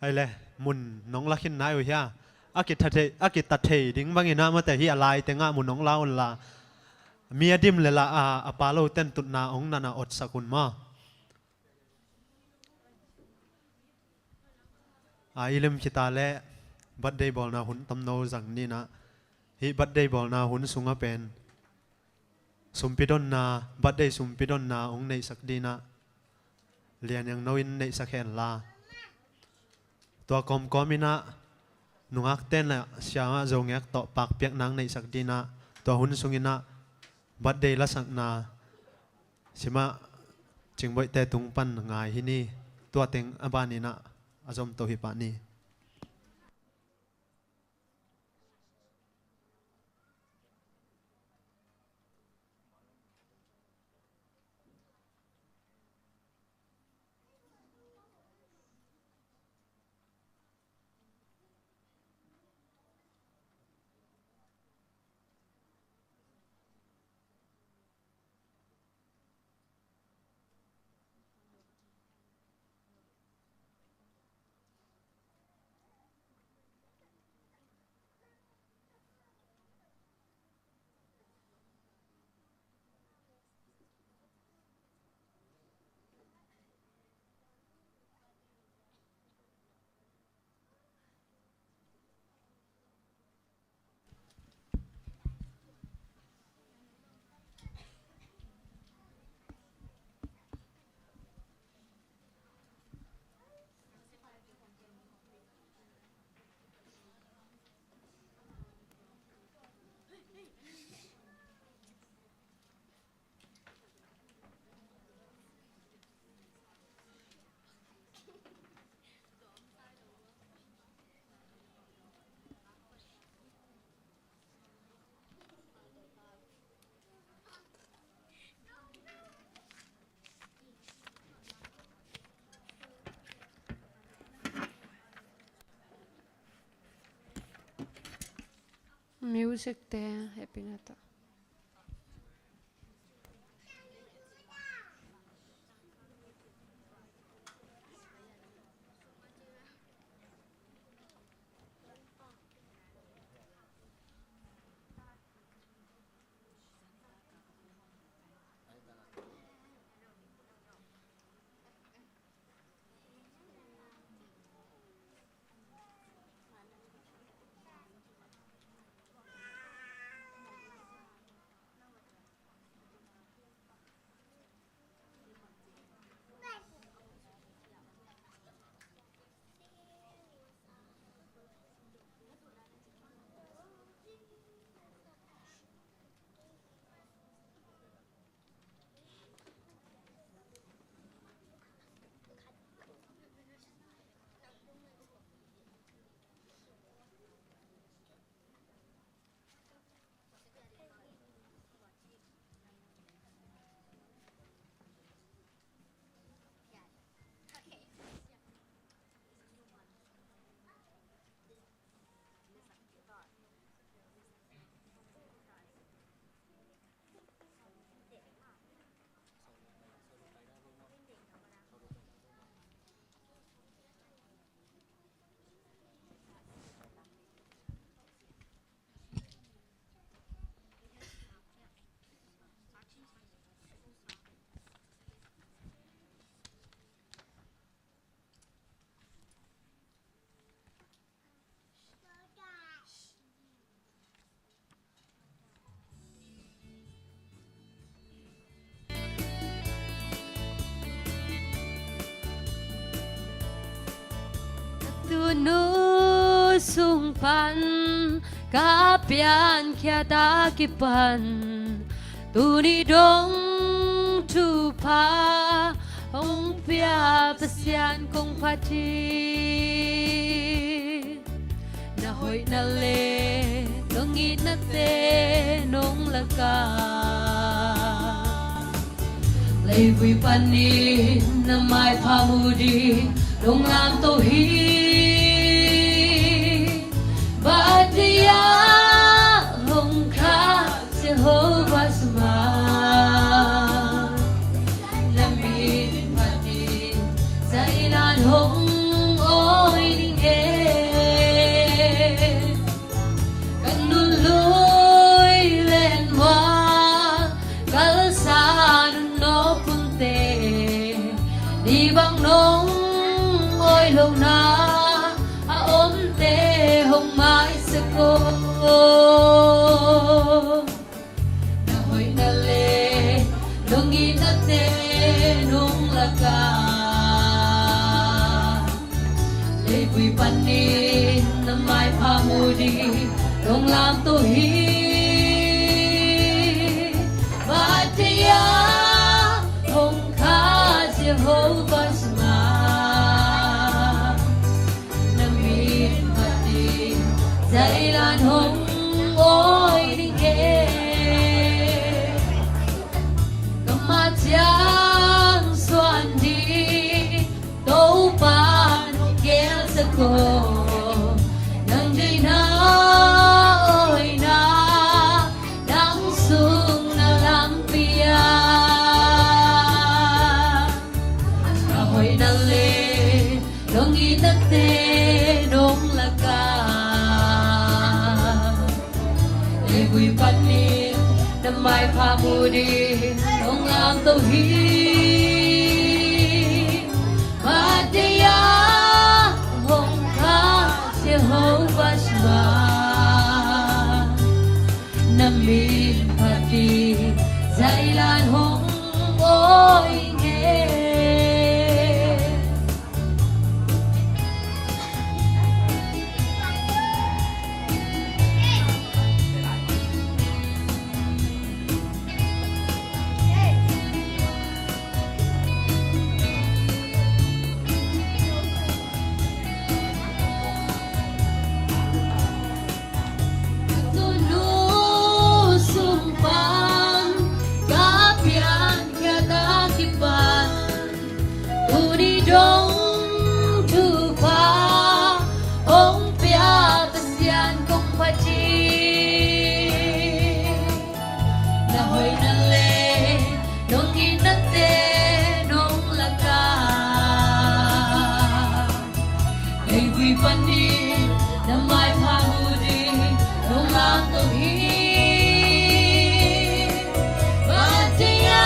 Hai le, mun nong la khin nai uh hia? A kitha thei, a kitha thei ding bangin ah mate hi a lai tengah mun nong la un la. Mi a dim le la a, a pa lo ten tutna ong nana otsak un maw. A, i lim khita le birthday bawlna hun tamno zang ninah, hih birthday bawlna hun sungah pen sumpi donna, birthday sumpi donna hong neihsak dinah Lian Iang No in neihsak henla. Tua kawmkawm inah nungak tenah siamah Zo Ngek tawh pakpiakna hong neihsak dinah tua hun sunginah birthday lasakna simah Cingboihte tung pan ngai hi ni. Tua teng a baninah a zomto hi pah ni. Music te hehpihna tawh. Nu sung pan ka piankhiat a kipan, tuni dong thupha hong pia Pasian kong phat hi. Na hoihna le na ngitnate nong lak a, leivui panin na maipha mu ding nong lamto hi. Batia hong kha Jehovah Shammah, na min phatin zailan hong awi ning e. Ka nunlui len mual kalsa nunawk hunte, ni bang nong awi lohna a omte hong maisak aw. Na hoihna le na ngitnate nong lak a, leivui panin na maipha mu ding nong lamto hi. Batia hong kha Jehovah Shammah, na min phatin zailan hong awi ning e. Ka mat ciang suan ding Topa nong gelsak aw. Nang deihna awina nang sung na lampi ah, na hoihna le na ngitnate nong lak a, leivui panin na maipha mu ding nong lamto hi. Batia hong kha Jehovah Shammah, na min phatin zailan hong awi ning e. Tunu sung pan ka piankhiat a kipan, tuni dong thupha hong pia Pasian kong phat hi. Na hoihna le na ngitnate nong lak a, leivui panin na maipha mu ding nong lamto hi. Batia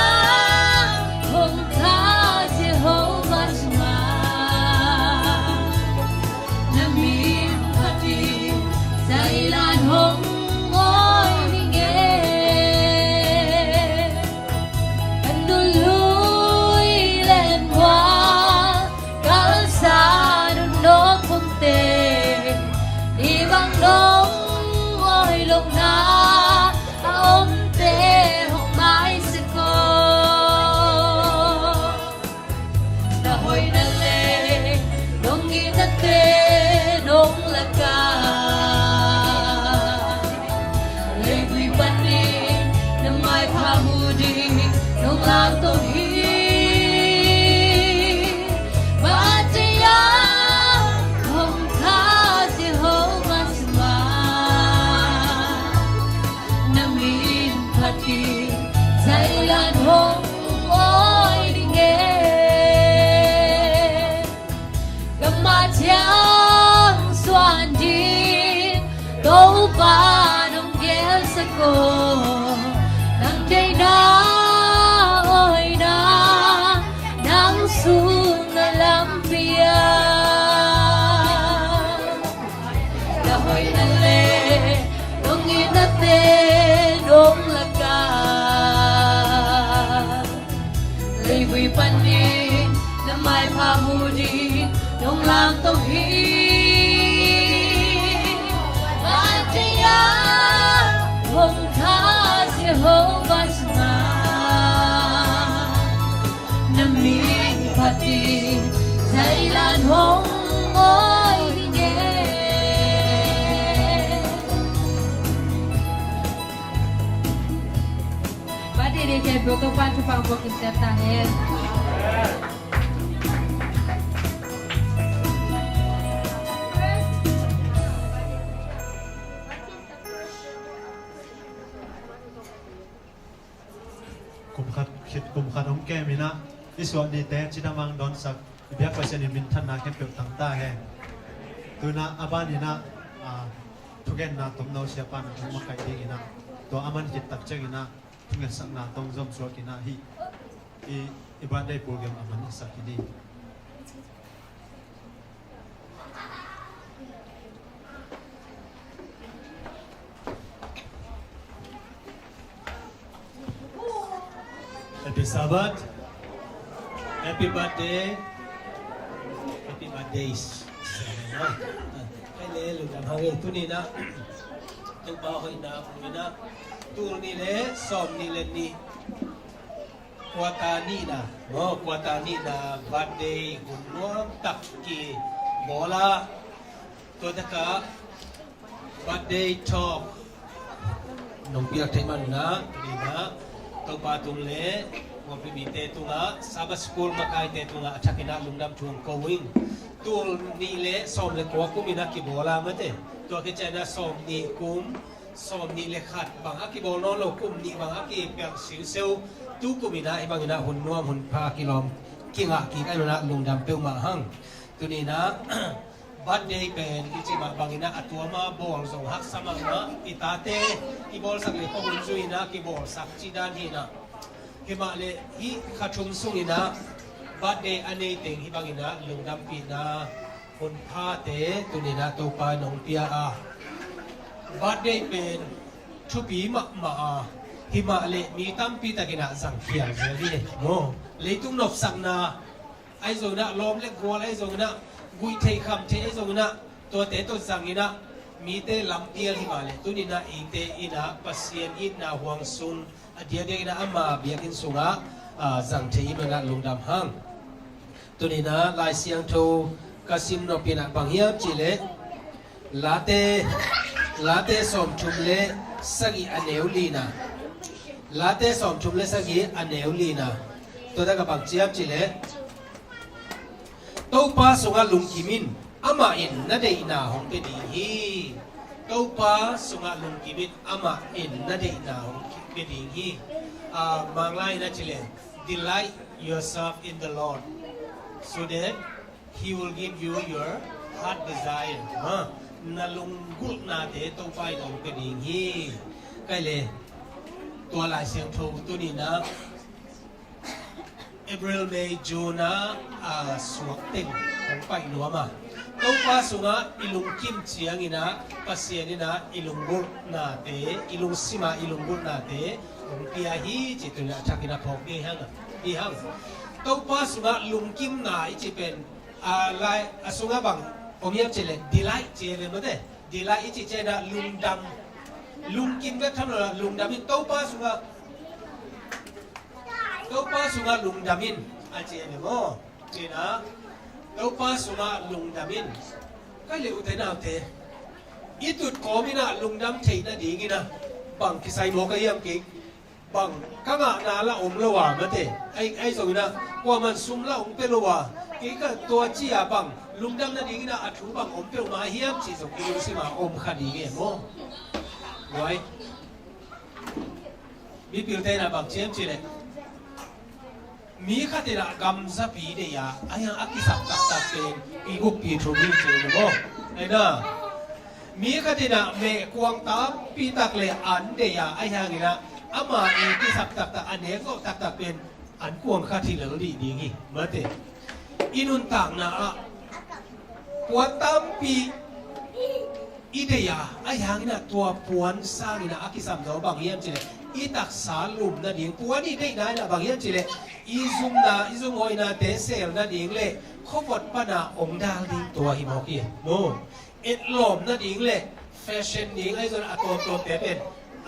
hong kha Jehovah Shammah, na min phatin zailan hong awi ning e. Ka nunlui len mual kalsa nunawk hunte, ni bang nong awi lohna a omte hong maisak aw. Na hoihna le na ngitnate nong lak a, leivui panin na maipha mu ding nong lamto hi. Batia hong kha Jehovah Shammah, na min phatin zailan hong awi ning e. Ka mat ciang suan ding Topa nong gelsak aw. Nang deihna awina nang sung na lampi ah, na hoihna le na ngitnate nong lak a, Thailand hong ngoi hi nge. Bate de ke bro to pan to pan bok in siap ta hen. Kum khat khit kum khat hong kem in ah, i suah nite cidamdang dawnsak, i biak Pasian in minthanna khempeuh tang ta hen. Tu in ah a ban in ah, ah, thugenna tomno siapa in ah hong makaih ding in ah, tua a man khit tak ciang in ah thungetsakna tawh zom suak in ah hih i, i birthday program a man sak hi ding. Happy Sabbath. Happy birthday. Happy birthdays. Hai le, lungdam hang e. Tuni in ah Topa hoihna mu in ah, tul nih le sawmnih le nih, quarter nihna, no, quarter nihna birthday hun nuam tak kibawl a, tua tak ah birthday talk nong piak thei man un ah, tuni in ah Topa tung le, Kawlpi mite tungah, Sabbath School makaite tungah a thak in ah lungdam thu hong ko ing. Tul nih le sawm le kua kum in ah kibawl a, mate. Tua khit ciang in ah sawmnih kum, sawmnih le khat bang a kibawl nawn lo, kum nih bang a kipiang siuseu. Tu kum in ah hih bang in ah hun nuam hun pha kilawm kingah kik a, hih bang in ah lungdam peuhmah hang. Tuni in ah birthday pen i cih mah bang in ah a tuam a bawl zong haksa mahmah. I tate i bawlsak le kong hun zui in ah kibawlsak cih dan hi in ah. Hih mah le hih kha thum sung in ah birthday a nei teng hih bang in ah lungdampihna hun phate tuni in ah Topa in hong pia a, birthday pen thupi mahmah a, hih mah le mi tampi tak in ah zang phial zel hi. Maw, leitung nopsakna ahi zong in ah, lawm le gual ahi zong in ah, guih theih kham theih ahi zong in ah, tuate tawh zang in ah, mite lampial hi mah le, tuni in ah eite in ah Pasian itna huang sung a diakdiak in ah ama biakinn sungah, ah, zang thei i hih man in ah lungdam hang. Tuni in ah Lai Siangtho ka sim nop in ah bang hiam cih leh, Late, Late sawmthum le sagih a neu lina, Late sawmthum le sagih a neu lina, tua tak ah bang ci hiam cih leh, Topa sungah lungkim in, amah in na deihna hong pia ding hi. Topa sungah lungkim in, amah in na deihna hong pia ding hi. Ah, Manglai in a cih leh, delight yourself in the Lord, so that He will give you your heart desire. Ha? Na lunggulhnate Topa in hong pia ding hi. Kei le, tua Lai Siangtho tuni in ah April, May, June ah, ah, suak teng hong pai nuam a, Topa sungah i lungkim ciang in ah Pasian in ah i lunggulhnate, i lungsim ah i lunggulhnate hong pia hi cih tuni in ah a thak in ah phawk ding hi hang. Topa sungah lungkimna i cih pen, ah, lai, a sungah bang om hiam cih leh delight ci hi ve, mate. Delight i cih ciang in ah lungdam, lungkim bek tham lo, lungdam in, Topa sungah, Topa sungah lungdam in a ci hi ve maw. Ci in ah Topa sungah lungdam in. Kei le, ute naute, i tut kawm in ah lungdam theih nading in ah bang kisai mawk a hiam? Kei bang ka ngahna lah om lo a, mate. Ahi, ahi zong in ah kuaman sum lah hong pia lo a, kei ka tua ci a bang lungdam nading in ah a thu bang om peuhmah hiam cih zong i lungsim ah om kha ding e maw. Why? Mipilte in ah bang ci hiam cih leh, mi khat in ah gamzapi deih a, ahi hang a kisap taktak pen pi guk pi thum hi ci hi maw. Ahi na, mi khat in ah mehkuang tampi tak le an deih a, ahi hangin ah ama i kisap taktak, a nek zawh taktak pen an kuang khat hi lel dih ding hi, mate. I nuntakna ah puan tampi i deih a, ahi hangin ah tua puan sangin ah a kisam zaw bang hiam cih leh i taksa lum nading. Puan i deihna in ah bang hiam cih leh i zumna, i zumhoihnate sel nading le khuavot pan a hong dal ding tua hi mawk hi. Maw, etlawm nading le fashion ding ahi zong a tuamtuamte pen,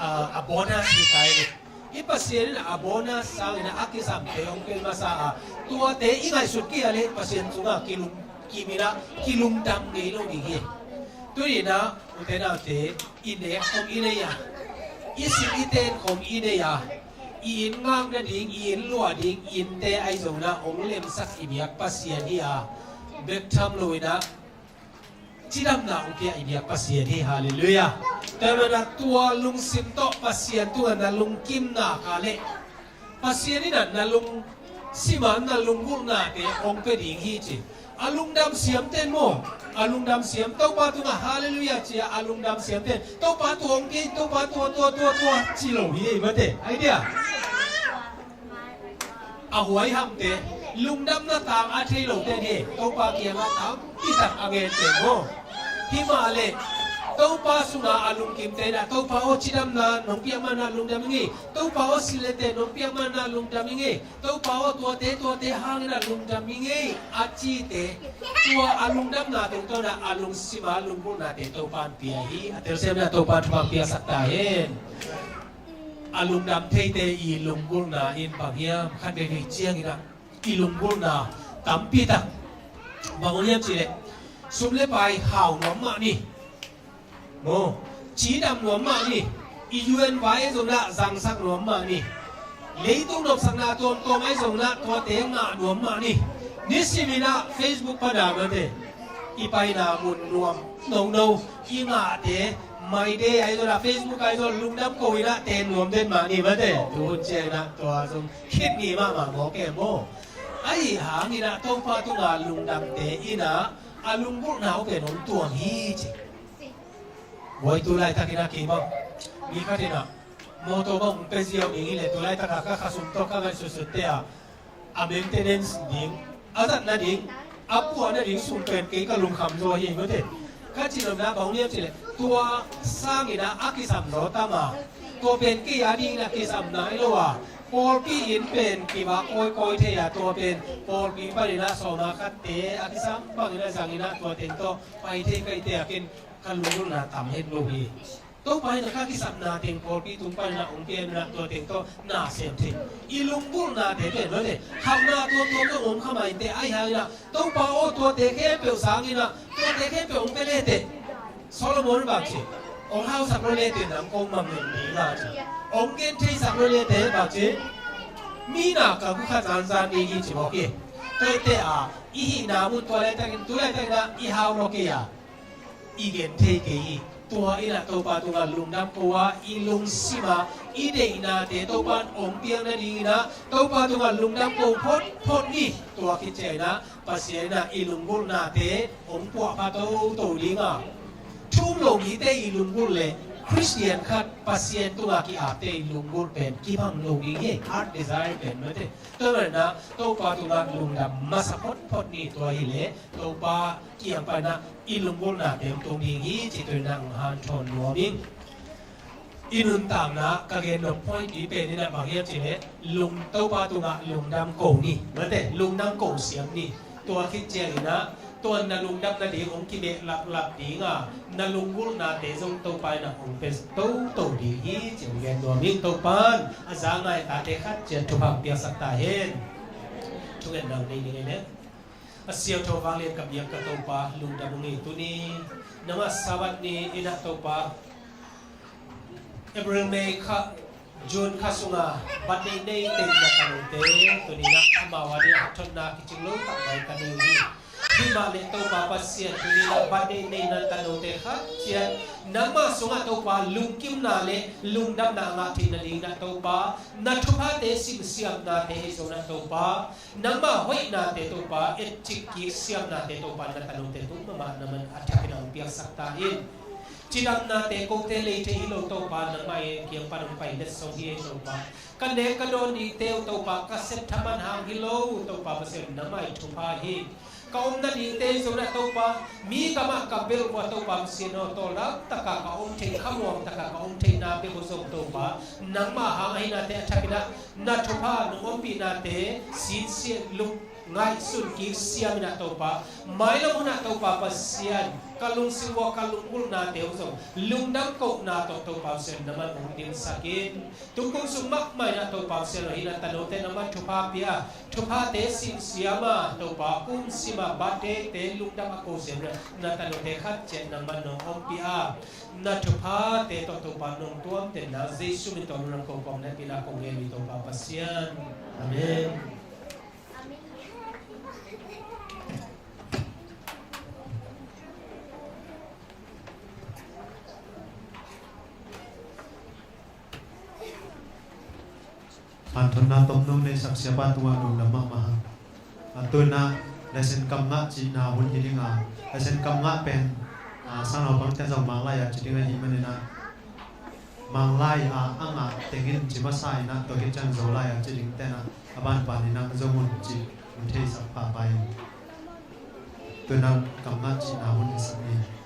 ah, a bonus hi ta hi. I Pasian in a bonus sangin a kisamte hong pia masa a, tuate i ngaihsut kei a leh Pasian sungah kilung, kimin ah kilungdam ngei lo ding hi. Tuni in ah ute naute, i nek khong i nei a, i sik i ten khong i nei a, i inn ngak nading, i inn luah ding, i innte ahi zongin ah hong lemsak i biak Pasian hi a, bek tham lo in ah cidamna hong pia i biak Pasian hi. Halleluiah. Tua manin ah tua lungsim tawh Pasian tungah na lungkimna kha leh Pasian in ah na lungsim ah na lunggulhnate hong pia ding hi ci. A lungdam siamten maw, a lungdam siam Topa tungah halleluiah ci a, a lungdam siamten Topa tua hong pia, Topa tua, tua, tua, tua ci lo hi ei mate. Ai dia. A huaihamte, lungdamna tang a thei lote hi, Topa kiangah tampi tak a ngente maw. Himahleh Topa sungah a lungkimte in ah, Topa aw, cidamna nong piak manin ah lungdam ing ei, Topa aw, silete nong piak manin ah lungdam ing ei, Topa aw, tuate, tuate hangin ah lungdam ing ei a cite, tua a lungdamna tungtawn ah a lungsim a lunggulhnate Topa in pia hi. A telsiam in ah Topa thupha piaksak ta hen. A lungdam theite i lunggulhna in bang hiam, khat veivei ciangin ah i lunggulhna tampi tak bang hiam cih leh, sum le pai hau nuam mah ni maw, cidam nuam mah ni, i U N vai zong ah zangsak nuam mah ni, leitung nopsakna tuamtuam ahi zong ah tuate ngah nuam mah ni, nisimin ah Facebook pan a mate, i paina mun nuam nono, i ngahte, My Day ahi zong ah, Facebook ahi zong, lungdam ko in ah ten nuam den mah ni mate. Tu hun ciangin ah tua zong khit ni mahmah mawk e maw. Ahi hangin ah Topa tungah lungdamte in ah a lunggulhna uh pen hong tuang hi ci. Buai tu laitakin ah kei bang, mi khat in ah mawtaw bang hong pia ziau ding hi leh, tu laitak a ka khasum tawh ka ngaihsutsutte ah a maintenance ding, a zat nading, a puah nading sum pen kei ka lungkham zaw hi ei mate. Ka cih nopna bang hiam cih leh, tua sangin ah a kisam zaw tam a, tua pen kei a dingin a kisam nai lo a, pawlpi inn pen kivak kawikawi thei a, tua pen pawlpi panin ah sawm a khatte a kisam bangin a zangin ah tua teng tawh pai thei ka hihte a, ken ka lunggulhna tam het lo hi. Topa in a ka kisapna teng pawlpi tung panin ah hong pia in ah tua teng tawh na sem thei. I lunggulhnate pen mate, hauhna tuamtuam zong om kha mah inteh, ahi hangin ah Topa aw, tuate khempeuh sangin ah tuate khempeuh hong pia le teh, Solomon bang ci, hong hausak lo le teh, nang kong mang lem ding a ci. Hong gentheisak lo le teh bang ci, mi na ka gu khat zanzan ding hi ci mawk hi. Tua teh a i hihna mun tua laitakin, tu laitakin ah i hau lo kei a, i gen thei kei hi. Tua in ah Topa tungah lungdam ko a, i lungsim a i deihnate Topa in hong piak nadingin ah Topa tungah lungdam ko photphot ni. Tua khit ciangin ah Pasian in ah i lunggulhnate hong puahpha toto ding a, thu um lo mite i lunggulh leh Khristian khat Pasian tungah ki-apte i lunggulh pen kibang lo ding hi. Heart desire pen mate. Tua manin ah Topa tungah lungdam masa photphot ni. Tua hi leh Topa kiang pan ah i lunggulhnate hong tung ding hi cih tu in ah hong hanthawn nuam ing. I nuntakna ka gen nop point i pen in ah bang hiam cih leh, lung, Topa tungah lungdam ko ni mate, lungdam ko siam ni. Tua khit ciangin ah tua na lungdam nading hong kibehlaplap ding a, na lunggulhnate zong Topa in ah hong pia toto ding hi cih hong gen nuam ing. Topa in a za ngai tate khat ciat thupha hong piaksak ta hen. Thungetna nei ni ngei leh. A siangtho vanglian ka biak ka Topa, lungdam ung ei. Tuni nangmah Sabbath ni in ah Topa, April, May kha, June kha sunga birthday nei teng na tanote, tuni in ah amau a ding a thotna kicing lo tak mai ka nei uh hi. Himahleh Topa Pasian, tuni in ah birthday nei na tanote khat ciat nangmah sungah Topa lungkimna le lungdamna a ngah theih nading in ah Topa, na thuphate simsiamnate ahi zongin ah Topa, nangmah hoihnate Topa, etcik kik siamnate Topa, na tanote tung mahmah na man a thakin a hong piaksak ta in. Cidamnate kote lei thei hi lo Topa, nangmah i kiang pan hong pai letsong hi ei Topa. Ka nek ka dawn dingte uh Topa, ka sep thaman hang hi lo Topa Pasian, nangmah i thupha hi. Ka om nadingte zong ah Topa, mi kamah ka belh uh a Topa Pasian aw, tawldam taka ka om theih, khamuang taka ka om theihna bek uh zong Topa, nangmah hang ahihnate a thakin ah na thupha, nong ompihnate sinsiat luk ngaihsun kik siam in ah Topa, mailam hun ah Topa Pasian, ka lungsim ua ka lunggulhnate uh zong lungdam kohna tawh Topa Pasian na man hong dimsak in. Tukum sung mahmah in ah Topa Pasian aw, hih na tanote nangman thupha pia, thuphate sinsiam a Topa, kum sim a birthday-te lungdam a ko siam in ah na tanote khat ciat nangman nong ompih a, na thuphate tawh Topa nong tuamtenna Jesu min tawh lungdam ko kong na pina kong ngen uh hi Topa Pasian. Amen. Hanthotna tomno neisak siapa tungah lungdam mahmah hang. A, tu-in ah lesson kam ngah cihna hun hi ding a, lesson kam ngah pen, a, sangnaupangte zong Manglai ah ci ding ahih manin ah, Manglai a a ngah tengin ci masa in ah, tua khit ciang Zolai a ci dingte in ah a banban in ah zong un cih hun theisak pahpah in. Tu-in ah kam ngah cihna hun hi sak ni.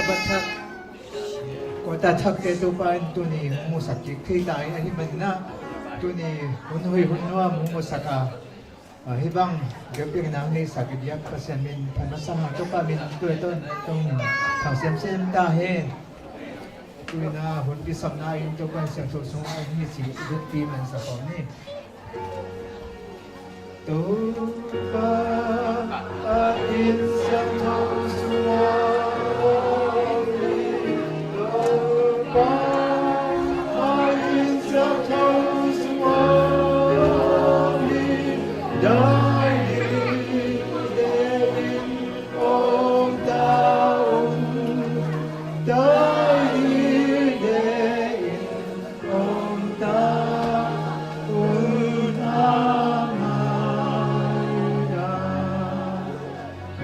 Thak, quarter thak te Topa in tuni hong musak kik thei ta in ahih manin ah, tuni hun hoih hun nuam hong musak a, ah, hih bang biakpiakna hong neisak i biak Pasian min phat masa hang, Topa min tawh tawh tawh thang semsem ta hen. Tu-in ah hun pisapna in Topa in siangtho sungah hong hi cih i zutpi mansak khawm ni. Topa a inn siangtho sungah om hi. Topa a inn siangtho sungah om hi. Dai ding, dai ding, om ta un. Dai ding, dai ding, om ta un, a mai dai.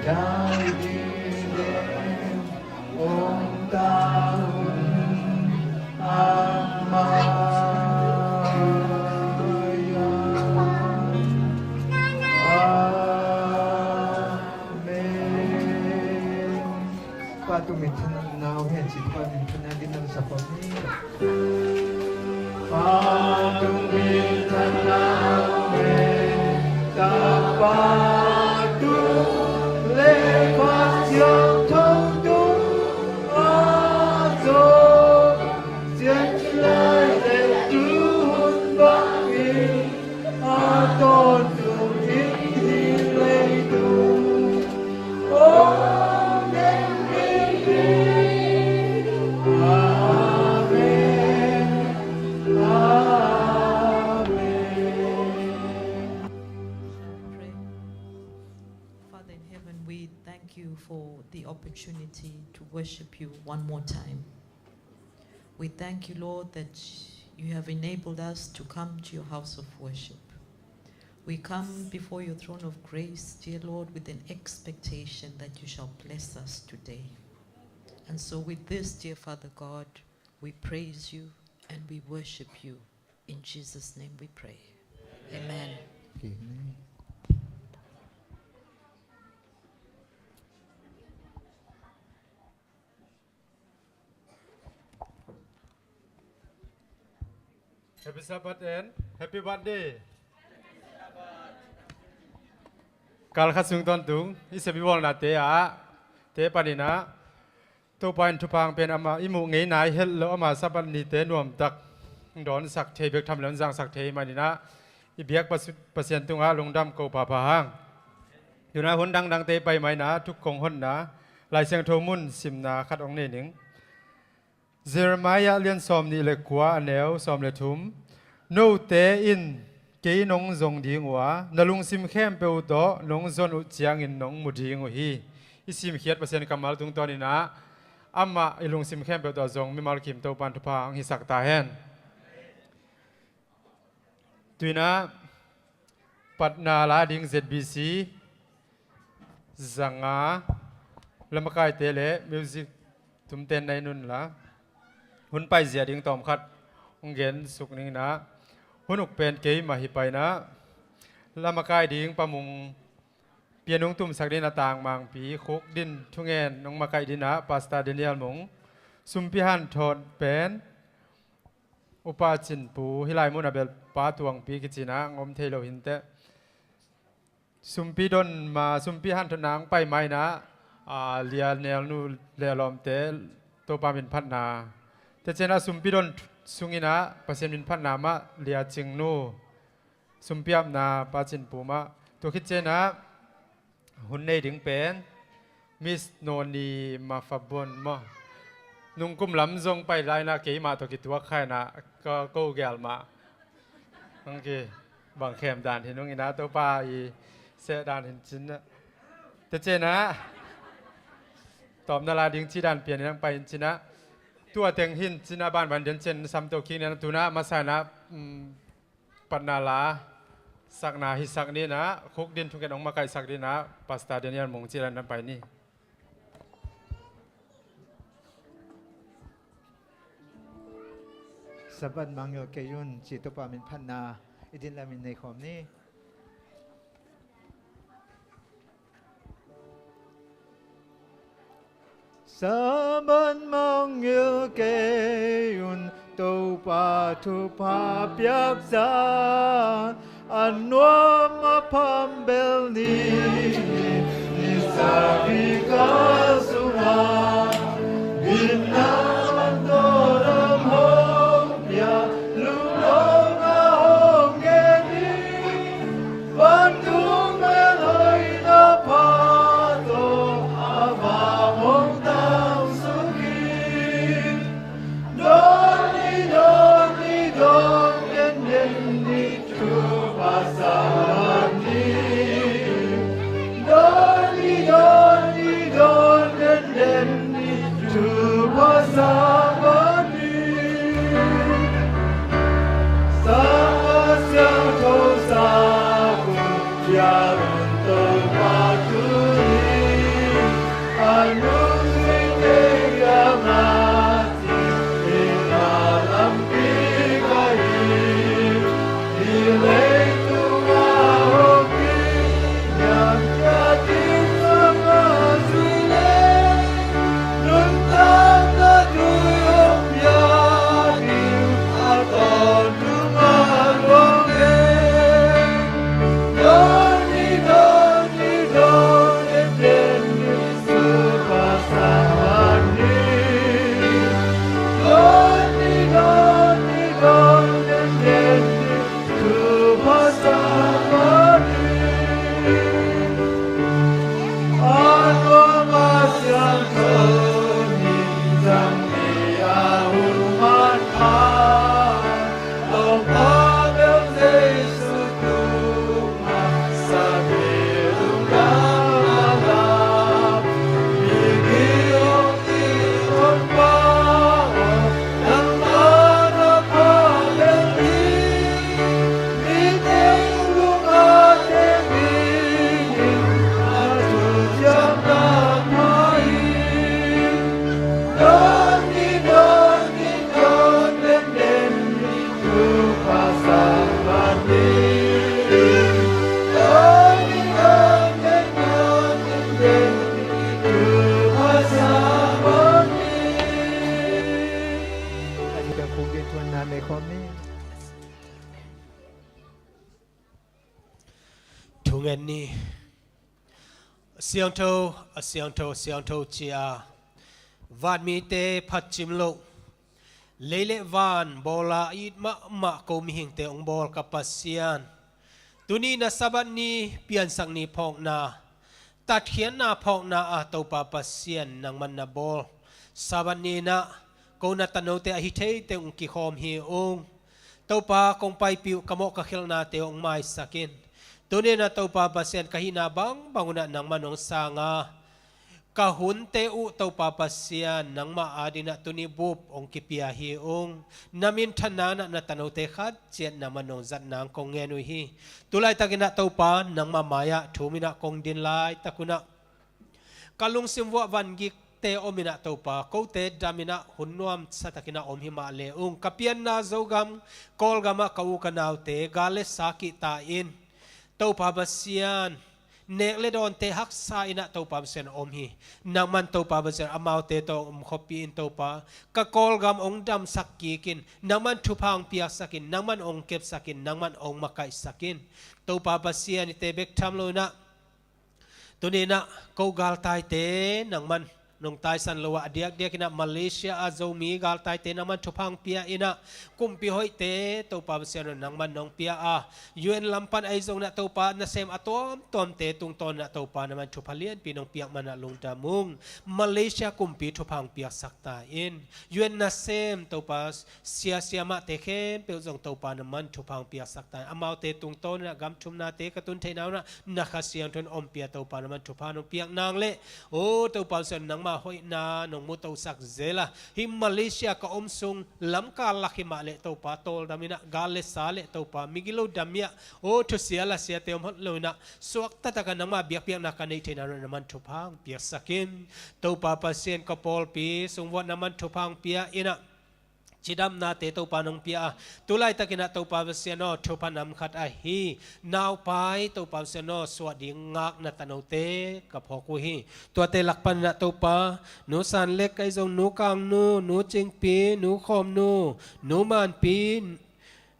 Dai ding, dai ding, om ta un, a mai dai. Amen. Pa tung minthanna uh hen, ci Pa minthanna ding lam sa khawm ni. Pa tung minthanna uh hen, Tapa tung le Kha Siangtho tung a zong, ciat lai le tu hun bangin a tawntung in hih leitung om ding hi. Amen. Amen. Pray. Father in heaven, we thank you for the opportunity to worship you one more time. We thank you, Lord, that you have enabled us to come to your house of worship. We come before your throne of grace, dear Lord, with an expectation that you shall bless us today. And so with this, dear Father God, we praise you and we worship you. In Jesus' name we pray. Amen. Happy Sabbath and happy birthday. Kal khat sung tawntung i sep i bawlnate ah, te panin ah, Topa in thupha hong pia in, amah i muh ngei nai het loh, ama Sabbath nite nuamtak dawnsak thei bek tham le hong zangsak thei manin ah, i biak Pas-, Pasian tungah lungdam ko phapha hang. Tu-in ah hun dangdangte pai manin ah, thuk kong honna, Lai Siangtho mun simna khat hong nei ning. Jeremiah lian sawm nih le kua, a neu sawm le thum. Note in kei nong zong ding uh a, na lungsim khempeuh tawh nong zon uh ciangin nong mu ding uh hi. I simkhiat Pasian kammal tungtawnin ah, amah i lungsim khempeuh tawh zong mimal kim Topa in thupha hong hisak ta hen. Tu-in ah, patna la ding Z B C zanga, lamakaite le music tumten na in unla, hun paizia ding tawmkhat hong gensuk ning in ah, hun uk pen keimah hi pah in ah, lamakai ding Pa Mung Pian hong tumsak ding in ah, Tangmangpi khukdin thungen hong makaih ding in ah, Pastor Daniel Mung, sumpi hanthawt pen Upa Cin Pu, hih lai mun a bel Pa Tuangpi kici in ah, hong om thei lo hi inteh. Sumpi don ma, sumpi hanthawtna hong pai ma in ah, a, Lia Nelnu le a lawmte Topa min phatna. Tua ciang ah sumpi don sung in ah Pasian min phatna mah Lia Cingnu. Sumpi apna Pa Cin Pu mah. Tua khit ciang ah hun nei ding pen Miss Noni Mafabon maw? Nungkum lam zong pai lai in ah keimah tawh kituak kha in ah, ka ko gel mah. Hong kibang khem dan hi nung in ah, Topa i seh dan hi in cin ah. Tua ciang ah tawpna la ding cih dan pian in hong pai hi in cin ah. Tua teng hi in cin ah, banban den ciang sam to kik in ah, tu in ah masa in ah, um, patna la sakna hisak ni in ah, khukdin thungen hong makaihsak ding in ah, Pastor Daniel Mung cih dan in pai ni. Sabbath mangngilh kei un, ci Topa min phatna i din lamin nei khawm ni. Sabbath mangngilh kei un, Topa thupha piak zah, a nuam a pham bel ni, ni sagih kal sungah minam dawdam hong pia, lungdamna hong gen hi. Vantung mel hoihna pha tawh a vang hong tangsuk hi. Dawn ni, dawn ni, dawn denden ni, thupha sangin ni. Dawn ni, dawn ni, dawn denden ni, thupha sangin ni. Sang a siangtho sak un, pia un Topa tuni, a nungzuite kiangah ci in, a lampi ka hi. Hih leitung a hong piang, a ding sangah zui leng, nuntakna tui hong pia ding a tawntung a luang leng. Dawn ni, dawn ni, dawn denden ni, thupha sangin ni. Dawn ni, dawn ni, dawn denden ni, thupha sangin ni. A nuam a siangtho ni, zang ni a hun man pha, Topa bel Jesu tungah sa kei lungdamna la. Migilo i Honpa aw, nangmah na pha lel hi. Mite lungah teng dingin a thuciamna pha hi. Dawn ni, dawn ni, dawn denden ni, thupha sangin ni. Dawn ni, dawn ni, dawn denden ni, thupha sangin ni. A ding pen kong gen thuanna nei khawm ni. Thu ngen ni. A siangtho, a siangtho, a siangtho ci-a vanmite phatcim loh, lei le van bawl a it mahmah ko mihingte hong bawl ka Pasian, tuni na Sabbath ni, piansak ni phawkna, tatkhiatna phawkna ah Topa Pasian nangman na bawl Sabbath ni-in ah ko na tanote ahi theiteng hong kikhawm hi ung. Topa kong paipih uh, ka mawh ka khelhnate hong maisak in. Tuni-in ah Topa Pasian ka hihna bangbang un ah nangman hong sang a, ka hunte uh Topa Pasian nangmah adingin ah tuni bup hong kipia hi ung. Na minthanna in ah na tanote khat ciat nangman hong zat nang kong ngen uh hi. Tu laitakin ah Topa nangmah mai-ah thu-um in ah kong din laitak un ah ka lungsim vuah vangikte om in ah Topa, kote dam in ah hun nuamsa takin ah om hi mah le ung, ka pianna Zogam, Kawlgam ah ka u ka naute gal le sa kihta in, Topa Pasian, nek le dawnte haksa in ah Topa Pasian om hi. Nangman Topa Pasian amaute tawh om khawmpih in Topa, ka Kawlgam hong damsak kik in, nangman thupha hong piaksak in, nangman hong kepsak in, nangman hong makaihsak in. Topa Pasian, hihte bek tham lo in ah tuni-in ah ko galtaite nangman nong taisan lo ah, a diakdiakin ah Malaysia a Zomi galtaite nangman thupha hong pia in ah, kumpi hoihte Topa Pasian aw nangman nong pia a, U N lam pan ahi zongin ah Topa nasem a tuamtuamte tungtawn in ah Topa nangman thupha lianpi nong piak man ah lungdam ung. Malaysia kumpi thupha hong piaksak ta in. U N nasem Topa, siasia mahte khempeuh zong Topa nangman thupha hong piaksak ta in. Amaute tungtawn in ah gam thumnate ka tun theihna un ah na Kha Siangtho in ompih a, Topa nangman thupha nong piak nang leh, aw Topa Pasian, nangmah hoihna nong mutohsak zel a, hih Malaysia ka om sung Lamka lak hi mah leh Topa, tawldam in ah gal le sa leh Topa, migilo dam hi a, aw thusia lasiate om hot lo in ah suakta takin nangmah biakpiakna ka neih theihna un ah nangman thupha hong piaksak in. Topa Pasian, ka pawlpi sung vuah nangman thupha hong pia in ah, cidamnate Topa nong pia a, tu laitakin ah Topa Pasian aw, thupha nam khat ahi naupai Topa Pasian aw, suah ding ngakna tanote ka phawk uh hi. Tuate lak panin ah Topa, Nu San Lek ahi zong, Nu Kang Nu, Nu Cingpi, Nu Khawm Nu, Nu Manpi,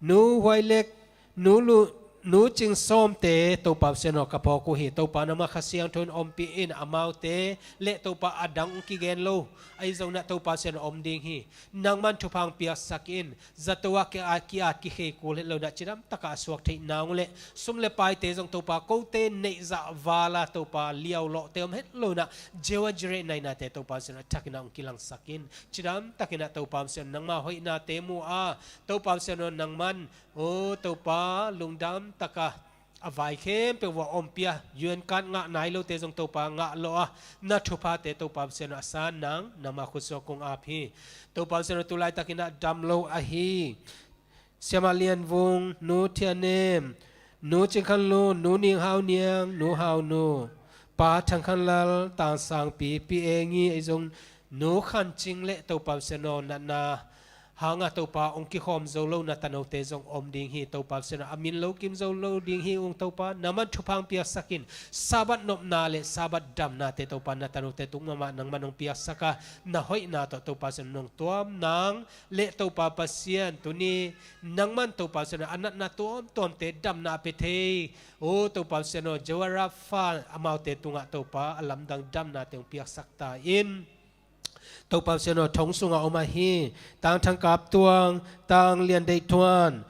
Nu Huai Lek, Nu Lu, Nu Cing Sawmte Topa Pasian aw ka phawk uh hi. Topa nangmah Kha Siangtho in ompih in amaute le Topa adang kigen lo ahi zong ah Topa Pasian aw om ding hi. Nangman thupha hong piaksak in, zato ah ki-at, ki-at kikhei kul het lo in ah cidam takah a suak theih nang uh le sum le paite zong Topa kote neihzah vala Topa liaulawhte om het lo in ah Jehovah Jireh nainate Topa Pasian aw a thakin ah hong kilangsak in, cidam takin ah Topa Pasian aw nangmah hoihnate mu a, Topa Pasian aw nangman, o Topa, lungdam taka a vai khempeuh uah ompih a, U N card ngah nai lote zong Topa ngah lawh a, na thuphate Topa Pasian aw a san nang nangmah khutsuak kong ap hi. Topa Pasian aw tu laitakin ah dam lo ahi Siamah Lian Vung, Nu Thia Nem, Nu Cing Khan Lun, Nu Ning Hau Niang, Nu Hau Nu, Pa Thang Khan Lal, Tang Sang Pi, Pi Eng Ngi ahi zong, Nu Khan Cing le Topa Pasian aw natna hangah Topa hong kikhawm zo lo na tanote zong om ding hi. Topa Pasian aw a min lo kim zo lo ding hi ung Topa, nangman thupha hong piaksak in, Sabbath nopna le Sabbath damnate Topa na tanote tung mahmah nangman hong piaksak a, na hoihna tawh Topa Pasian aw nong tuam nang le Topa Pasian aw tuni nangman Topa Pasian aw a natna tuamtuamte damna a pia thei, o Topa Pasian aw Jehovah Rapha amaute tungah Topa a lamdang damnate hong piaksak ta in. Topa Pasian aw thong sungah om ahi Tang Thang Kap Tuang, Tang Lian Deih Thuan,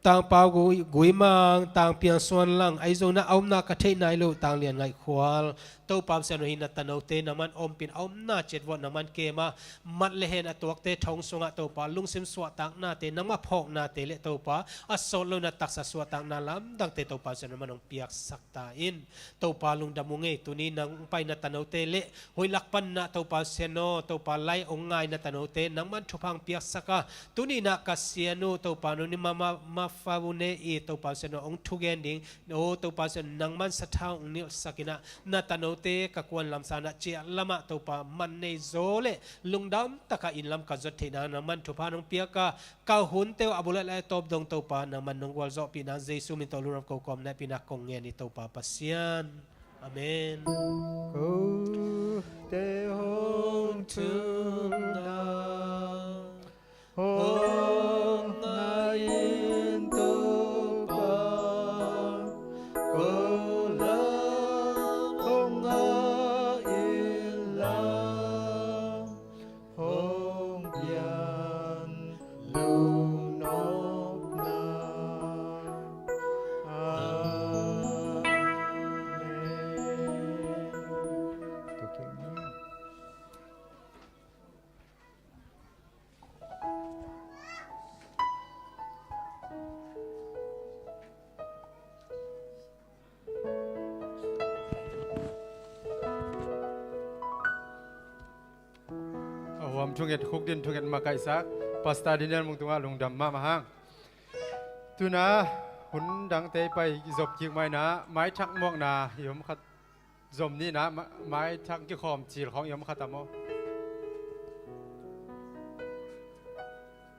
Tang Pau Gui, Gui Mang, Tang Piang Suan Lang ahi zong ah a omna ka theih nai lo Tang Lian Ngaih Khual, Topa Pasian aw hih na tanote nangman ompih in, a omna ciat uah nangman kem a, mat le hen a tuakte thong sungah Topa lungsim suahtaknate, nangmah phawknate le Topa a sawt lo in ah taksa suahtakna lamdangte Topa Pasian aw nangman hong piaksak ta in. Topa lungdam ung ei, tuni nang hong pai na tanote le huih lak panin ah Topa Pasian aw, Topa lai hong ngai na tanote nangman thupha hong piaksak a, tuni in ah ka sianu Topa Nu Ni Ma, Ma, Ma Fa Vu Ne i Topa Pasian aw hong thugen ding, o Topa Pasian aw nangman sathau hong nilhsak in ah na tanote ka kuan lamsang ah ciah lamah Topa man nei zaw le lungdam taka inn lam ka zot theih nang nangman thupha nong piak a, ka hunte uh a bul a lai a tawp dong Topa nangman nong gualzawhpih nang Jesu min tawh lungnop ko kawm na pi nak kong ngen hi Topa Pasian. Amen. Kote hong thum na hong ngai in Topa, ko lam hong ngai in la, hong pian lungnopna. Amen. A huam thunget, khukdin thunget makaihsak Pastor Daniel Mung tungah lungdam mahmah hang. Tuna hun dangte i pai i zop kik mai na, maithak muakna i om khat zom ni na, ma-, maithak kikhawm cil khawng i om khat a maw?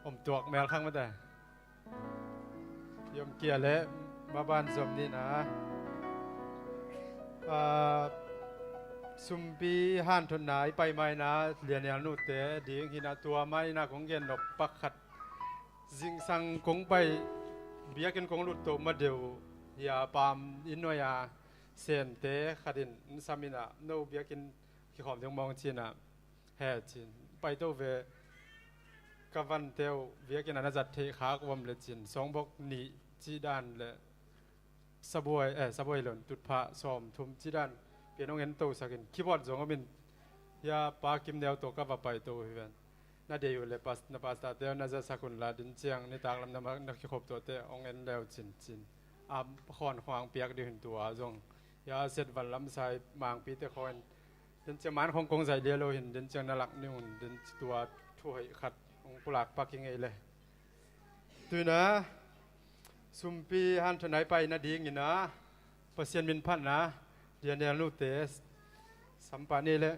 Om tuak mel khang mate. I om kia le maban zom ni na. Ah, sumpi hanthotna i pai mai na, Lianel nute ding hi na, tua mai na kong gen nop pak khat. Zingsang kong pai, biakinn kong lut to ma deuh hia, pam inn nuai a sente khat in, "N sam in ah, no biakinn kikhawm ding mawng," ci-in ah, "He," ci-in pai to ve. Ka vante uh biakinn ah na zat theih khak uam le cin, sawngbok nih cih dan le sabuai, eh, sabuai lon tutphah sawmthum cih dan pian hong en tosak in, keyboard zong om in, hia Pa Kim Neu tawh ka va pai to hi ven. Na deih uh le pas-, na pastor te na zasak un la, din ciang nitak lam na ma-, na kikhop tuate hong en leu cin cin. A khawn khuang piak ding hin tua zong, hia Set Van Lam Sai Mangpi te khawn, din ciang man khong kong zaih lia lo hin, din ciang na lak ni un, din tua thu hoih khat hong pulak pak i ngei le. Tuina sumpi hanthotna i pai nadingin ah Pasian min phatna Daniel nute sampah ni le.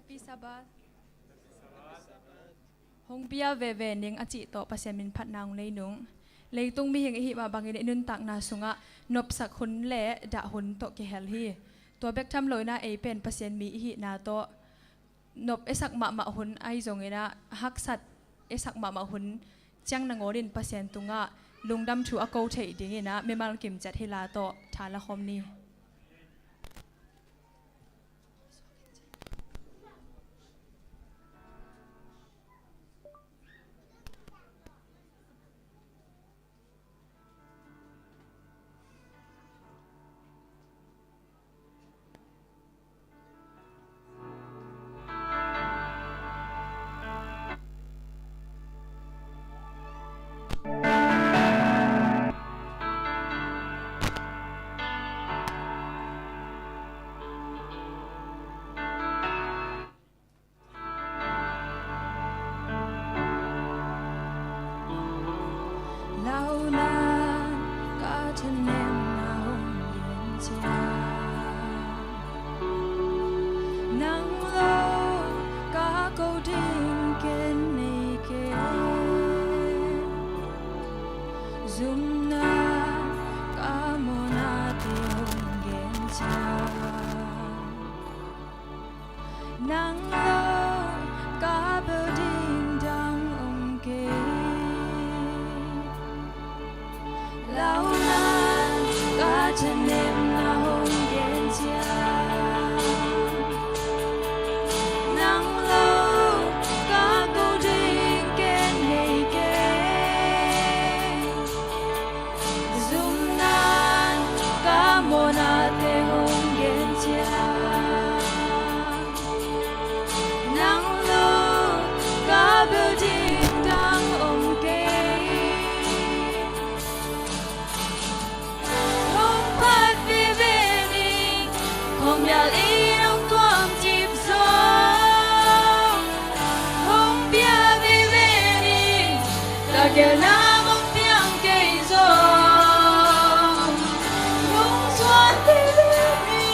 Happy Sabbath. Hong bia veve ning a cih tawh Pasian min phatna hong nei nung. Leitung mihing i hih mah bangin i nuntakna sungah nopsak hun le dah hun tawh kihel hi. Tua bek tham loin ah ei pen Pasian mi i hihna tawh nop esak mahmah hun ahi zongin ah haksat esak mahmah hun ciang nangawnin Pasian tungah lungdam thu a ko theih dingin ah mimal kimciat hih la tawh tha la khawm ni. Launan ka thanemna hong gen ciang, nang lo ka ko ding ken nei kei. Zumna ka mawhnate hong gen ciang, nang lo ka bel ding dang om kei. Launan ka thanemna hong gen ciang, nang lo ka ko ding ken nei kei. Zumnan ka mawhnate hong gen ciang, nang lo ka bel ding dang om kei. Hong phat veve ni, khuamial in hong tuam cip zong. Hong bia veve ni, ka gelna hong piang kei zong. Hong zuan veve ni,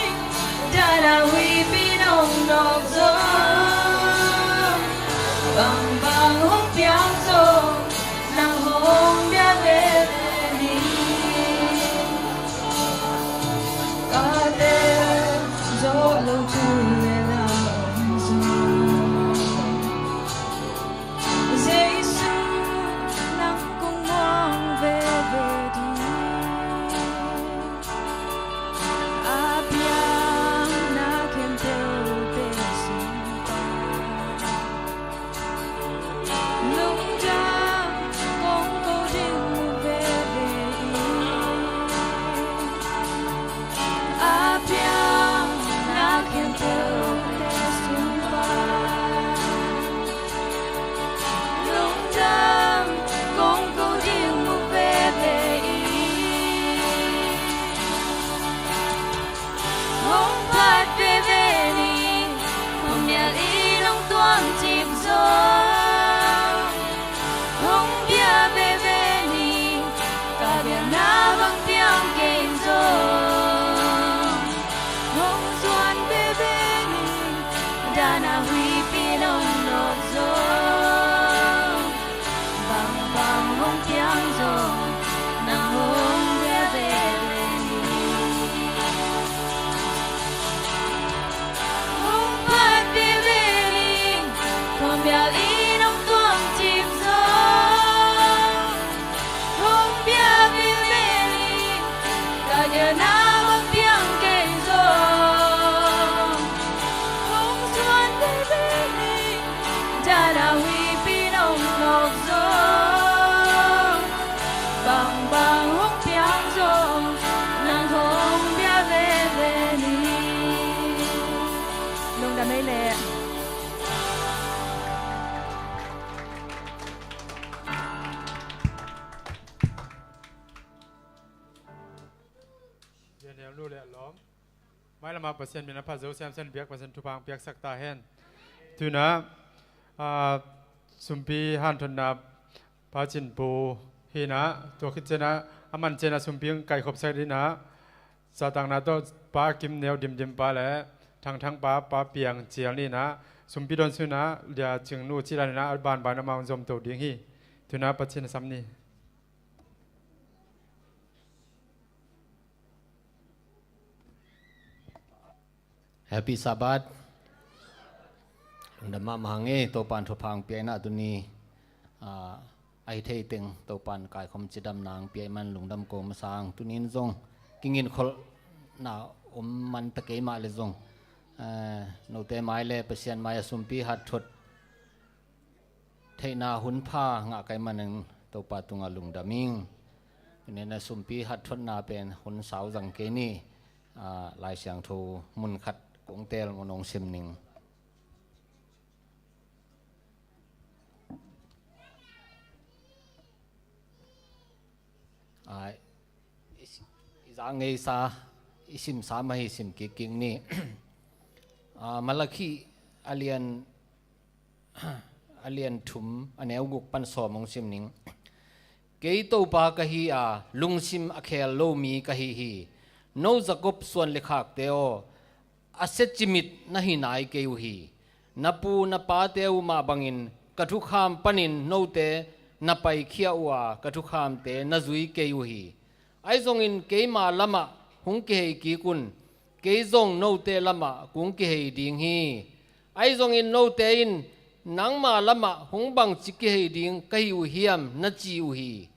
dan a huipi nong nawk zong. Bangbang hong piang zong, nang hong bia veve ni. Ka tel zawh lo tu le la om zong, Jesu, nang kong muang veve ding. A piang na khempeuhte sung pan, lungdam kong ko ding veve in. A piang na khempeuhte sung pan, lungdam kong ko ding veve in. Hong phat veve ni, khuamial in hong tuam cip zong. Hong bia veve ni, ka biakna bang piang kei zong. Hong zuan veve ni, dan a huipi nong nawk zong. Bangbang hong piang zong, nang hong bia veve ni. Hong phat veve ni, khuamial in hong tuam cip zong. Hong bia veve ni, ka gelna hong piang kei zong. Hong zuan veve ni, dan a huipi nong nawk zong. Bangbang hong piang zong, nang hong bia veve ni. Lungdam ei leh. Daniel nu le lawm. Mailamah Pasian min a phat zo siamsen biak Pasian thupha hong piaksak ta hen. Tuna, ah, sumpi hanthotna Pa Cin Pu hi na, tua khit ciangin a man ciangin sumpi hong kaikhopsak dingin, zahtakna tawh Pa Kim Neu Dimdim pa le Thangthang pa, Pa Piang Cial ni na, Sumpi don sunah Lia Cing Nu ci dan inah a banban amah hong zom to ding hi. Tunah Pathian a sam ni. Happy Sabbath. Lungdam mahmah hang e, Topan thupha hong pia inah tuni, ah, ahi thei teng Topan kaikhawm cidamna hong pia i man lungdam ko masa hang. Tunin zong kingin kholhna om man ta kei mah le zong, eh, note mai le Pasian mai a sumpi hatthot theihna hun pha ngah kai manin Topa tungah lungdam ing. Tunin a sumpi hatthotna pen hun sau zang kei ni. Ah, Lai Siangtho mun khat kong teel mun hong sim ning. Ah, i, i za ngeisa, i simsa mah hi, sim kikkik ni. Ah, Malakhi a lian, a lian thum, a neu guk pan sawm hong sim ning. Kei Topa ka hi a, lungsim a khel lo mi ka hi hi. No Jakob suan le khakte aw, a siacimit na hi nai kei uh hi. Na pu na pate uh mah bangin ka thukham panin note na paikhia uh a, ka thukhamte na zui kei uh hi. Ahi zongin keima lamah hong kihei kik un, kei zong note lamah kong kihei ding hi. Ahi zongin note in, "Nangma lamah hong bangci kihei ding ka hi uh hiam?" na ci uh hi.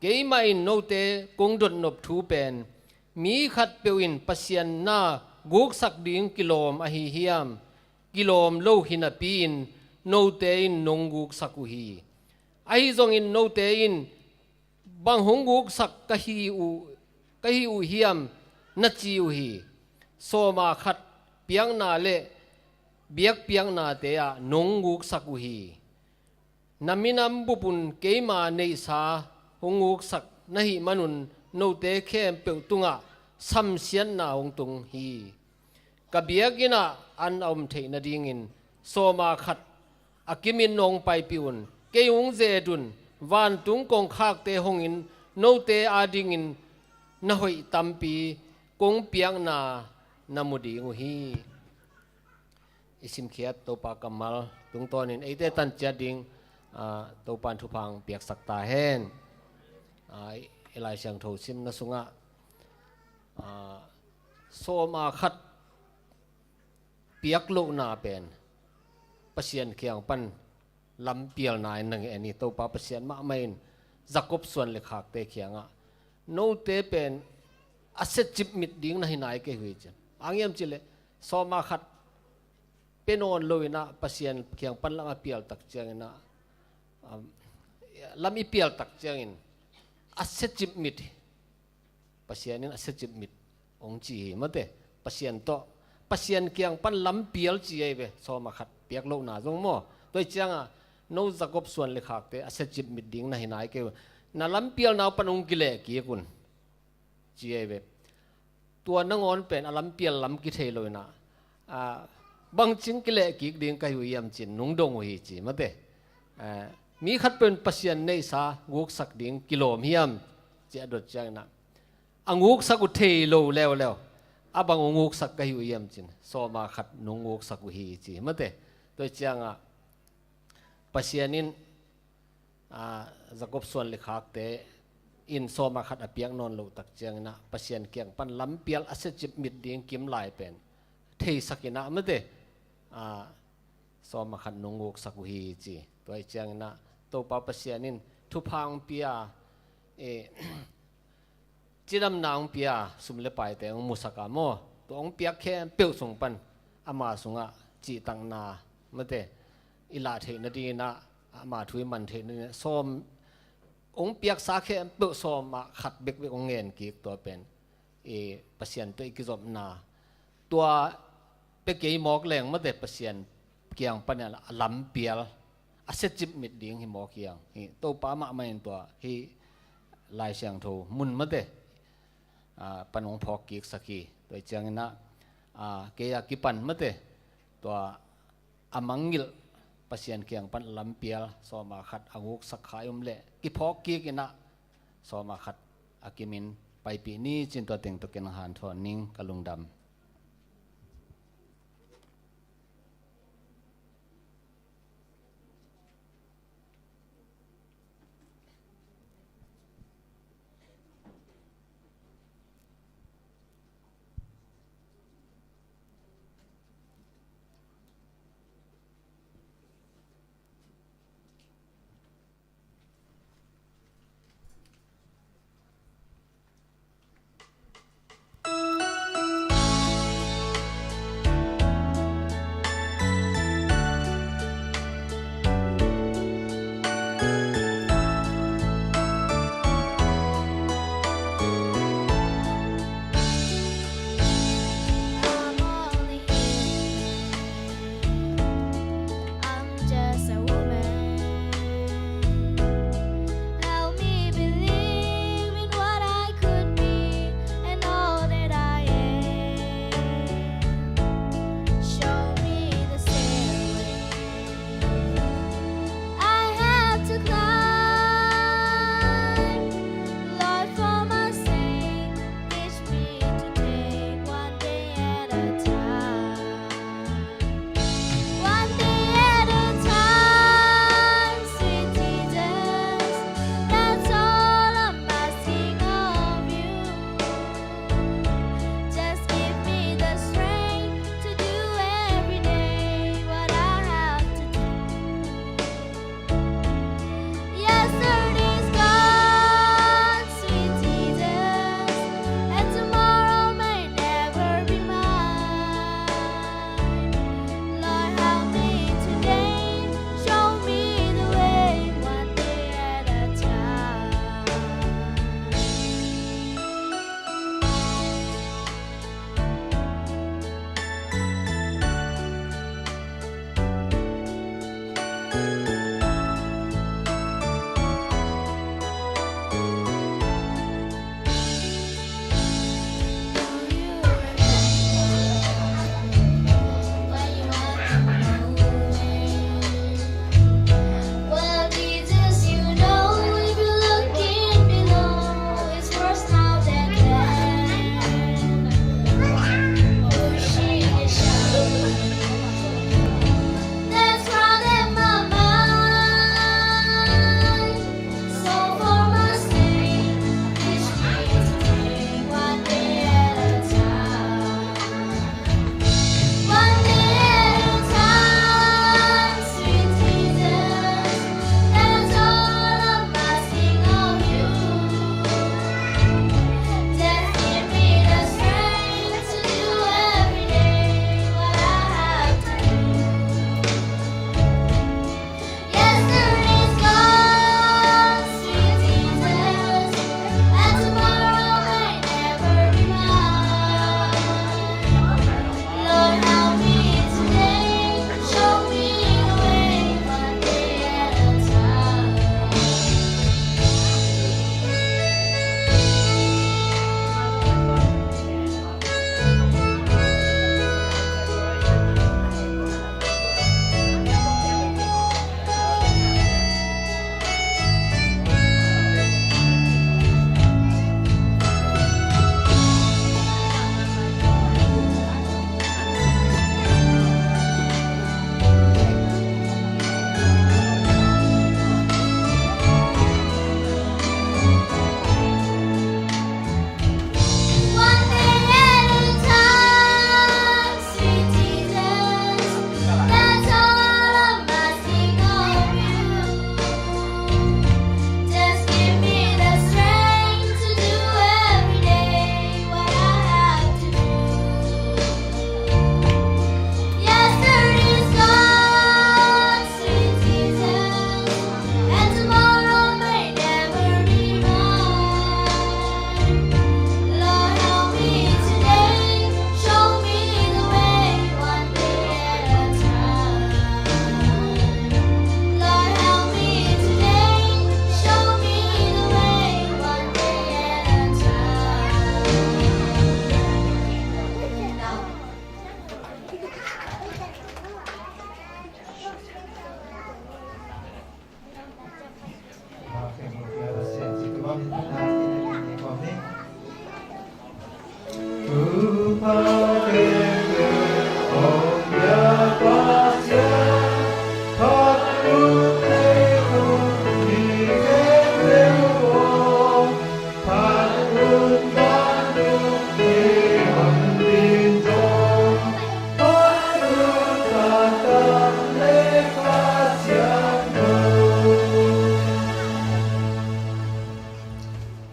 Keimah in note kong dotnop thu pen, mi khatpeuh in Pasian na guksak ding kilawm ahi hiam? Kilawm lo hi napi-in note in nong guksak uh hi. Ahi zongin note in, "Bang hong guksak ka hi uh, ka hi uh hiam?" na ci uh hi. Sawma khat piakna le biakpiaknate ah nong guksak uh hi. Na minam bupun keima neihsa hong guksak na hih manun note khempeuh tungah samsiatna hong tung hi. Ka biakinn ah an a om theih nadingin sawma khat a kimin nong paipih un. Kei hong zet un, vantung kongkhakte hongin note adingin na hoih tampi kong piakna na mu ding uh hi. I simkhiat Topa kammal tungtawnin eite tan ciat ding, ah, Topan thupha hong piaksak ta hen. Ah, i Lai Siangtho simna sungah, ah, sawma khat piak lohna pen Pasian kiang pan lampialna in na ngen hi. Topa Pasian mahmah in Jakob suan le khakte kiangah, "Note pen a siacipmit ding na hi nai kei uh hi," ci. Bang hang hiam cih leh sawma khat pia nawn lo inah Pasian kiang pan lam a pial tak cianginah, um, lam i pial tak ciangin a siacipmit hi. Pasian in a siacipmit hong ci hi, mate. Pasian tawh, Pasian kiang pan lampial ci ahi ve, sawma khat piak lohna zong maw. Tua hi ciangah, "No Jakob suan le khakte, a siacipmit ding na hi nai kei uh. Na lampialna uh pan hong kileh kik un," ci ahi ve. Tua nangawn pen a lampial lam kithei lo inah, ah, "Bangcing kileh kik ding ka hi uh hiam?" ci-in nung dong uh hi ci, mate. Ah, mi khatpeuh in Pasian neihsa guksak ding kilawm hiam, ci a dot cianginah, "A guksak uh thei lo leuleu, a bang hong guksak ka hi uh hiam?" ci-in sawma khat nung guksak uh hi ci, mate. Tua hi ciangah Pasian in, ah, Jakob suan le khakte in sawma khat a piak nawn loh tak cianginah Pasian kiang pan lampial a siacipmit ding kimlai pen theisak inah, mate, ah, sawma khat nung guksak uh hi ci. Tua hi cianginah Topa Pasian in thupha hong pia, eh, cidamna hong pia, sum le paite hong musak a maw. Tua hong piak khempeuh sung pan ama sungah cihtakna, mate, i lah theih nadinginah, ama thu i man theih nadinginah, sawm, hong piaksa khempeuh sawma khat bekbek hong ngen kik, tua pen i Pasian tawh i kizopna. Tua pia kei mawk leng, mate, Pasian kiang pan a lampial a siacipmit ding hi mawk hi hang. Hi Topa mahmah in tua hih Lai Siangtho mun, mate, ah, pan hong phawk kiksak hi. Tua hi cianginah, ah, kei a kipan, mate, tua a mangngilh Pasian kiang pan lampial sawma khat a guksak kha i om leh kiphawk kik inah sawma khat a kimin paipih ni ci-in tua teng tawh ken hanthawn ning. Ka lungdam.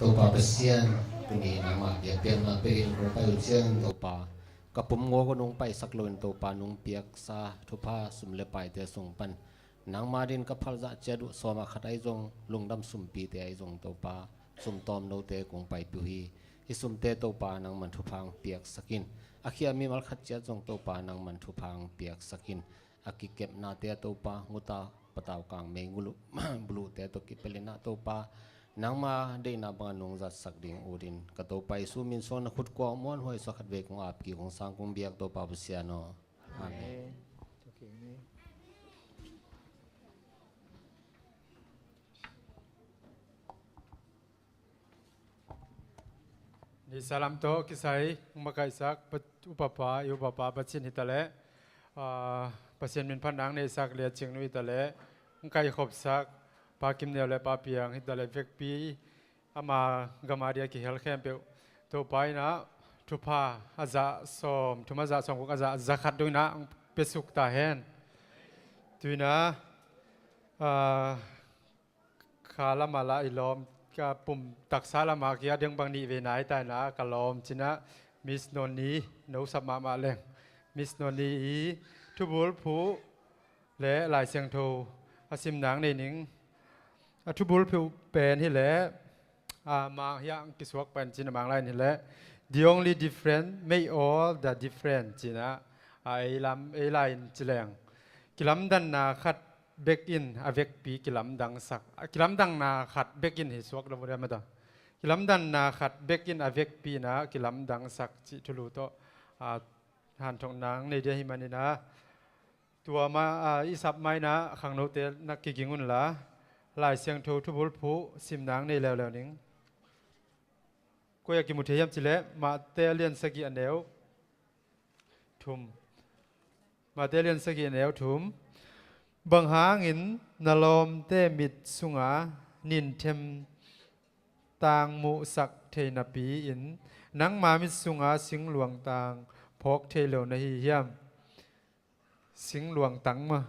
Topa Pasian, tuni nangmah biakpiakna pia-in kong pai uh ciang Topa, ka pumngaw kong nung paisak loin Topa nung piaksa thupha sum le paite sung pan nangma din ka phalzah ciat uh sawma khat ahi zong, lungdam sumpite ahi zong Topa, sumtawm note kong paipih uh hi. Hih sumte Topa nangman thupha hong piaksak in. A khia mimal khat ciat zong Topa nangman thupha hong piaksak in. A kikepnate Topa, nguta patau kang mei ngulu buluhte tawh kipelina Topa, nangma deihna banga nung zatsak ding utin ka Topa Jesu min suang na khut kuang muanhuai suak khat vei kong ap kik hong sang kong biak Topa Pasian aw. Amen. Ni salam tawh kisai hong makaihsak upapa, i upapa Pasian hi ta leh, ah, Pasian min phatna hong neihsak Lia Cing Nu hi ta leh, hong kaikhopsak Pa Kim Neu le Pa Piang hi ta leh, vekpi ama gam a dia kihel khempeuh Topa in ah thupha a zah sawm, thum a zah sawm guk a zah za khat dong in ah hong piasuk ta hen. Tu in ah, ah, kha lamah la i lawm, ka pum taksa lamah kia deng bang nih vei nai ta in ah ka lawm ci in ah Miss Noni, no sap mahmah leng, Miss Noni i thubulphuh le Lai Siangtho a simna hong nei ning. A thubulphuh pen hi leh, a, Mang hiah hong kisuak pen ci in a Mang lai in hi leh, "The only different make all the different," ci in ah, a, ei lam, ei lai in ci leng, kilamdanna khat bek in a vekpi kilamdangsak. A kilamdanna khat bek in hi suak lo mu dia mata. Kilamdanna khat bek in a vekpi in ah kilamdangsak cih thulu tawh, a, hanthotna hong nei dia hi man in ah, tua ma, a, i sap ma in ah khangnote na kiging un la, Lai Siangtho thubulphuh simna hong nei leuleu ning. Koi ah kimu thei hiam ci leh, Mate a lian sagih a neu thum. Mate a lian sagih a neu thum. "Bang hangin na lawmte mit sunga nin themtang muhsak thei napi-in, nangma mit sunga singluang tang phawk thei lo na hi hiam?" Singluang tang maw?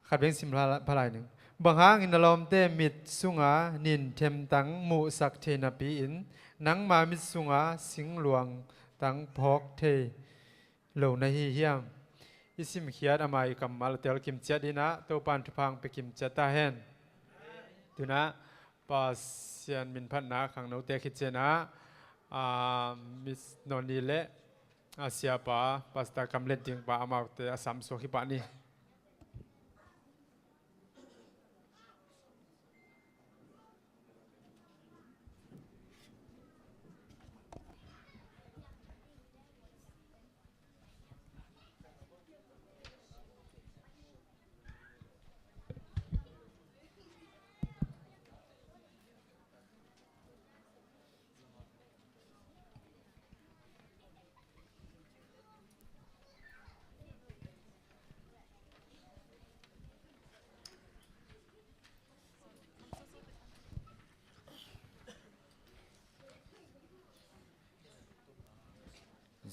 Khat beng sim pha-, pha lai ning. "Bang hangin na lawmte mit sunga nin themtang muhsak thei napi-in, nangma mit sunga singluang tang phawk thei lo na hi hiam?" I simkhiat ama i kammal a tel kimciat in ah Topa in thupha hong pia kimciat ta hen. Tu in ah Pasian min phatna khangnote khit ciang ah, a, Miss Noni le, a, siapa Pastor Kam Let Ding pa amaute a sam suak hi pah ni.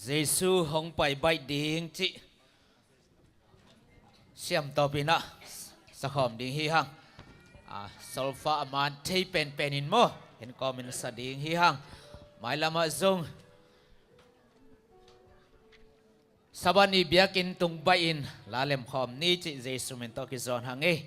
Jesu hong pai baih ding cih siamtawp in ah sakhawm ding hi hang. A, solfa a man thei penpen in maw, en kawmin sa ding hi hang. Mailam ah zong Sabbath ni biakinn tung baih in la lemkhawm ni cih Jesu min tawh kizawn hang ei.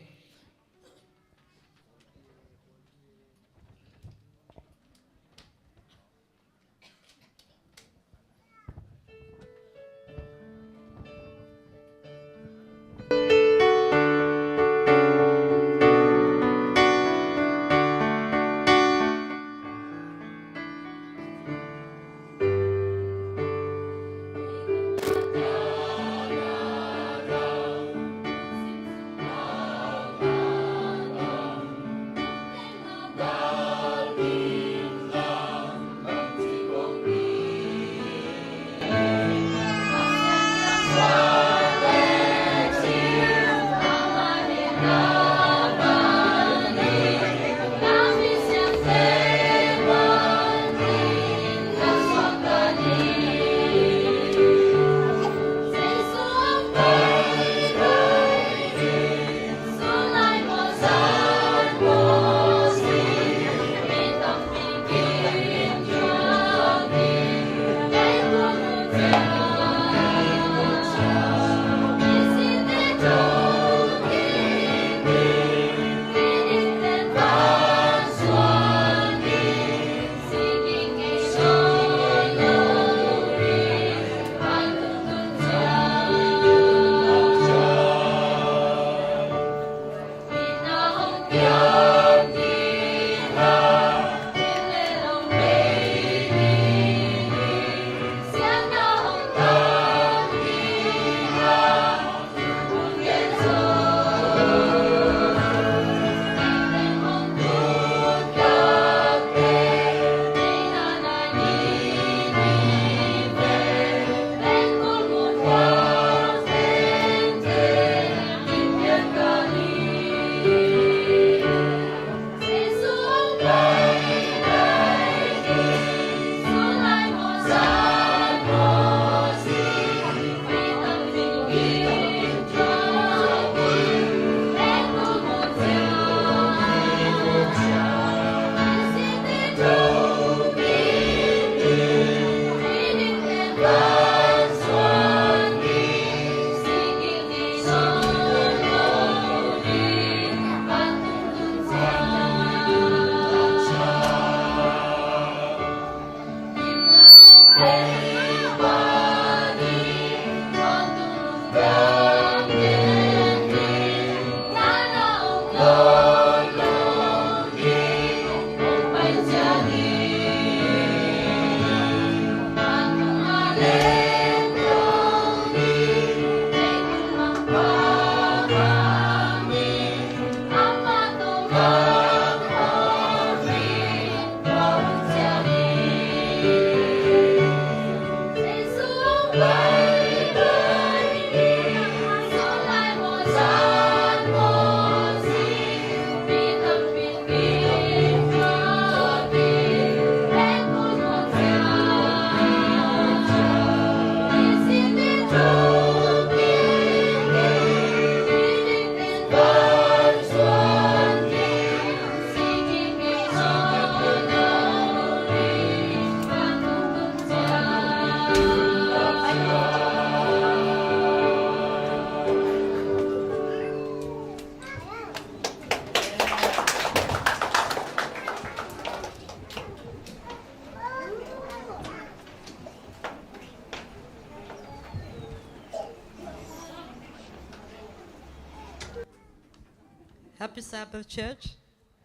Happy Sabbath, church.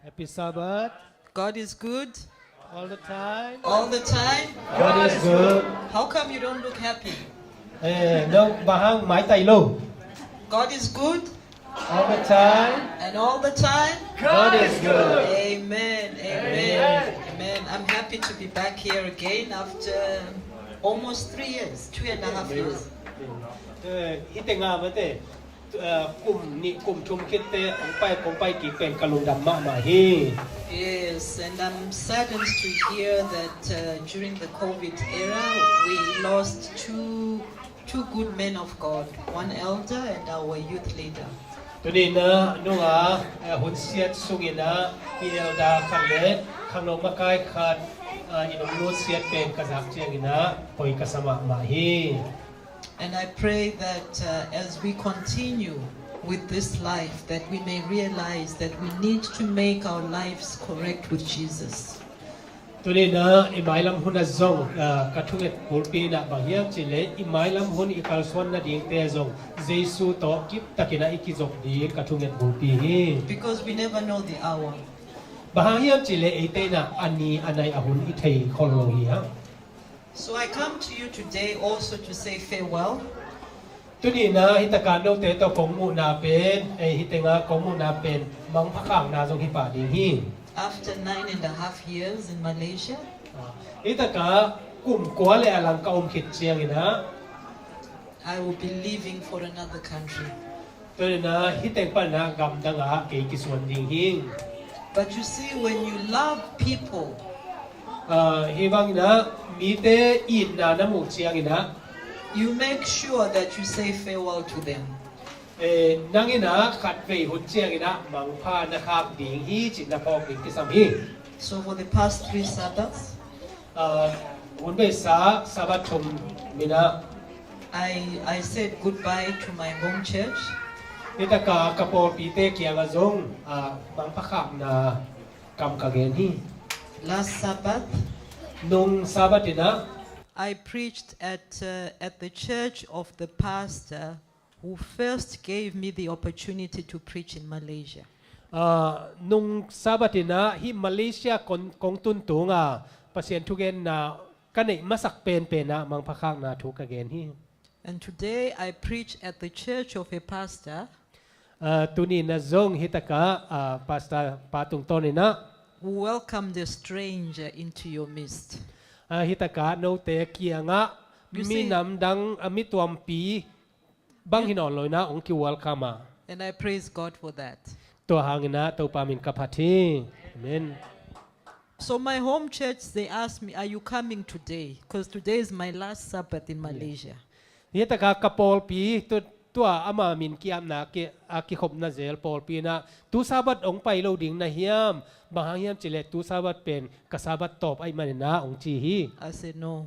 Happy Sabbath. God is good All the time. all the time. God is good. How come you don't look happy? Eh, no, bang hang maitai lo. God is good All the time. and all the time. God is good. Amen. Amen. Amen. I'm happy to be back here again after almost three years, two and a half years. Eh, hih tengah mate. Eh, kum nih kum thum khitte hong pai, hong pai kik pen ka lungdam mahmah hi. Yes, and I'm saddened to hear that uh, during the COVID era, we lost two two good men of God, one elder and our youth leader. Tuni-in ah nunga, eh, hun siat sungin ah i elder khat le khangno makai khat, ah, i nunglut siat pen ka zak ciangin ah poi ka sa mahmah hi. And I pray that uh, as we continue with this life, that we may realize that we need to make our lives correct with Jesus. Tuni-in ah i mailam hun ah zong, ah, ka thunget bulpi in ah bang hiam cih leh i mailam hun i kalsuan nadingte zong Jesu tawh kiptakin ah i kizop ding ka thunget bulpi hi. Because we never know the hour. Bang hang hiam cih leh eite in ah a ni a nai a hun i thei khol lo hi hang. So I come to you today also to say farewell. Tuni-in ah hih takah note tawh kong muhna pen, eh, hih tengah kong muhna pen mangpha khakna zong hi pah ding hi. After nine and a half years in Malaysia, Ah, hih takah kum kua le a lang ka om khit ciangin ah I will be leaving for another country. Tuni-in ah hih teng panin ah gamdang ah kei kisuan ding hi. But you see, when you love people, Ah, hih bangin ah mite itna na muh ciangin ah, you make sure that you say farewell to them. Eh, nang in ah khatvei hun ciangin ah mangpha na khak ding hi cih na phawk ding kisam hi. So for the past three Sabbaths, Ah, hun beisa Sabbath thum in ah I, I said goodbye to my home church. Hih takah ka pawlpite kiangah zong, ah, mangpha khakna kam ka gen hi. Last Sabbath, Nung Sabbath in ah I preached at, uh, at the church of the pastor who first gave me the opportunity to preach in Malaysia. Ah, nung Sabbath in ah hih Malaysia kong, kong tun tung a Pasian thugenna ka neih masak penpen ah mangpha khakna thu ka gen hi. And today I preach at the church of a pastor Ah, tuni-in ah zong hih takah, ah, Pastor pa tungtawn in ah who welcomed a stranger into your midst. Ah, hih takah note kiangah You see- minam dang, ah, mi tuampi bang hi nawn lo in ah hong ki-welcome a. And I praise God for that. Tua hangin ah Topa min ka phat hi. Amen. So my home church, they asked me, "Are you coming today?" Because today is my last Sabbath in Malaysia. Hih takah ka pawlpi tu, tua ama min ki-apna ki, a kikhopna zel pawlpi in ah tu Sabbath hong pai lo ding na hiam? Bang hang hiam cih leh tu Sabbath pen ka Sabbath tawp ahih manin ah hong ci hi. I said, "No."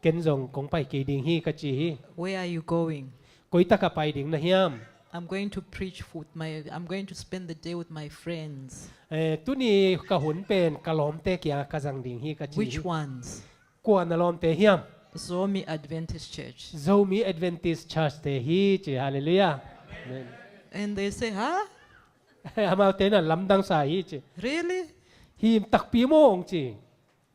Ken zong kong pai kei ding hi ka ci hi. "Where are you going?" Koi takah pai ding na hiam? "I'm going to preach with my, I'm going to spend the day with my friends." Eh, tuni ka hun pen ka lawmte kiangah ka zang ding hi ka ci hi. "Which ones?" Kua na lawmte hiam? "Zomi Adventist Church." Zomi Adventist Church te hi ci. Hallelujah. Amen. And they say, "Huh? Amaute in ah lamdang sa hi ci. Really?" Hi takpi maw hong ci.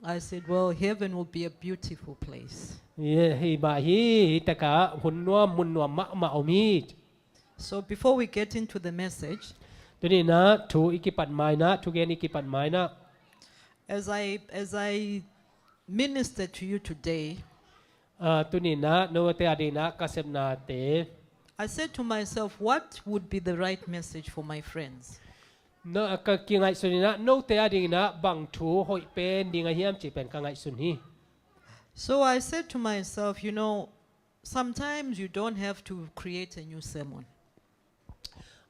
I said, "Well, heaven will be a beautiful place." Hi, hi mah hi, hih takah hun nuam mun nuam mahmah om hi. So before we get into the message, Tuni-in ah thu i kipat ma-in ah, thugen i kipat ma-in ah, as I, as I minister to you today, ah, tuni-in ah note a dingin ah ka sepnate, I said to myself, "What would be the right message for my friends?" no, ka kingaihsun in ah note a dingin ah bang thu hoih pen ding a hiam cih pen ka ngaihsun hi. So I said to myself, "You know, sometimes you don't have to create a new sermon."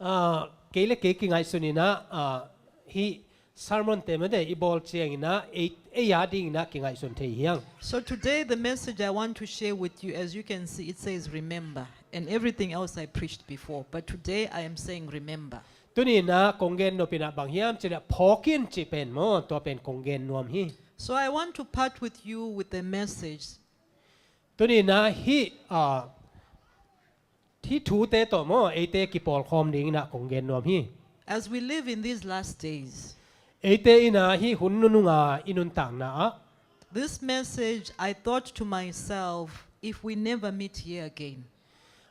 Ah, kei le kei kingaihsun in ah, ah, hih sermon te mate i bawl ciangin ah ei, ei a dingin ah kingaihsun thei hi hang. So today, the message I want to share with you, as you can see, it says "remember," and everything else I preached before. But today, I am saying "remember." Tuni-in ah kong gen nop in ah bang hiam cih leh phawk in cih pen maw, tua pen kong gen nuam hi. So I want to part with you with a message. Tuni-in ah hih, ah, hih thute tawh maw, eite kipawlkhawm dingin ah kong gen nuam hi. As we live in these last days, Eite in ah hih hun nunung a i nuntakna ah, this message, I thought to myself, if we never meet here again.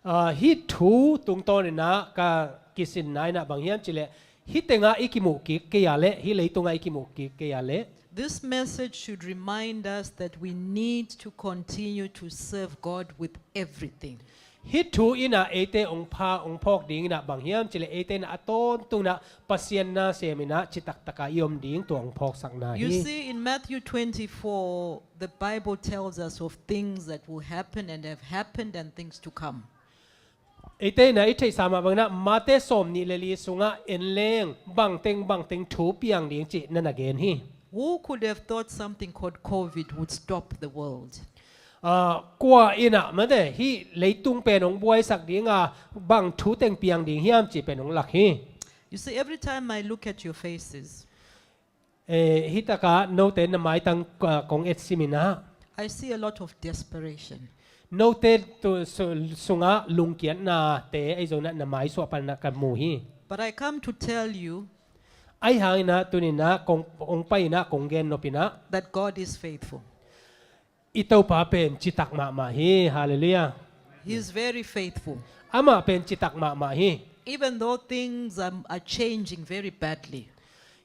ah, hih thu tungtawn in ah ka kisinna in ah bang hiam cih leh, hih tengah i kimuh kik kei a leh, hih leitungah i kimuh kik kei a leh, This message should remind us that we need to continue to serve God with everything. hih thu in ah eite hong pha, hong phawk ding in ah bang hiam cih leh, eite in ah a tawntung in ah Pasian na sem in ah citak tak a i om ding, tua hong phawksakna You hi. see, in Matthew twenty-four, the Bible tells us of things that will happen and have happened and things to come. Eite in ah i theihsa mah bang in ah Mate sawmnih le li sungah en leng bangteng bangteng thu piang ding cih na na gen hi. Who could have thought something called COVID would stop the world? Ah, kua in ah mate hih leitung pen hong buaisak ding a, bang thu teng piang ding hiam cih pen hong lak hi. You see, every time I look at your faces, Eh, hih tak ah note na maitang, ah, kong etsim in ah, I see a lot of desperation. Note tu su-, sungah lungkiatnate ahi zongin ah na maisuah pan in ah ka mu hi. But I come to tell you Ahi hangin ah tuni in ah kong, kong pai in ah kong gen nop in ah, that God is faithful. i Topa pen citak mahmah hi. Halleluiah. He is very faithful. Amah pen citak mahmah hi. Even though things are, are changing very badly,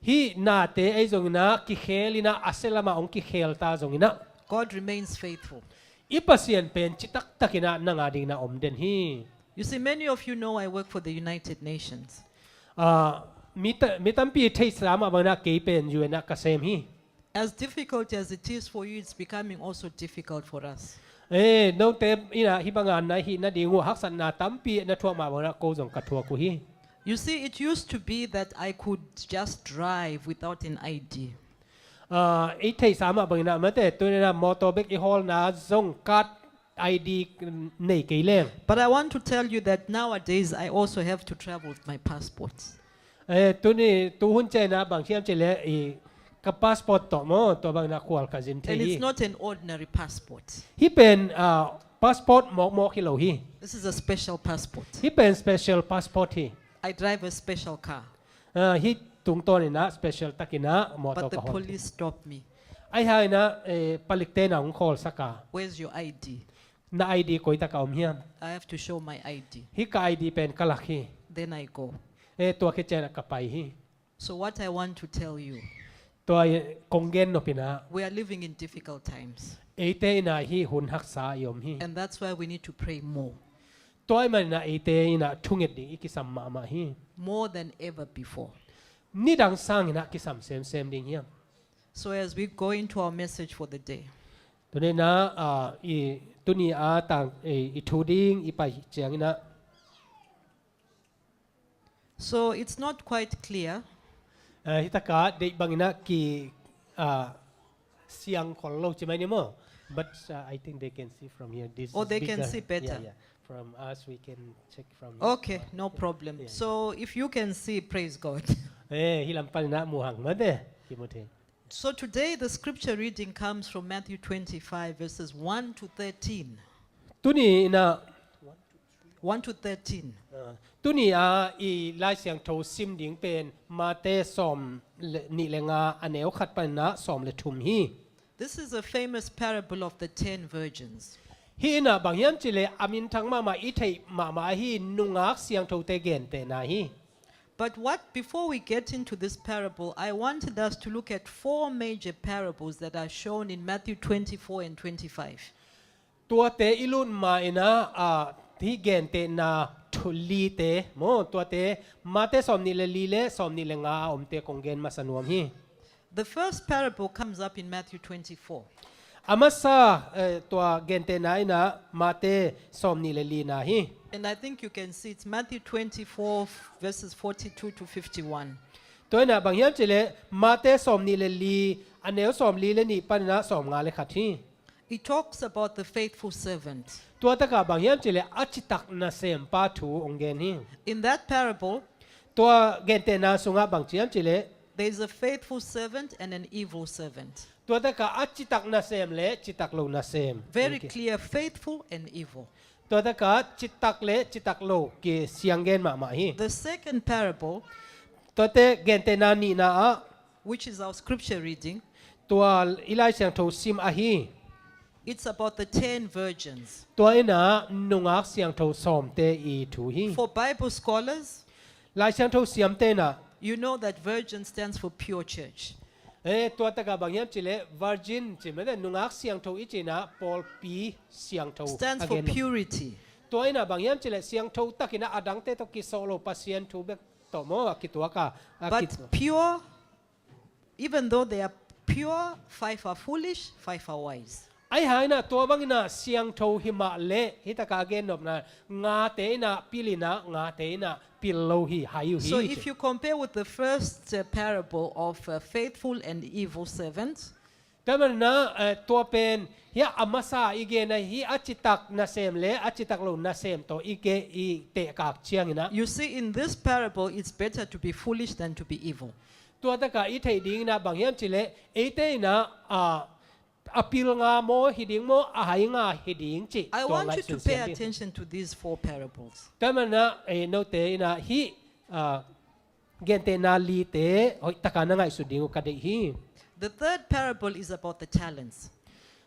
Hih nate ahi zongin ah kikhel in ah, a sia lamah hong kikhel ta zongin ah, God remains faithful. i Pasian pen citak tak in ah nang a dingin ah om den hi. You see, many of you know I work for the United Nations. Ah, mi ta-, mi tampi theihsa mah bang in ah kei pen U N ah ka sem hi. As difficult as it is for you, it's becoming also difficult for us. Eh, note in ah hih bang a na hih nading uh haksatna tampi na thuak mah bang in ah ko zong ka thuak uh hi. You see, it used to be that I could just drive without an I D. Ah, i theihsa mah bang in ah mate, tuni in ah motor bek i hawlna zong card I D nei kei leng. But I want to tell you that nowadays I also have to travel with my passport. Eh, tuni, tuhun ciang in ah bang hiam cih leh i ka passport tawh maw, tua bang in ah khual ka zin thei And hi. It's not an ordinary passport. Hih pen, ah, passport mawkmawk hi lo hi. This is a special passport. Hih pen special passport hi. I drive a special car. Ah, hih tungtawn in ah special tak in ah motor But the ka hawl. Police stopped me. Ahi hangin ah, eh, palikte in ah hong khawlsak a. Where's your I D? Na I D koi tak ah om hiam? I have to show my I D. Hih ka I D pen ka lak hi. Then I go. Eh, tua khit ciang in ah ka pai hi. So what I want to tell you, Tua, eh, kong gen nop in ah, we are living in difficult times. eite in ah hih hun haksa i om hi. And that's why we need to pray more. Tua ahih manin ah eite in ah thunget ding i kisam mahmah hi. More than ever before. Nidang sangin ah kisam semsem ding hiam? So as we go into our message for the day, Tuni in ah, ah, i, tuni a tang, eh, i thu ding i pai ciangin ah, so it's not quite clear. Eh, hih tak ah deih bangin ah ki, ah, siang khol lo ci mai ni maw. But, uh, I think they can see from here. This Oh, is they can bigger. See better. Yeah, yeah. From us, we can check from here. Okay, no problem. Yeah. So if you can see, praise God. Eh, hih lam panin ah mu hang mate, Timothy. So today the scripture reading comes from Matthew twenty-five, verses one to thirteen. Tuni in ah, One to thirteen. uh, tuni a i Lai Siangtho sim ding pen Mate sawm le, nih le nga, a neu khat panin ah sawm le thum hi. This is a famous parable of the ten virgins. Hih in ah bang hiam cih leh a minthang mahmah, i theih mahmah ahi nungak siangthote gentehna hi. But what, before we get into this parable, I wanted us to look at four major parables that are shown in Matthew twenty-four and twenty-five. Tuate i lut ma in ah, ah, hih gentehna thu lite maw, tuate Mate sawm nih le li le sawm nih le nga a omte kong gen masa nuam hi. The first parable comes up in Matthew twenty-four. A masa, eh, tua gentehna in ah Mate sawm nih le lina hi. And I think you can see it's Matthew twenty-four, verses forty-two to fifty-one. Tua in ah bang hiam cih leh Mate sawm nih le li, a neu sawm li le nih panin ah sawm nga le khat hi. It talks about the faithful servant. Tua takah bang hiam cih leh a citak nasempa thu hong gen hi. In that parable, Tua gentehna sungah bang ci hiam cih leh, there is a faithful servant and an evil servant. Tua takah a citak nasem le citak lo nasem. Very Okay. Clear, faithful and evil. Tua takah citak le citak lo kisiang gen mahmah hi. The second parable, Tuate gentehna nihna ah, which is our scripture reading, tua i Lai Siangtho sim ahi. It's about the ten virgins. Tua in ah nungak siangtho sawmte i thu hi. For Bible scholars, Lai Siangtho siamte in ah, you know that virgin stands for pure church. Eh, tua takah bang hiam cih leh virgin cih mah teh nungak siangtho i cih in ah pawlpi siangtho stands for a gen lo. Purity. Tua in ah bang hiam cih leh siangtho tak in ah a dangte tawh kisawh lo, Pasian thu bek tawh maw a kituak a, a But kituak. Pure, even though they are pure, five are foolish, five are wise. Ahih hang in ah tua bang in ah siangtho hi mah leh, hih takah a gennopna, ngate in ah pil in ah, ngate in ah pil lo hi, hai uh hi. So if you compare with the first uh, parable of uh, faithful and evil servants, Tua manin ah, eh, tua pen, hih a masa i gen a, hih a citak nasem le a citak lo nasem tawh i ke i tehkak ciangin ah, you see, in this parable, it's better to be foolish than to be evil. Tua takah i theih ding in ah bang hiam cih leh, eite in ah, ah, a pil nga maw hi ding maw, a hai nga hi ding cih. I tua want you to ngaihsun pay siam ding. Attention to these four parables. Tua manin ah, eh, note in ah hih, ah, gentehna lite hoih takin na ngaihsut ding uh ka deih hi. The third parable is about the talents.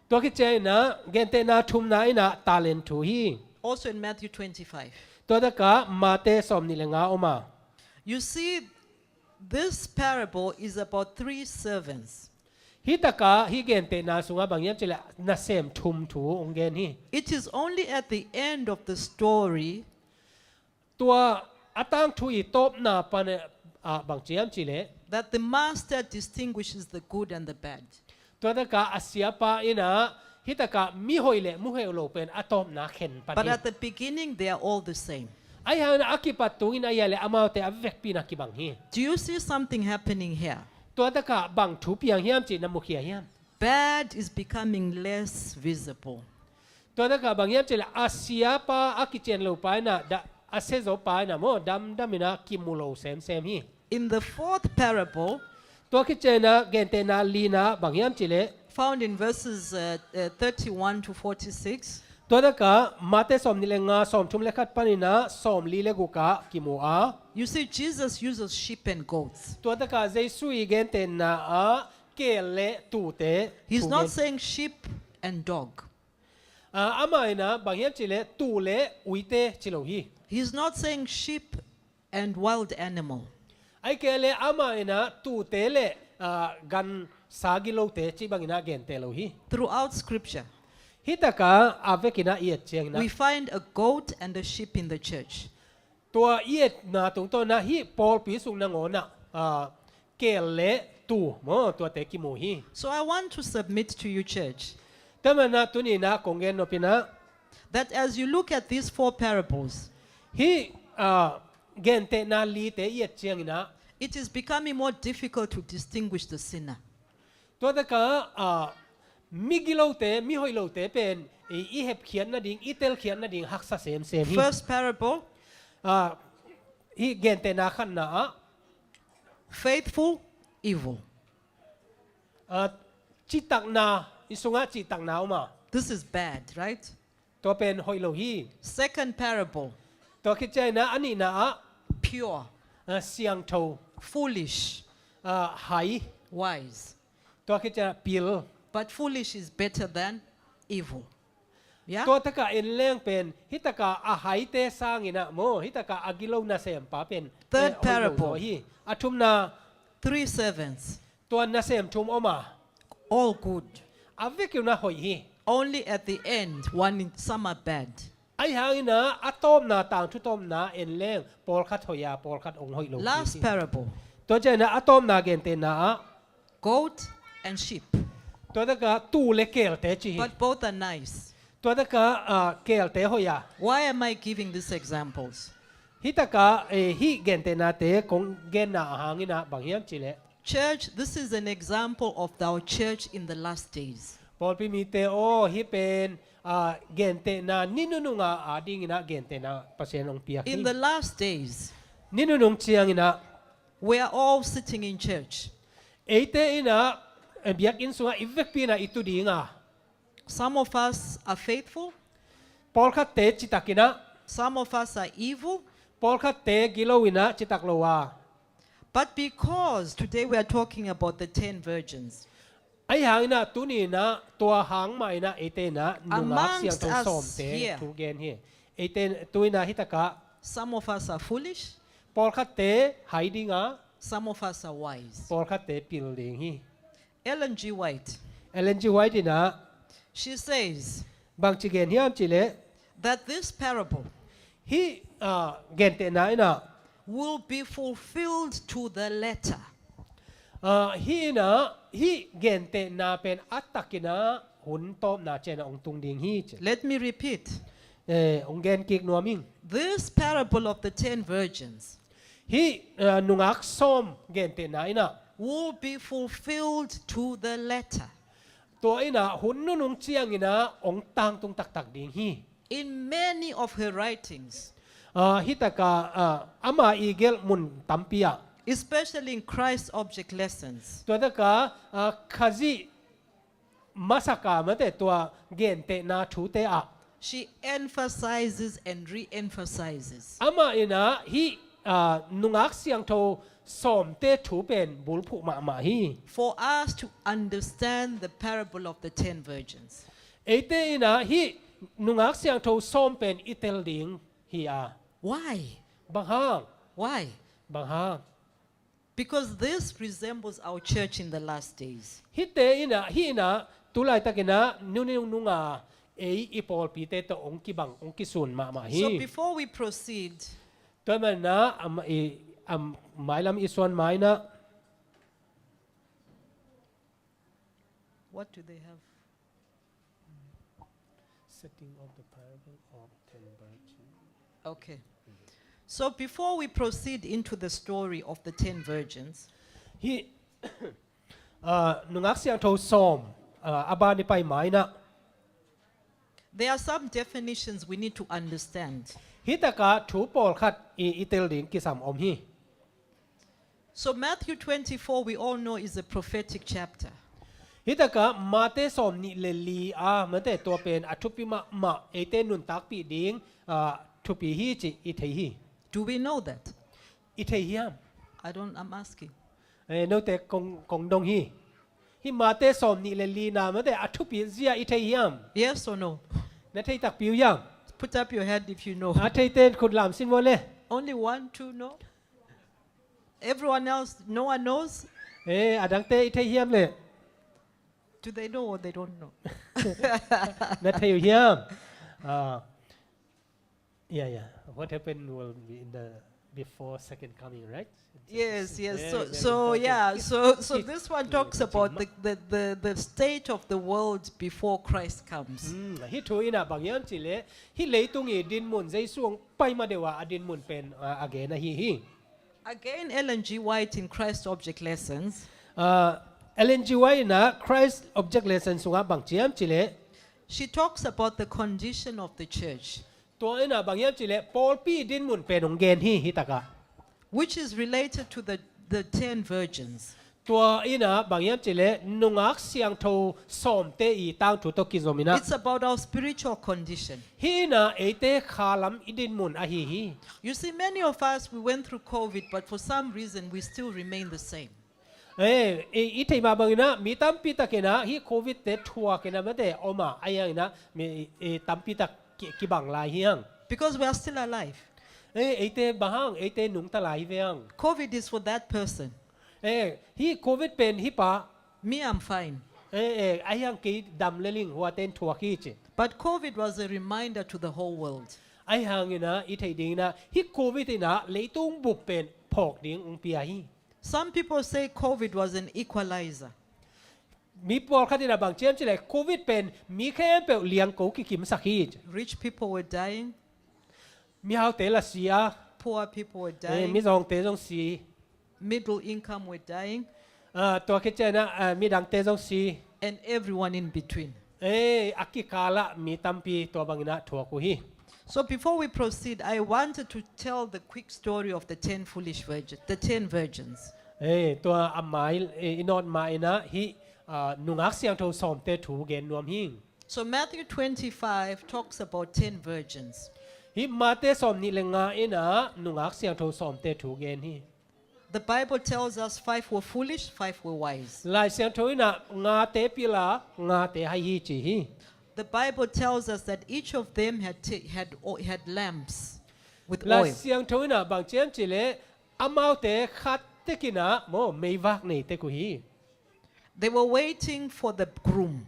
Tua khit ciangin ah gentehna thumna in ah talent thu hi. Also in Matthew twenty-five. Tua takah Mate sawmnih le nga om a. You see, this parable is about three servants. Hih takah hih gentehna sungah bang hiam cih leh nasem thum thu hong gen hi. It is only at the end of the story Tua a tangthu i tawpna pan ah bang ci hiam cih leh, that the master distinguishes the good and the bad. Tua takah a siapa in ah hih takah mihoih le muheuh lo pen a tawpna khen pan hi. But at the beginning they are all the same. Ahih hangin a kipat tungin ahih leh amaute a vekpi in ah kibang hi. Do you see something happening here? Tua takah bang thu piang hiam cih na mukhia hiam? Bad is becoming less visible. Tua takah bang hiam cih leh a siapa, a kician lo pa in ah, a siazaw pa in ah maw, damdam in ah kimu lo semsem hi. In the fourth parable, tua khit ciangin ah gentehna lina bang hiam cih leh, found in verses uh, uh, thirty-one to forty-six. Tua takah Mate sawmnih le nga, sawmthum le khat panin ah sawmli le guk ah kimu a. You see, Jesus uses sheep and goats. Tua takah Jesu i gentehna ah keel le tuute. He's not saying sheep and dog. Ah, amah in ah bang hiam cih leh tuu le uite ci lo hi. He's not saying sheep and wild animal. Ahih kei leh amah in ah tuute le, ah, gansa gilote cih bangin ah genteh lo hi. Throughout scripture, hih takah a vekin ah i et ciangin ah, we find a goat and a sheep in the church. Tua i etna tungtawn ah hih pawlpi sung nangawn ah, ah, keel le tuu maw, tuate kimu hi. So I want to submit to you, church, Tua manin ah tuni in ah kong gen nop in ah, that as you look at these four parables, hih, ah, gentehna lite i et ciangin ah, it is becoming more difficult to distinguish the sinner. Tua takah, ah, migilote, mihoih lote pen i, i hepkhiat nading, i telkhiat nading haksa semsem hi. First parable, ah, hih gentehna khatna ah, faithful, evil. Ah, citakna, i sungah citakna om a. This is bad, right? Tua pen hoih lo hi. Second parable. Tua khit ciangin ah a nihna ah, pure, ah, siangtho, foolish, ah, hai, wise. Tua khit ciangin ah pil. But foolish is better than evil. Yeah? Tua takah en leng pen, hih takah a haite sangin ah maw, hih takah a gilo nasempa pen, eh, hoih lo zaw hi. Third parable. A thumna. Three servants. Tua nasem thum om a. All good. A vekpi un ah hoih hi. Only at the end, one, some are bad. Ahih hangin ah a tawpna, tangthu tawpna en leng, pawlkhat hoih a, pawlkhat hong hoih lo. Last parable. Tua ciangin ah a tawpna gentehna ah. Goat and sheep. Tua takah tuu le keelte ci hi. But both are nice. Tua takah, ah, keelte hoih a. Why am I giving these examples? Hih takah, eh, hih gentehnate kong genna ahang in ah bang hiam cih leh, Church, this is an example of our church in the last days. Pawlpi mite aw, hih pen, ah, gentehna ni nunung a adingin ah gentehna Pasian hong piak hi. In the last days, ni nunung ciangin ah, we are all sitting in church. Eite in ah, eh, biakinn sungah i vekpi in ah i tu ding a. Some of us are faithful. Pawlkhatte citak in ah. Some of us are evil. Pawlkhatte gilo in ah citak lo a. But because today we are talking about the ten virgins, Ahi hangin ah tuni in ah tua hang mah in ah eite in ah nungak siangtho sawmte thu gen hi. Eite tu in ah hi takah, some of us are foolish, pawlkhatte hai ding a, some of us are wise. Pawlkhatte pil ding hi. Ellen G. White. Ellen G. White in ah, she says, bangci gen hiam cih leh, that this parable, hih, ah, gentehna in ah, will be fulfilled to the letter. Ah, hih in ah, hih gentehna pen a tak in ah hun tawpna ciang ah hong tung ding hi ci. Let me repeat. Eh, hong gen kik nuam ing. This parable of the ten virgins, hih, eh, nungak sawm gentehna in ah, will be fulfilled to the letter. Tua in ah hun nunung ciang in ah hong tangtung taktak ding hi. In many of her writings, ah, hi takah, ah, ama i gelh mun tampi ah, especially in Christ Object Lessons, tua takah, ah, Khazih masak a mate tua gentehna thute ah, she emphasizes and re-emphasizes, amah in ah hih, ah, nungak siangtho sawmte thu pen bulphuh mahmah hi. For us to understand the parable of the ten virgins. Eite in ah hih nungak siangtho sawm pen i tel ding hi a. Why? Bang hang? Why? Bang hang? Because this resembles our church in the last days. Hihte in ah, hih in ah, tu laitak in ah, nunung nunga, ei i pawlpite tawh hong kibang, hong kisun mahmah hi. So before we proceed, tua manin ah, am, i, am, mailam i suan ma in ah. What do they have? Setting of the parable of ten virgins. Okay. So before we proceed into the story of the ten virgins, hih, ah, nungak siangtho sawm, ah, a ban i pai ma in ah, there are some definitions we need to understand. Hih takah thu pawlkhat i, i tel ding kisam om hi. So Matthew twenty-four, we all know, is a prophetic chapter. Hih takah Mate sawm nih le li a, mate tua pen a thupi mahmah, eite nuntakpih ding, ah, thupi hi cih i thei hi. Do we know that? I thei hiam? I don't, I'm asking. Eh, note kong, kong dong hi. Hih Mate sawm nih le li na mate a thupi zia i thei hiam? Yes or no? Na thei takpi uh hiam? Put up your hand if you know. A theite in khut lamsin maw le. Only one, two, no? Everyone else, no one knows? Eh, a dangte i thei hiam le? Do they know or they don't know? Na thei uh hiam? Ah. Yeah, yeah. What happened will be in the before second coming, right? Yes, yes. So, so, yeah, so, so this one talks about the, the, the, the state of the world before Christ comes. Hmm, hih thu in ah bang hiam cih leh, hih leitung i dinmun, Jesu hong pai ma deuh a a dinmun pen, ah, a gen ahi hi. Again, Ellen G. White in Christ Object Lessons. Ah, Ellen G. White in ah Christ Object Lessons sungah bang ci hiam cih leh, she talks about the condition of the church. Tua in ah bang hiam cih leh pawlpi dinmun pen hong gen hi, hih takah. Which is related to the, the ten virgins. Tua in ah bang hiam cih leh nungak siangtho sawmte i tangthu tawh kizom in ah. It's about our spiritual condition. Hih in ah eite khalam i dinmun ahi hi. You see, many of us, we went through COVID, but for some reason, we still remain the same. Eh, i, i theih mah bangin ah, mi tampi takin ah, hih Covid-te thuakin ah mate om a, ahi hangin ah, mi, i, tampi tak ki, kibang lai hi hang. Because we are still alive. Eh, eite bang hang, eite nungta lai hi ve hang. Covid is for that person. Eh, hih Covid pen hih pa. Me, I'm fine. Eh, eh, ahi hang kei dam lel ing, huate in thuak hi ci. But Covid was a reminder to the whole world. Ahi hangin ah, i theih dingin ah, hih Covid in ah, leitung bup pen phawk ding hong pia hi. Some people say Covid was an equalizer. Mi pawlkhat in ah bang ci hiam cih leh Covid pen mi khempeuh liangko kikimsak hi. Rich people were dying. Mihaute la si a. Poor people were dying. Eh, mizawngte zong si. Middle income were dying. Ah, tua khit ciangin ah, ah, midangte zong si. And everyone in between. Eh, a kikal ah mi tampi tua bangin ah thuak uh hi. So before we proceed, I wanted to tell the quick story of the ten foolish virgins, the ten virgins. Eh, tua a mai, eh, i nawt ma in ah hih, ah, nungak siangtho sawmte thu gen nuam hi. So Matthew twenty-five talks about ten virgins. Hih Mate sawmnih le nga in ah nungak siangtho sawmte thu gen hi. The Bible tells us five were foolish, five were wise. Lai Siangtho in ah ngate pil a, ngate hai hi ci hi. The Bible tells us that each of them had, ta- had, o- had lamps with Lai oil. Siangtho in ah bang ci hiam cih leh amaute khat tek in ah maw meivak nei tek uh hi. They were waiting for the groom.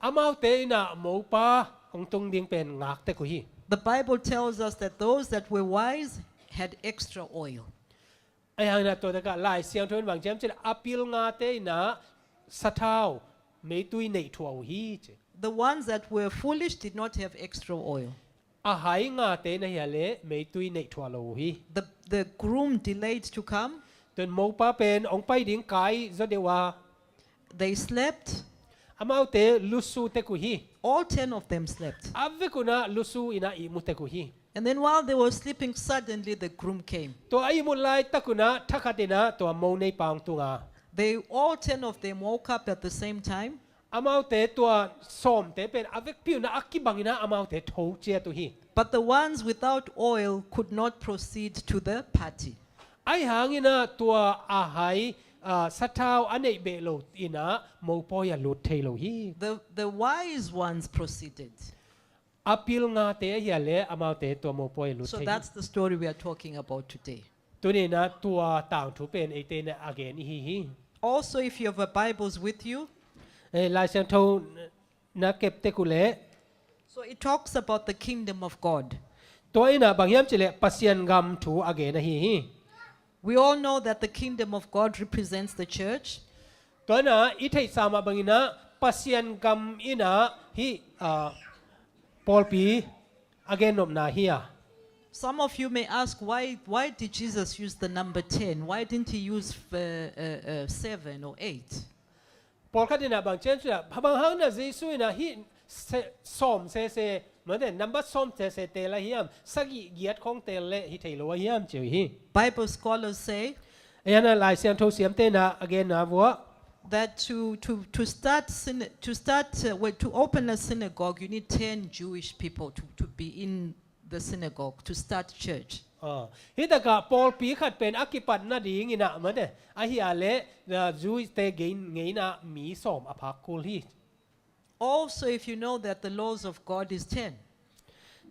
Amaute in ah mopa hong tung ding pen ngak tek uh hi. The Bible tells us that those that were wise had extra oil. Ahi hangin ah tua takah Lai Siangtho in bang ci hiam cih leh a pil ngate in ah sathau meitui neih thuah uh hi ci. The ones that were foolish did not have extra oil. A hai ngate in ah hi a leh meitui neih thuah lo uh hi. The, the groom delayed to come. Tua in mopa pen hong pai ding kai zaw deuh a. They slept. Amaute lusu tek uh hi. All ten of them slept. A vek un ah lusu in ah ihmu tek uh hi. And then while they were sleeping, suddenly the groom came. Tua a ihmut laitak un ah thakhat in ah tua mo neipa hong tung a. They, all ten of them woke up at the same time. Amaute tua sawmte pen a vekpi un ah a kibang in ah amaute tho ciat uh hi. But the ones without oil could not proceed to the party. Ahi hangin ah tua a hai, ah, sathau a neih beh lo in ah mopawi ah lut thei lo hi. The, the wise ones proceeded. A pil ngate ahi a leh amaute tua mopawi ah lut So thei hi. That's the story we are talking about today. Tuni in ah tua tangthu pen eite in ah a gen i hi hi. Also, if you have a Bibles with you, Eh, Lai Siangtho na kep tek uh leh. So it talks about the kingdom of God. Tua in ah bang hiam cih leh Pasian gam thu a gen ahi hi. We all know that the kingdom of God represents the church. Tua in ah i theihsa mah bangin ah Pasian gam in ah hih, ah, pawlpi a gennopna hi a. Some of you may ask, why, why did Jesus use the number ten? Why didn't he use uh, uh, uh, seven or eight? Pawlkhat in ah bang ci hiam cih leh, bang hangin ah Jesu in ah hih se- sawm sese, mate, number sawm sese teel a hiam, sagih giat khawng teel leh hi thei lo a hiam ci uh hi. Bible scholars say Ahi hangin ah Lai Siangtho siamte in ah a genna vuah. That to, to, to, start syna- to start uh, well, to open a synagogue, you need ten Jewish people to, to be in the synagogue to start church. Ah, hih takah pawlpi khat pen a kipat nading in ah mate, ahi a leh, ah, Jew-te ngei in ah mi sawm a phak kul hi. Also, if you know that the laws of God is ten,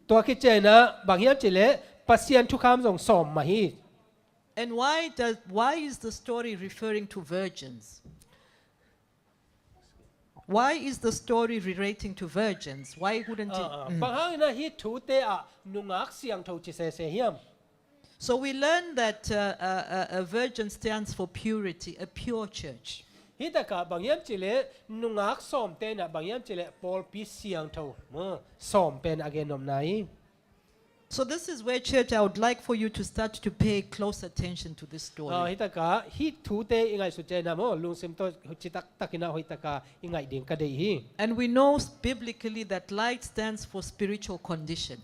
Tua khit ciangin ah bang hiam cih leh Pasian thukham zong sawm mah hi. And why does, why is the story referring to virgins? Why is the story relating to virgins? Why wouldn't it? Ah, ah. Bang hangin ah hih thute ah nungak siangtho ci sese hiam? So we learn that uh, uh, uh, a virgin stands for purity, a pure church. Hih takah bang hiam cih leh nungak sawmte in ah bang hiam cih leh pawlpi siangtho, ah, sawm pen a gennopna hi. So this is where, church, I would like for you to start to pay close attention to this story. Ah, hih takah hih thute i ngaihsut ciangin ah maw, lungsim tawh citak takin ah hoih takah i ngaih ding ka deih hi. And we know biblically that light stands for spiritual condition.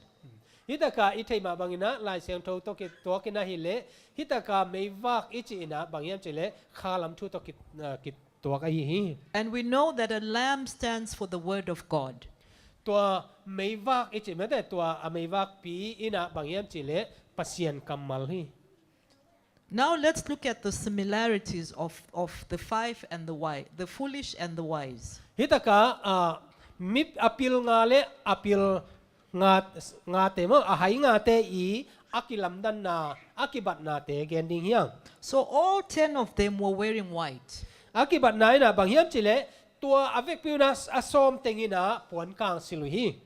Hih takah i theih mah bangin ah Lai Siangtho tawh kituakin ah hi leh, hih takah meivak i cih in ah bang hiam cih leh khalam thu tawh ki, ah, kituak ahi hi. And we know that a lamp stands for the word of God. Tua meivak i cih mate, tua a meivakpi in ah bang hiam cih leh Pasian kammal hi. Now let's look at the similarities of, of the five and the wise, the foolish and the wise. Hih takah, ah, mi a pil nga leh a pil nga, ngate maw, a hai ngate i a kilamdanna, a kibatnate gen ding hi hang. So all ten of them were wearing white. A kibatna in ah bang hiam cih leh tua a vekpi un ah a sawm teng in ah puan kangsil uh hi.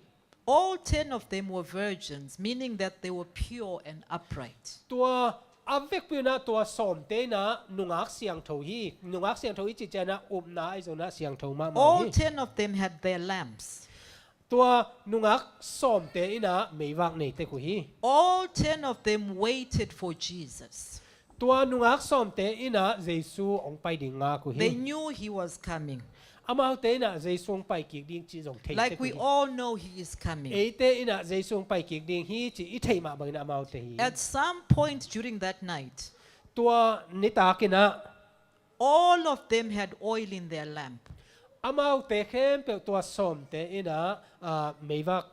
All ten of them were virgins, meaning that they were pure and upright. Tua a vekpi un ah tua sawmte in ah nungak siangtho hi. Nungak siangtho i cih ciangin ah upna ahi zongin ah siangtho mahmah All hi. ten of them had their lamps. Tua nungak sawmte in ah meivak nei tek uh hi. All ten of them waited for Jesus. Tua nungak sawmte in ah Jesu hong pai ding ngak uh hi. They knew he was coming. Amaute in ah Jesu hong pai kik ding cih zong thei Like tek we uh hi. All know he is coming. Eite in ah Jesu hong pai kik ding hi cih i theih mah bangin ah amaute hi. At some point during that night, Tua nitak in ah all of them had oil in their lamp. Amaute khempeuh tua sawmte in ah, ah, meivak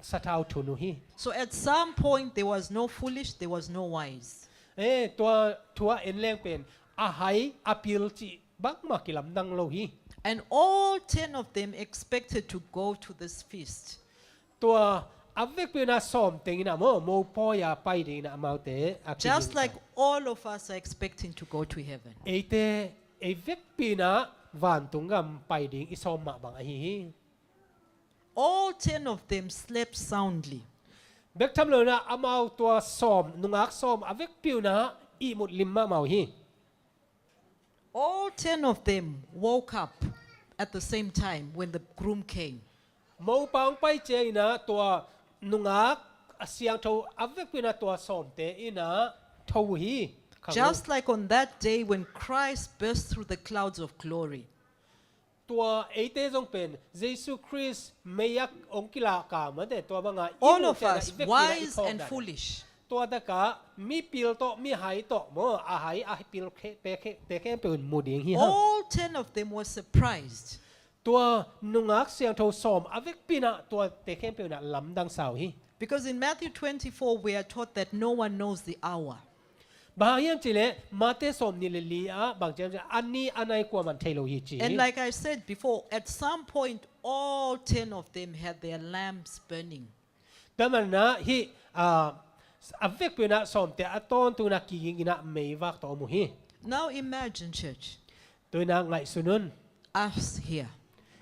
sathau thun uh hi. So at some point, there was no foolish, there was no wise. Eh, tua thu a en leng pen a hai a pil cih bangmah kilamdang lo hi. And all ten of them expected to go to this feast. Tua a vekpi in ah sawm teng in ah maw, mopawi a pai ding in ah amaute a kiging. Just like all of us are expecting to go to heaven. Eite, ei vekpi in ah vantung gam pai ding i sawm mah bang ahi hi. All ten of them slept soundly. Bek tham lo in ah amau tua sawm, nungak sawm a vekpi in ah ihmut lim mahmah uh hi. All ten of them woke up at the same time when the groom came. Mopa hong pai ciangin ah tua nungak a siangtho a vekpi in ah tua sawmte in ah tho uh hi. Khang uh. Just like on that day when Christ burst through the clouds of glory. Tua eite zong pen Jesu Khrist mei-ak hong kilak a mate, tua banga i muh ciangin ah i vekpi in ah i phawk dan. All of us, wise and foolish. Tua takah mipil tawh mihai tawh maw, a hai a pil khe, pe khe, te khempeuh in mu ding hi hang. All ten of them were surprised. Tua nungak siangtho sawm a vekpi in ah tuate khempeuh in ah lamdang sa uh hi. Because in Matthew twenty-four we are taught that no one knows the hour. Bang hang hiam cih leh Mate sawmnih le li ah bang ci hiam cih leh a ni a nai kuaman thei lo hi ci hi. And like I said before, at some point all ten of them had their lamps burning. Tua manin ah hih, ah, a vekpi in ah sawmte a tawntung in ah kiging in ah meivak tawh om uh hi. Now imagine, church. Tu in ah ngaihsun un. Us here.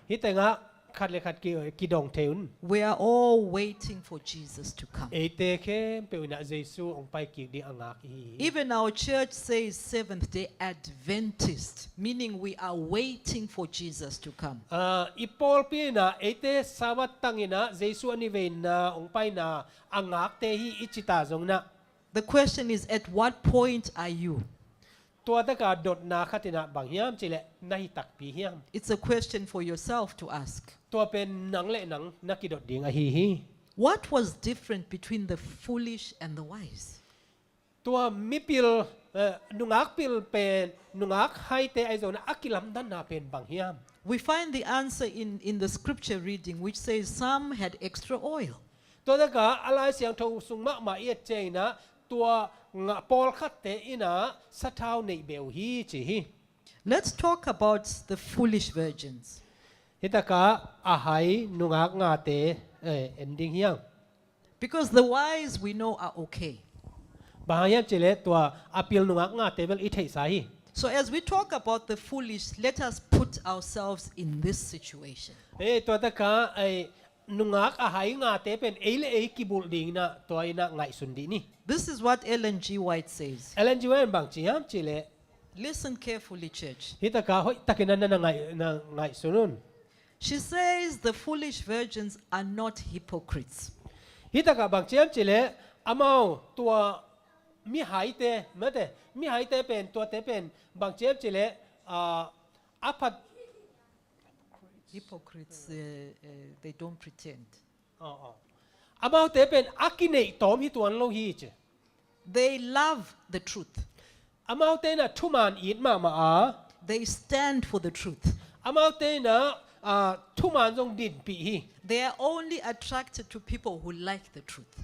Hih tengah khat le khat ki, kidong thei un. We are all waiting for Jesus to come. Eite khempeuh in ah Jesu hong pai kik ding a ngak i hi hi. Even our church says Seventh Day Adventist, meaning we are waiting for Jesus to come. Ah, i pawlpi in ah eite Sabbath tang in ah Jesu a niveina hong paina a ngakte hi i cih ta zong in ah. The question is, at what point are you? Tua taka dotna khat in ah bang hiam cih leh na hi takpi hiam? It's a question for yourself to ask. Tua pen nang le nang na kidot ding ahi hi. What was different between the foolish and the wise? Tua mipil, eh, nungak pil pen nungak haite ahi zongin a kilamdanna pen bang hiam? We find the answer in, in the scripture reading, which says some had extra oil. Tua taka a Lai Siangtho sung mahmah i et ciangin ah tua pawlkhatte in ah sathau neih beh uh hi ci hi. Let's talk about the foolish virgins. Hih taka a hai nungak ngate, eh, en ding hi hang. Because the wise we know are okay. Bang hang hiam cih leh tua a pil nungak ngate bel i theihsa hi. So as we talk about the foolish, let us put ourselves in this situation. Eh, tua taka, eh, nungak a hai ngate pen ei le ei kibulh ding in ah tua in ah ngaihsun dih ni. This is what Ellen G. White says. Ellen G. White in bang ci hiam cih leh. Listen carefully, church. Hih taka hoih takin ah na, na ngaih, na ngaihsun un. She says the foolish virgins are not hypocrites. Hih taka bang ci hiam cih leh amau tua mihaite, mate, mihaite pen, tuate pen bang ci hiam cih leh, ah, a phat Hypocrites, uh, uh, they don't pretend. Oh, oh. Amaute pen a kineih tawm hi tuan lo hi ci. They love the truth. Amaute in ah thuman it mahmah a. They stand for the truth. Amaute in ah, ah, thuman zong dinpih hi. They are only attracted to people who like the truth.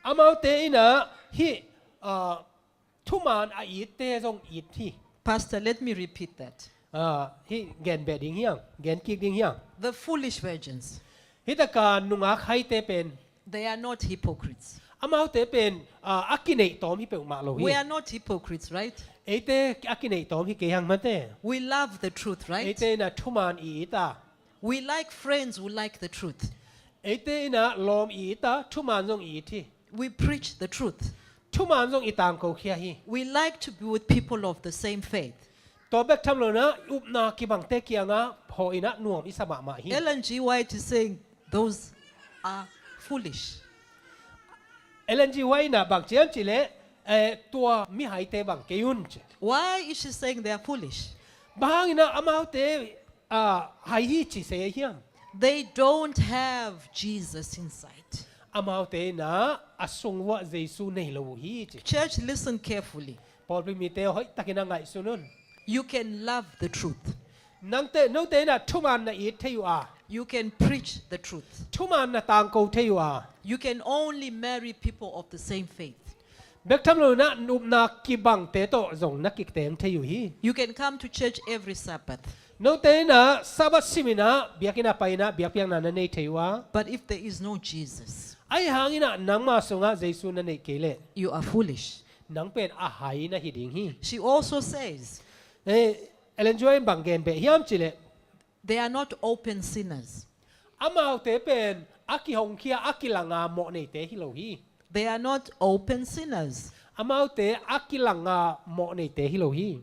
Amaute in ah hih, ah, thuman a itte zong it hi. Pastor, let me repeat that. Ah, hih gen beh ding hi hang, gen kik ding hi hang. The foolish virgins. Hih taka nungak haite pen. They are not hypocrites. Amaute pen, ah, a kineih tawm hi peuhmah lo hi. We are not hypocrites, right? Eite a kineih tawm hi kei hang mate. We love the truth, right? Eite in ah thuman i it a. We like friends who like the truth. Eite in ah lawm i it a, thuman zong i it hi. We preach the truth. Thuman zong i tangkokhia hi. We like to be with people of the same faith. Tua bek tham lo in ah upna kibangte kiangah hawh in ah nuam i sa mahmah hi. Ellen G. White is saying those are foolish. Ellen G. White in ah bang ci hiam cih leh, eh, tua mihaite bang kei un ci. Why is she saying they are foolish? Bang hang in ah amaute, ah, hai hi ci se hiam? They don't have Jesus inside. Amaute in ah a sung uah Jesu nei lo uh hi ci. Church, listen carefully. Pawlpi mite hoih takin ah ngaihsun un. You can love the truth. Nangte, note in ah thuman na it thei uh a. You can preach the truth. Thuman na tangko thei uh a. You can only marry people of the same faith. Bek tham lo inah upna kibangte tawh zong na kiteng thei uh hi. You can come to church every Sabbath. Note inah Sabbath sim inah biakinn ah pai inah biakpiakna na nei thei uh a. But if there is no Jesus, ahi hang inah nangma sungah Jesu na neih kei leh, you are foolish. Nang pen a hai na hi ding hi. She also says, eh, Ellen G. White in bang gen beh hiam cih leh, they are not open sinners. Amaute pen a kihongkhia, a kilanga mawhneite hi lo hi. They are not open sinners. Amaute a kilanga mawhneite hi lo hi.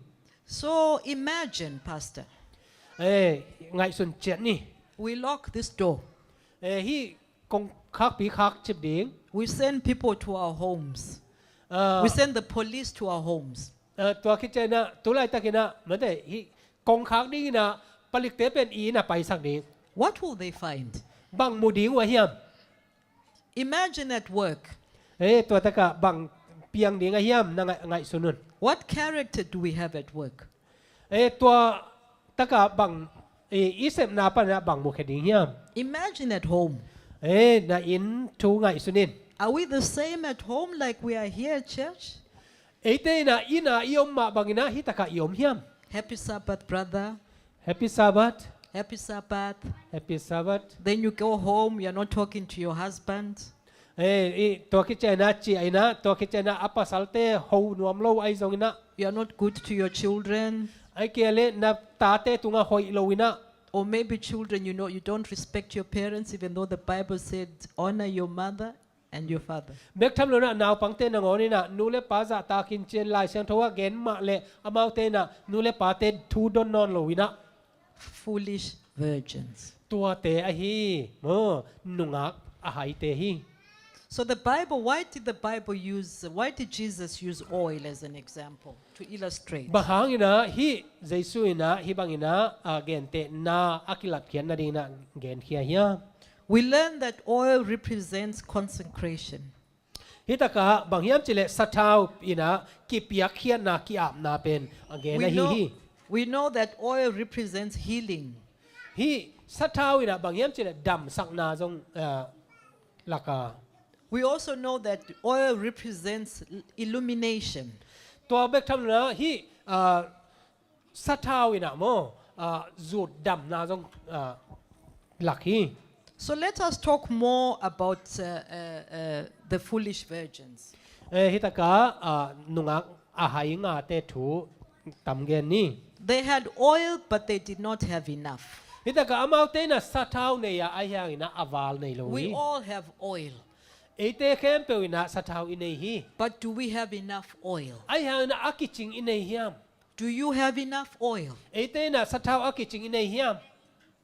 So imagine, Pastor. Eh, ngaihsun ciat ni. We lock this door. Eh, hih kongkhakpi khak cip ding. We send people to our homes. Ah. We send the police to our homes. Ah, tua khit ciang inah, tu laitak inah, mate, hih kongkhak ding inah, palikte pen i inn ah paisak ding. What will they find? Bang mu ding uh a hiam? Imagine at work. Eh, tua takah bang piang ding a hiam na ngaih, ngaihsun un. What character do we have at work? Eh, tua takah bang, eh, i sepna panah bang mukhia ding hiam? Imagine at home. Eh, na inn thu ngaihsun in. Are we the same at home like we are here at church? Eite inah inn ah i om mah bang inah hih takah i om hiam? Happy Sabbath, brother. Happy Sabbath. Happy Sabbath. Happy Sabbath. Then you go home, you're not talking to your husband. Eh, i, tua khit ciang inah, ciah inah, tua khit ciang inah, a pasalte ho nuam lo ahi zong inah. You are not good to your children. Ahih kei leh na tate tungah hoih lo inah. Or maybe children, you know, you don't respect your parents, even though the Bible said, "Honor your mother and your father." Bek tham lo inah naupangte nangawn inah nu le pa zahtakin cian Lai Siangtho ah gen mah leh amaute inah nu le pate thu don nawn lo inah. Foolish virgins. Tuate ahi, maw, nungak a haite hi. So the Bible, why did the Bible use, why did Jesus use oil as an example to illustrate? Bang hang inah hih Jesu inah hih bang inah, ah, gentehna a kilatkhiat nading inah genkhia hiam? We learn that oil represents consecration. Hih takah bang hiam cih leh sathau inah kipiakkhiatna, ki-apna pen a gen ahi hi. We know that oil represents healing. Hih sathau inah bang hiam cih leh damsakna zong, ah, lak a. We also know that oil represents illumination. Tua bek tham lo inah hih, ah, sathau inah maw, ah, zutdamna zong, ah, lak hi. So let us talk more about, uh, uh, uh, the foolish virgins. Eh, hih takah, ah, nungak a hai ngate thu tam gen ni. They had oil, but they did not have enough. Hih takah amaute inah sathau nei a, ahi hang inah a val nei lo hi. We all have oil. Eite khempeuh inah sathau i nei hi. But do we have enough oil? Ahi hang inah a kicing i nei hiam? Do you have enough oil? Eite inah sathau a kicing i nei hiam?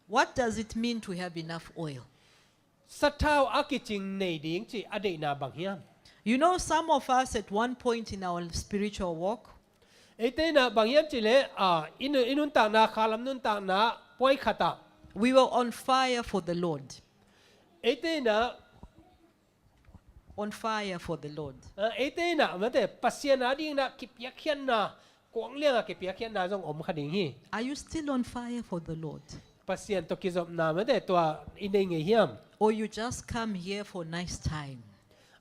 What does it mean to have enough oil? Sathau a kicing nei ding cih a deihna bang hiam? You know, some of us at one point in our spiritual walk, eite inah bang hiam cih leh, ah, i nu-, i nuntakna, khalam nuntakna puai khat ah, we were on fire for the Lord. Eite inah on fire for the Lord. Ah, eite inah, mate, Pasian a ding inah kipiakkhiatna, kuang liangah kipiakkhiatna zong om kha ding hi. Are you still on fire for the Lord? Pasian tawh kizopna, mate, tua i nei ngei hiam? Or you just come here for nice time?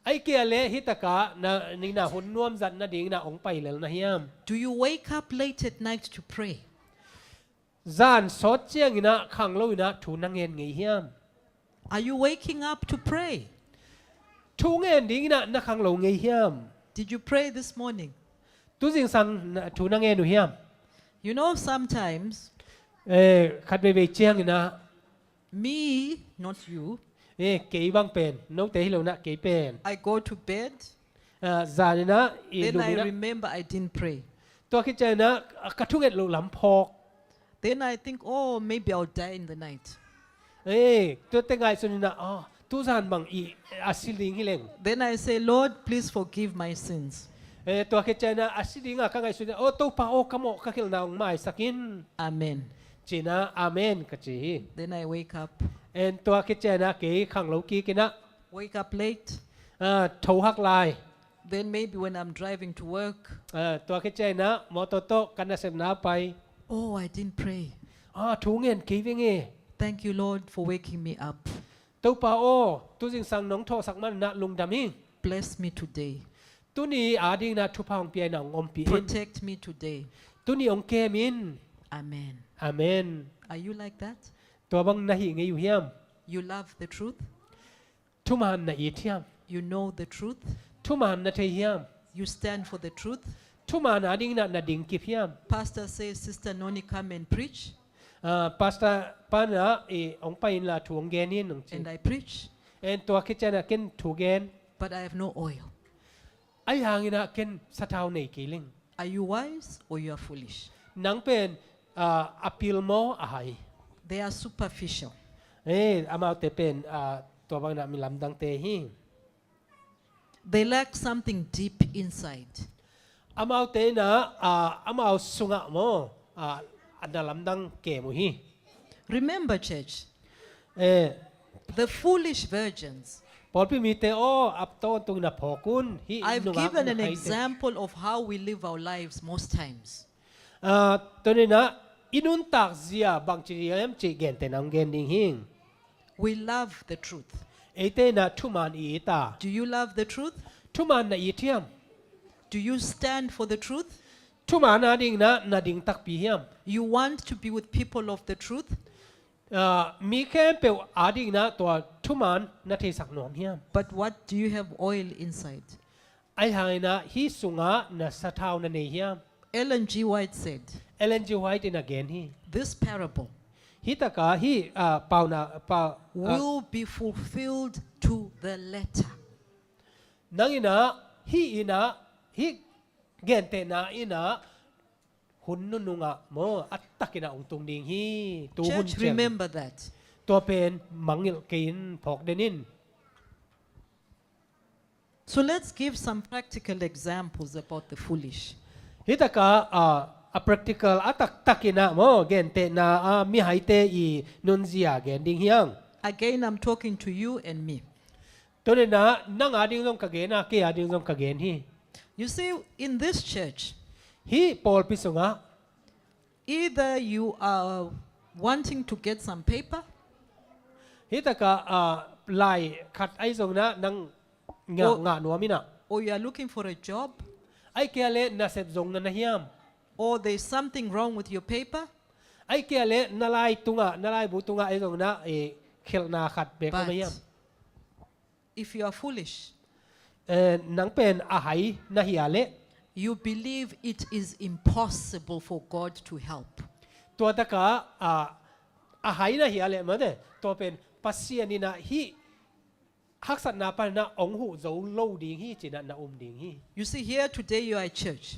Ahih kei leh hih takah na, nina hun nuam zat nading inah hong pai lel na hiam? Do you wake up late at night to pray? Zan sawt ciang inah khanglo inah thu na ngen ngei hiam? Are you waking up to pray? Thu ngen ding inah na khanglo ngei hiam? Did you pray this morning? Tu zingsang na, thu na ngen uh hiam? You know, sometimes, eh, khat veivei ciang inah, me, not you, eh, kei bang pen, note hi lo inah kei pen, I go to bed, ah, zan inah i lum inah, then I remember I didn't pray. Tua khit ciang inah, ah, ka thunget loh lam phawk. Then I think, "Oh, maybe I'll die in the night." Eh, tuate ngaihsun inah, ah, tuzan bang i, a si ding hi leng. Then I say, "Lord, please forgive my sins." Eh, tua khit ciang inah a si ding a ka ngaihsun inah, "Oh, Topa aw, ka mawh ka khelhna hong maisak in." Amen. Ci inah, "Amen," ka ci hi. Then I wake up. En tua khit ciang inah kei khanglo kik inah. Wake up late. Ah, tho hak lai. Then maybe when I'm driving to work, ah, tua khit ciang inah mawtaw tawh ka nasepna pai. "Oh, I didn't pray. Ah, thu ngen kei veng e. Thank you, Lord, for waking me up. Topa aw, tu zingsang nong thawhsak man inah lungdam ing. Bless me today." Tuni adingin ah thupha hong pia in ah hong ompih in. Protect me today. Tuni hong kem in. Amen. Amen. Are you like that? Tua bang na hih ngei uh hiam? You love the truth? Thuman na it hiam? You know the truth? Thuman na thei hiam? You stand for the truth? Thuman adingin ah na ding kip hiam? Pastor says Sister Noni come and preach. Ah, Pastor pa in ah, eh, hong pai inla thu hong gen in hong ci. And I preach. And tua khit ciangin ah ken thu gen. But I have no oil. Ahi hangin ah ken sathau nei kei leng. Are you wise or you are foolish? Nang pen, ah, a pil maw a hai? They are superficial. Eh, amaute pen, ah, tua bangin ah mi lamdangte hi. They lack something deep inside. Amaute in ah, ah, amau sungah maw, ah, a na lamdang kem uh hi. Remember, church, eh, the foolish virgins. Pawlpi mite aw, a tawntungin ah phawk un, hih I've given an example of how we live our lives most times. Ah, tuni in ah i nuntak zia bangci hiam cih gentehna hong gen ding hi. We love the truth. Eite in ah thuman i it a. Do you love the truth? Thuman na it hiam? Do you stand for the truth? Thuman adingin ah na ding takpi hiam? You want to be with people of the truth? Ah, mi khempeuh adingin ah tua thuman na theisak nuam hiam? But what do you have oil inside? Ahi hangin ah hih sungah na sathau na nei hiam? Ellen G. White said, Ellen G. White in a gen hi. This parable, hih takah hih, ah, pauna, pau, ah, will be fulfilled to the letter. Nang in ah, hih in ah, hih gentehna in ah, hun nunung ah maw, a takin ah hong tung ding hi. Tu hun ciang. Church, remember that. Tua pen mangngilh kei in, phawk den in. So let's give some practical examples about the foolish. Hih takah, ah, a practical, a taktakin ah maw, gentehna, ah, mihaite i nunzia gen ding hi hang. Again, I'm talking to you and me. Tuni in ah, nang ading zong ka gen a, kei ading zong ka gen hi. You see, in this church, hih pawlpi sungah, either you are wanting to get some paper, hih takah, ah, lai khat ahi zongin ah nang ngah, or, ngah nuam in ah, or you are looking for a job, ahih kei leh nasep zong na na hiam? Or there is something wrong with your paper. Ahih kei leh na lai tungah, na laibu tungah ahi zongin ah, eh, khelhna khat bek om na hiam? But if you are foolish, eh, nang pen a hai na hih leh, you believe it is impossible for God to help. Tua takah, ah, a hai na hih leh mate, tua pen Pasian in ah hih haksatna panin ah hong huh zo lo ding hi ci-in ah na um ding hi. You see, here today you are at church.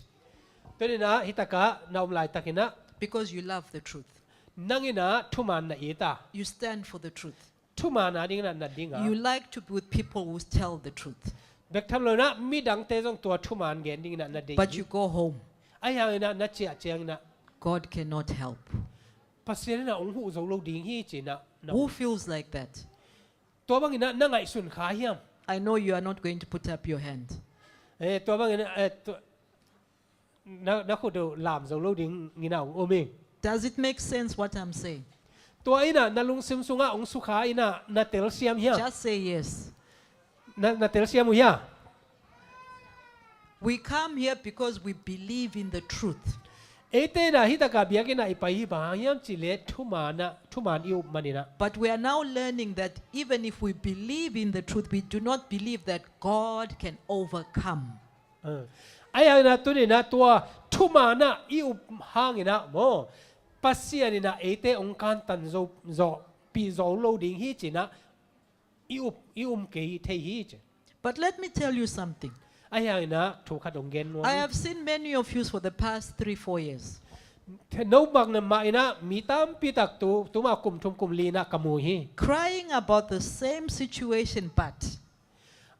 Tuni in ah hih takah na om laitakin ah, because you love the truth, nang in ah thuman na it a, you stand for the truth. Thuman adingin ah na ding a. You like to be with people who tell the truth. Bek tham loin ah midangte zong tua thuman gen dingin ah na deih. But you go home. Ahi hangin ah na ciah ciangin ah, God cannot help. Pasian in ah hong huh zo lo ding hi ci-in ah na um. Who feels like that? Tua bangin ah na ngaihsun kha hiam? I know you are not going to put up your hand. Eh, tua bangin ah, eh, tua, na, na khut uh lam zo lo dingin ah hong um ing. Does it make sense what I'm saying? Tua in ah na lungsim sungah hong sukha in ah na telsiam hiam? Just say yes. Na, na telsiam uh hia? We come here because we believe in the truth. Eite in ah hih takah biakinn ah i pai hi bang hang hiam cih leh thuman ah, thuman i up manin ah. But we are now learning that even if we believe in the truth, we do not believe that God can overcome. Ah. Ahi hangin ah tuni in ah tua thuman ah i up hangin ah maw, Pasian in ah eite hong kantan zo, zo, pih zo lo ding hi ci-in ah i up, i um kei thei hi ci. But let me tell you something. Ahi hangin ah thu khat hong gen nuam ing. I have seen many of you for the past three, four years. No bang na mah in ah mi tampi tak tu, tuma kum thum kum li in ah ka mu hi. Crying about the same situation, but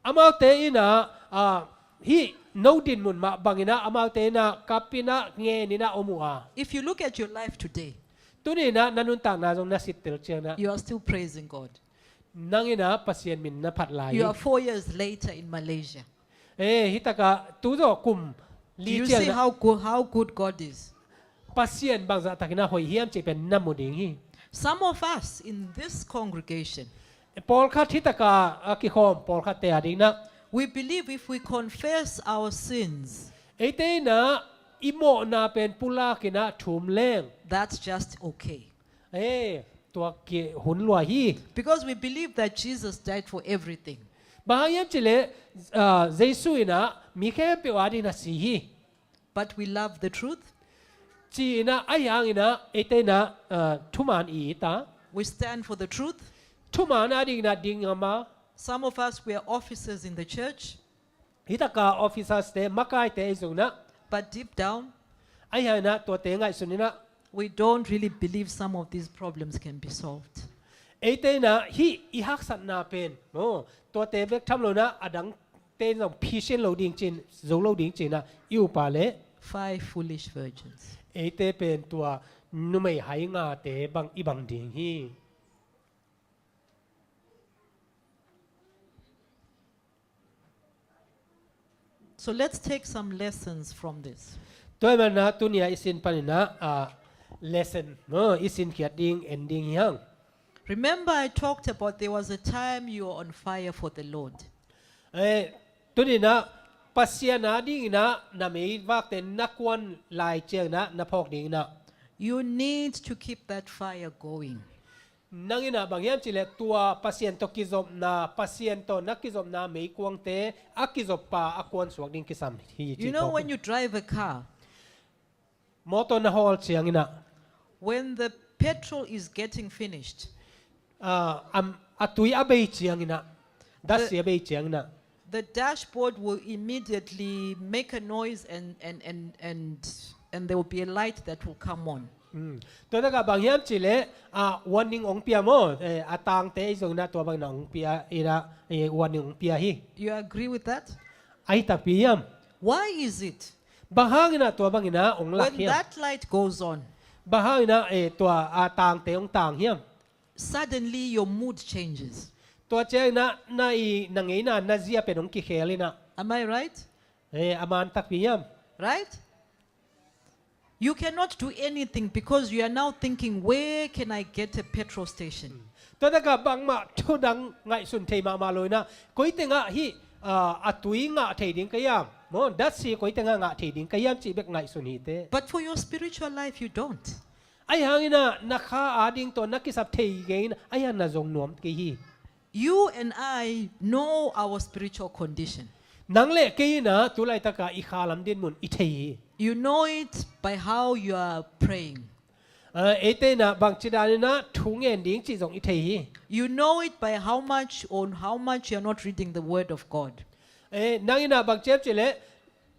amaute in ah, ah, hih no dinmun mah bangin ah amaute in ah kap in ah ngen in ah om uh a. If you look at your life today, tuni in ah na nuntakna zong na sit tel ciangin ah, you are still praising God. Nang in ah Pasian min na phat lai hi. You are four years later in Malaysia. Eh, hih takah tu zawh kum li ciangin ah. Do you see how good, how good God is? Pasian bangzah takin ah hoih hiam cih pen na mu ding hi. Some of us in this congregation, pawlkhat hih takah a kikhawm pawlkhatte adingin ah, We believe if we confess our sins, eite in ah i mawhna pen pulak in ah thum leng, that's just okay. Eh, tua ki hun lua hi. Because we believe that Jesus died for everything. Bang hang hiam cih leh, ah, Jesu in ah mi khempeuh adingin a si hi. But we love the truth. Ci-in ah, ahi hangin ah, eite in ah, ah, thuman i it a. We stand for the truth. Thuman adingin ah ding a ma. Some of us, we are officers in the church. Hi taka officers te, makaite i zong in ah. But deep down, ahi hangin ah tuate ngaihsun in ah, we don't really believe some of these problems can be solved. Eite in ah hih i haksatna pen, oh, tuate bek tham lo in ah, a dangte zong phisian lo ding ci-in, zo lo ding ci-in ah i up a leh. Five foolish virgins. Eite pen tua numei hai ngate bang i bang ding hi. So let's take some lessons from this. Tua ahih manin ah tuni-a i sin panin ah, ah, lesson, no, i sinkhiat ding, en ding hi hang. Remember, I talked about there was a time you were on fire for the Lord. Eh, tuni-in ah Pasian adingin ah na meivakte na kuan lai ciangin ah na phawk dingin ah, you need to keep that fire going. Nang in ah bang hiam cih leh tua Pasian tawh kizopna, Pasian tawh na kizopna meikuangte a kizoppa a kuansuak ding kisam hi ci. You know, when you drive a car, motor na hawl ciangin ah, when the petrol is getting finished, ah, am, a tui a bei ciangin ah, datsi a bei ciangin ah, the dashboard will immediately make a noise and, and, and, and, and there will be a light that will come on. Mm. Tua takah bang hiam cih leh, ah, warning hong pia maw, eh, a tangte i zong in ah tua bangin ah hong pia in ah, eh, warning hong pia hi. You agree with that? Ahi takpi hiam? Why is it? Bang hangin ah tua bangin ah hong lak hiam? When that light goes on, bang hangin ah, eh, tua, ah, tangte hong tang hiam? Suddenly your mood changes. Tua ciangin ah na i, na ngeina, na zia pen hong kikhel in ah. Am I right? Eh, a man takpi hiam? Right? You cannot do anything because you are now thinking, "Where can I get a petrol station?" Tua takah bangmah thu dang ngaihsun thei mahmah lo in ah, koi tengah hih, ah, a tui ngah thei ding ka hiam? Maw, datsi koi tengah ngah thei ding ka hiam cih bek ngaihsun hi teh. But for your spiritual life, you don't. Ahi hangin ah na kha ading tawh na kisap thei kei in, ahi hangin na zong nuam kei hi. You and I know our spiritual condition. Nang le kei in ah tu laitakah i khalam dinmun i thei hi. You know it by how you are praying. Ah, eite in ah bangci danin ah thu ngen ding cih zong i thei hi. You know it by how much, on how much you are not reading the word of God. Eh, nang in ah bangci hiam cih leh,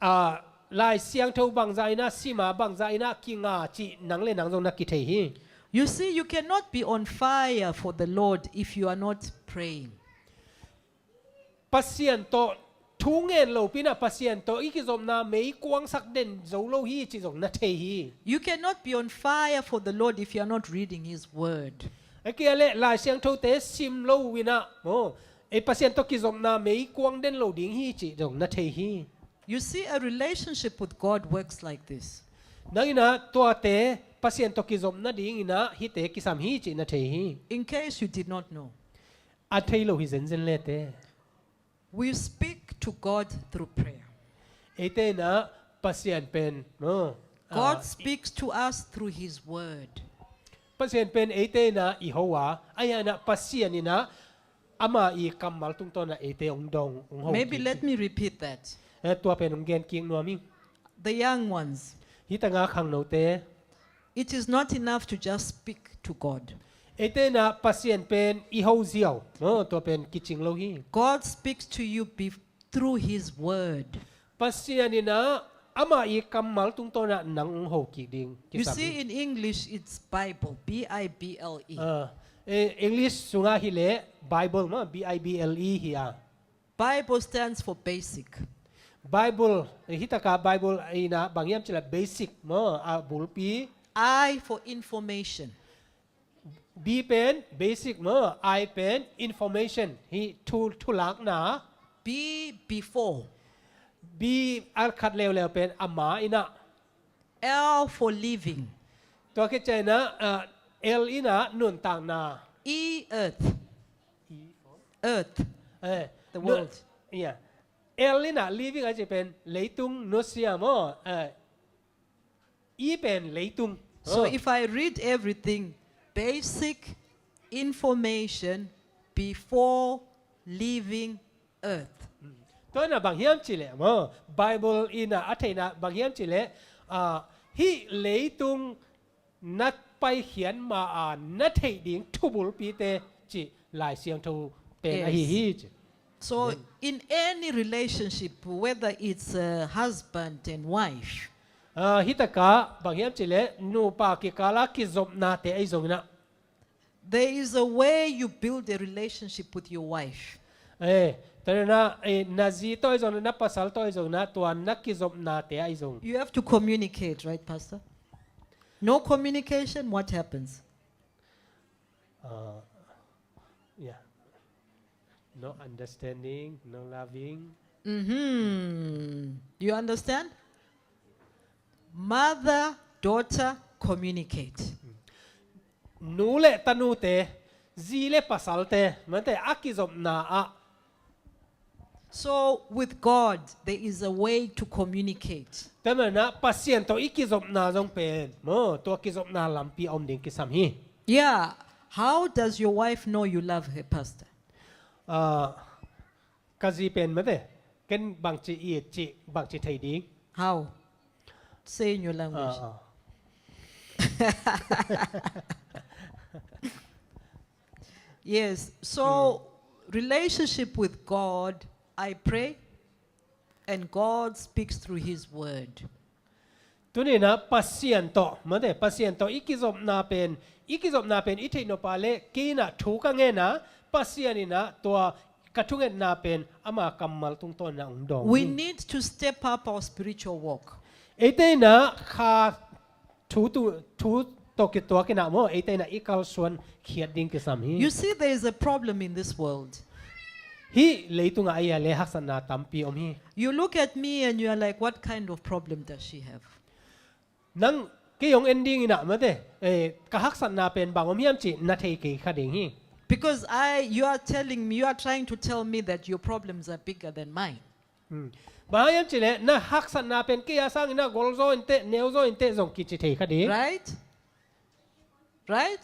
ah, Lai Siangtho bangzah in ah sim a, bangzah in ah kinga cih nang le nang zong na kithei hi. You see, you cannot be on fire for the Lord if you are not praying. Pasian tawh thu ngen lopi in ah Pasian tawh i kizopna meikuangsak den zo lo hi cih zong na thei hi. You cannot be on fire for the Lord if you are not reading His word. A kia leh Lai Siangthote sim lo in ah, maw, ei Pasian tawh kizopna meikuang den lo ding hi cih zong na thei hi. You see, a relationship with God works like this. Nang in ah tuate Pasian tawh kizop nadingin ah hihte kisam hi cih na thei hi. In case you did not know, a thei lo hi zenzen le teh, we speak to God through prayer. Eite in ah Pasian pen, no, God, ah, speaks to us through His word. Pasian pen eite in ah i ho a, ahi hangin ah Pasian in ah ama i kammal tungtawn ah eite hong dong, hong ho. Maybe kik let hi. Me repeat that. Eh, tua pen hong gen kik nuam ing. The young ones. Hi tangah khangnote. It is not enough to just speak to God. Eite in ah Pasian pen i ho ziau, no, tua pen kicing lo hi. God speaks to you be-, through His word. Pasian in ah ama i kammal tungtawn ah nang hong ho kik ding kisam hi. You see, in English, it's Bible, B I B L E. Ah, eh, English sungah hi leh Bible, maw, B I B L E hi a. Bible stands for basic. Bible, eh, hi takah Bible in ah bang hiam cih leh basic, maw, a bulpi. I for information. B pen basic, maw, I pen information, hi thu, thulakna. B before. B a khat leuleu pen a ma in ah. L for living. Tua khit ciangin ah, ah, L in ah nuntakna. E, earth. E for? Earth. Eh, the world. Yeah. L in ah living a cih pen leitung nusia maw. Eh, E pen leitung. So if I read everything, basic information before leaving earth. Tua in ah bang hiam cih leh maw, Bible in ah a theihna bang hiam cih leh, ah, hih leitung na paikhiat ma-a na theih ding thubulpite cih Lai Siangtho pen ahi hi ci. So in any relationship, whether it's a husband and wife, ah, hi takah bang hiam cih leh nupa kikala kizopnate ahi zongin ah, there is a way you build a relationship with your wife. Eh, tua in ah, eh, na zi tawh ahi zongin ah, na pasal tawh ahi zongin ah, tua na kizopnate ahi zong. You have to communicate, right, Pastor? No communication, what happens? Uh, yeah. No understanding, no loving. Mm-hmm. You understand? Mother, daughter, communicate. Nu le tanute, zi le pasalte, mate a kizopna ah. So with God, there is a way to communicate. Tua manin ah Pasian tawh i kizopna zong pen maw, tua kizopna lampi a om ding kisam hi. Yeah. How does your wife know you love her, Pastor? Ah, ka zi pen mate, ken bangci it cih, bangci thei ding. How? Say in your language. Ah, ah. Yes. So, relationship with God, I pray, and God speaks through His word. Tuni in ah Pasian tawh, mate, Pasian tawh i kizopna pen, i kizopna pen i theih nop a leh, kei in ah thu ka ngen a, Pasian in ah tua ka thungetna pen ama kammal tungtawn in ah hong dawng hi. We need to step up our spiritual walk. Eite in ah kha thu tu, thu tawh kituak in ah maw, eite in ah i kalsuan khiat ding kisam hi. You see, there is a problem in this world. Hih leitung ah a hia leh haksatna tampi om hi. You look at me and you are like, "What kind of problem does she have?" Nang kei hong en ding in ah mate, eh, ka haksatna pen bang om hiam cih na thei kei kha ding hi. Because I, you are telling me, you are trying to tell me that your problems are bigger than mine. Hmm. Bang hang hiam cih leh na haksatna pen kei a sangin ah golzaw inteh, neuzaw inteh zong kici thei kha ding. Right? Right?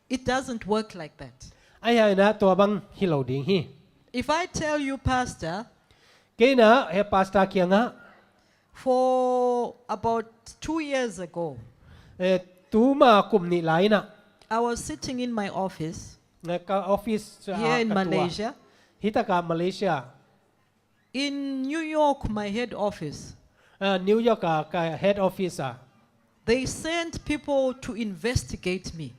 It doesn't work like that. A hia in ah tua bang hi lo ding hi. If I tell you, Pastor, kei in ah he Pastor kiangah, for about two years ago, eh, tuma kum nih lai in ah, I was sitting in my office, eh, ka office, ah, here in ka tua. Malaysia. Hi takah Malaysia. In New York, my head office. Ah, New York ah ka head office ah. They sent people to investigate me.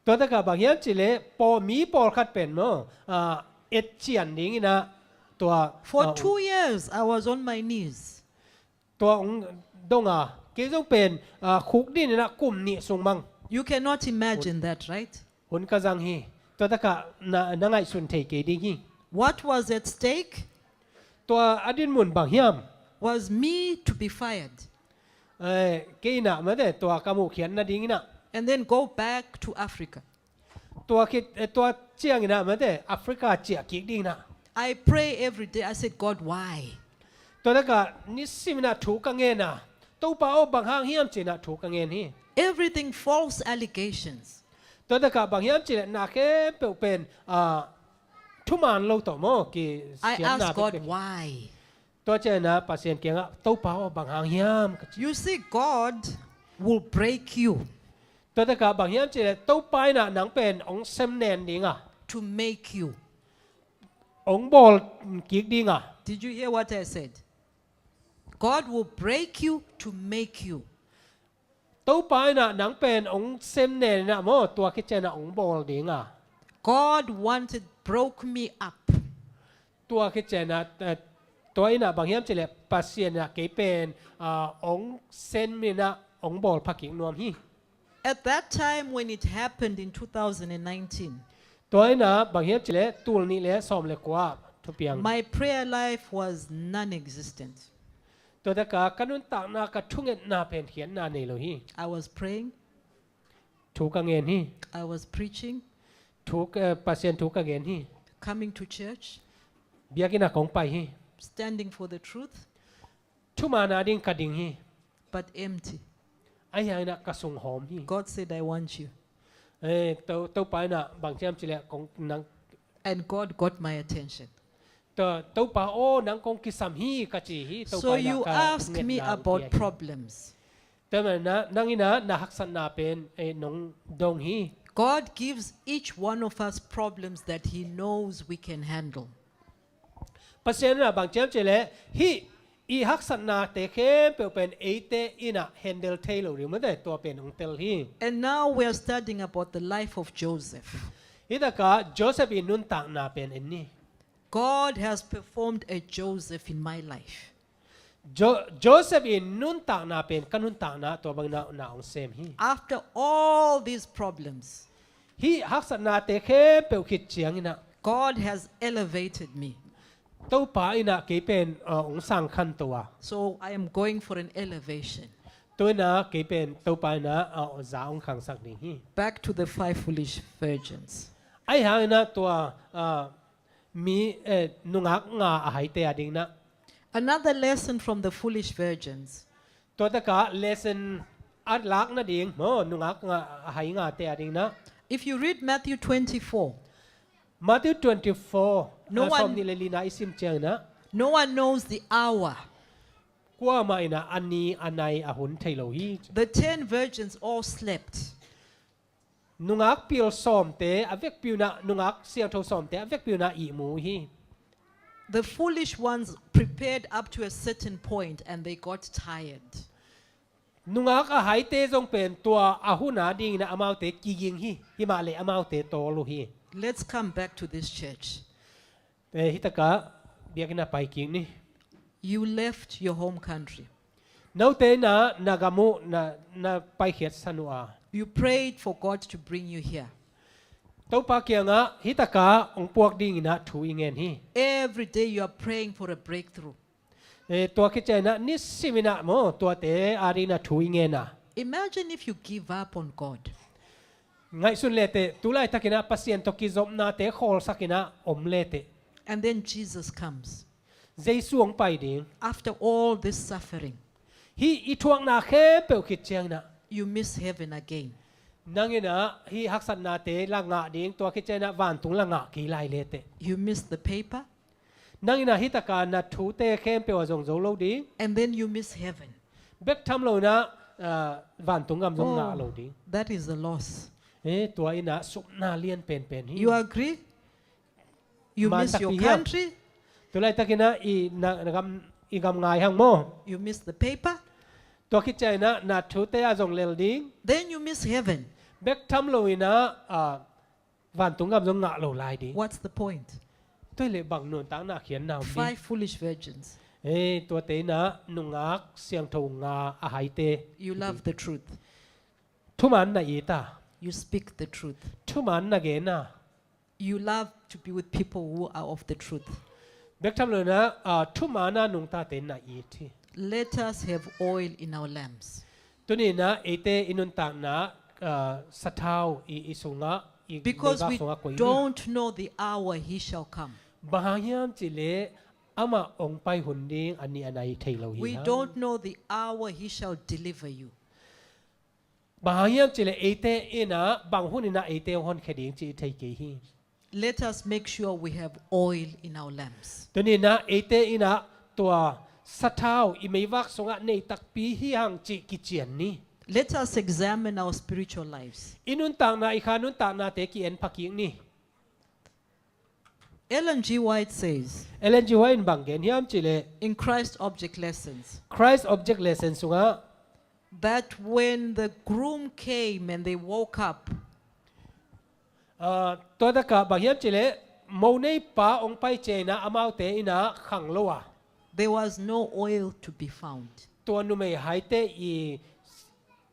Tua takah bang hiam cih leh pawl, mi pawlkhat pen maw, ah, et cian ding in ah tua. For, ah, two years, I was on my knees. Tua hong dong a, kei zong pen, ah, khukdin in ah kum nih sung bang. You cannot imagine that, right? Hun ka zang hi. Tua takah na, na ngaihsun thei kei ding hi. What was at stake? Tua a dinmun bang hiam? Was me to be fired. Eh, kei in ah mate, tua ka muhkhiat nading in ah. And then go back to Africa. Tua khit, eh, tua ciangin ah mate, Africa ciah kik ding in ah. I pray every day. I said, "God, why?" Tua takah nisim in ah thu ka ngen a, Topa aw, bang hang hiam ci in ah thu ka ngen hi. Everything false allegations. Tua takah bang hiam cih leh na khempeuh pen, ah, thuman lo tawh maw, kisiatna. I ask God, "Why?" Tua ciangin ah Pasian kiangah, "Topa aw, bang hang hiam?" ka ci. You see, God will break you. Tua takah bang hiam cih leh Topa in ah nang pen hong sem nen ding a. To make you. Hong bawl kik ding a. Did you hear what I said? God will break you to make you. Topa in ah nang pen hong sem nen in ah maw, tua khit ciangin ah hong bawl ding a. God wanted, broke me up. Tua khit ciangin ah, eh, tua in ah bang hiam cih leh Pasian in ah kei pen, ah, hong sem in ah hong bawl pha kik nuam hi. At that time when it happened in two thousand and nineteen, tua in ah bang hiam cih leh tul nih le sawm le kua thupiang, my prayer life was non-existent. Tua takah ka nuntakna, ka thungetna pen khiatna nei lo hi. I was praying. Thu ka ngen hi. I was preaching. Thu ka, Pasian thu ka gen hi. coming to church, biakinn ah kong pai hi. Standing for the truth. Thuman a ding ka ding hi. But empty. Ahi hangin ah ka sung hawm hi. God said, "I want you." Eh, To, Topa in ah bang ci hiam cih leh kong nang. And God got my attention. To, Topa aw, nang kong kisam hi ka ci hi. So Topa in ah you ka ask me ngetna about pia hi. Problems. Tua manin ah nang in ah na haksatna pen, eh, nong dong hi. God gives each one of us problems that He knows we can handle. Pasian in ah bang ci hiam cih leh hih i haksatnate khempeuh pen eite in ah handle thei lo ding maw te, tua pen hong tel hi. And now we are studying about the life of Joseph. Hih takah Joseph i nuntakna pen en ni. God has performed a Joseph in my life. Jo-, Joseph i nuntakna pen ka nuntakna tua bangin ah na hong sem hi. After all these problems, hih haksatnate khempeuh khit ciangin ah God has elevated me. Topa in ah kei pen, uh, hong sang khanto a. So I am going for an elevation. Tu in ah kei pen Topa in ah, uh, za hong khangsak ding hi. Back to the five foolish virgins. Ahi hangin ah tua, uh, mi, eh, nungak nga a haite a dingin ah. Another lesson from the foolish virgins. Tua takah lesson a lak nading maw, nungak nga a hai ngate a dingin ah. If you read Matthew twenty-four, Matthew twenty-four, no one, sawmnih le lina i sim ciangin ah, no one knows the hour. Kuamah in ah a ni a nai a hun thei lo hi. The ten virgins all slept. Nungak pil sawmte a vekpi un ah, nungak siangtho sawmte a vekpi un ah ihmu hi. The foolish ones prepared up to a certain point and they got tired. Nungak a haite zong pen tua a hun a dingin ah amaute kiging hi, himahleh amaute tawl uh hi. Let's come back to this church. Eh, hih takah biakinn ah pai kik ni. You left your home country. Note in ah na gam uh na, na paikhiatsan uh a. You prayed for God to bring you here. Topa kiangah hih takah hong puak dingin ah thu i ngen hi. Every day you are praying for a breakthrough. Eh, tua khit ciangin ah nisim in ah maw, tuate a dingin ah thu i ngen a. Imagine if you give up on God. Ngaihsun le teh, tu laitakin ah Pasian tawh kizopnate khawlsak in ah om le teh. And then Jesus comes. Jesu hong pai ding. After all this suffering, hih i thuakna khempeuh khit ciangin ah, you miss heaven again. Nang in ah hih haksatnate la ngah ding, tua khit ciangin ah vantung la ngah kei lai le teh. You miss the paper. Nang in ah hih takah na thute khempeuh ah zong zo lo ding. And then you miss heaven. Bek tham lo in ah, ah, vantung gam zong ngah lo ding. Oh, that is a loss. Eh, tua in ah supna lian penpen hi. You agree? You miss your country. Tu laitakin ah i na, na gam, i gam ngai hang maw. You miss the paper. Tua khit ciangin ah na thute ah zong lel ding. Then you miss heaven. Bek tham lo in ah, ah, vantung gam zong ngah lo lai ding. What's the point? Tua hi leh bang nuntakna khiatna om ding? Five foolish virgins. Eh, tuate in ah nungak siangtho nga a haite. You love the truth. Thuman na it a. You speak the truth. Thuman na gen a. You love to be with people who are of the truth. Bek tham lo in ah, ah, thuman a nungtate na it hi. Let us have oil in our lamps. Tuni in ah eite i nuntakna, ah, sathau i, i sungah, i meivak sungah koi ni. Because we don't know the hour he shall come. Bang hang hiam cih leh amah hong pai hun ding a ni a nai thei lo hi hang. We don't know the hour he shall deliver you. Bang hang hiam cih leh eite in ah bang hun in ah eite hong honkhia ding cih i thei kei hi. Let us make sure we have oil in our lamps. Tuni in ah eite in ah tua sathau i meivak sungah nei takpi hi hang cih kician ni. Let us examine our spiritual lives. I nuntakna, i kha nuntaknate ki-en pha kik ni. Ellen G. White says, Ellen G. White in bang gen hiam cih leh, in Christ Object Lessons, Christ Object Lesson sungah, that when the groom came and they woke up, ah, tua takah bang hiam cih leh, mo neipa hong pai ciangin ah amaute in ah khang lo a. There was no oil to be found. Tua numei haite i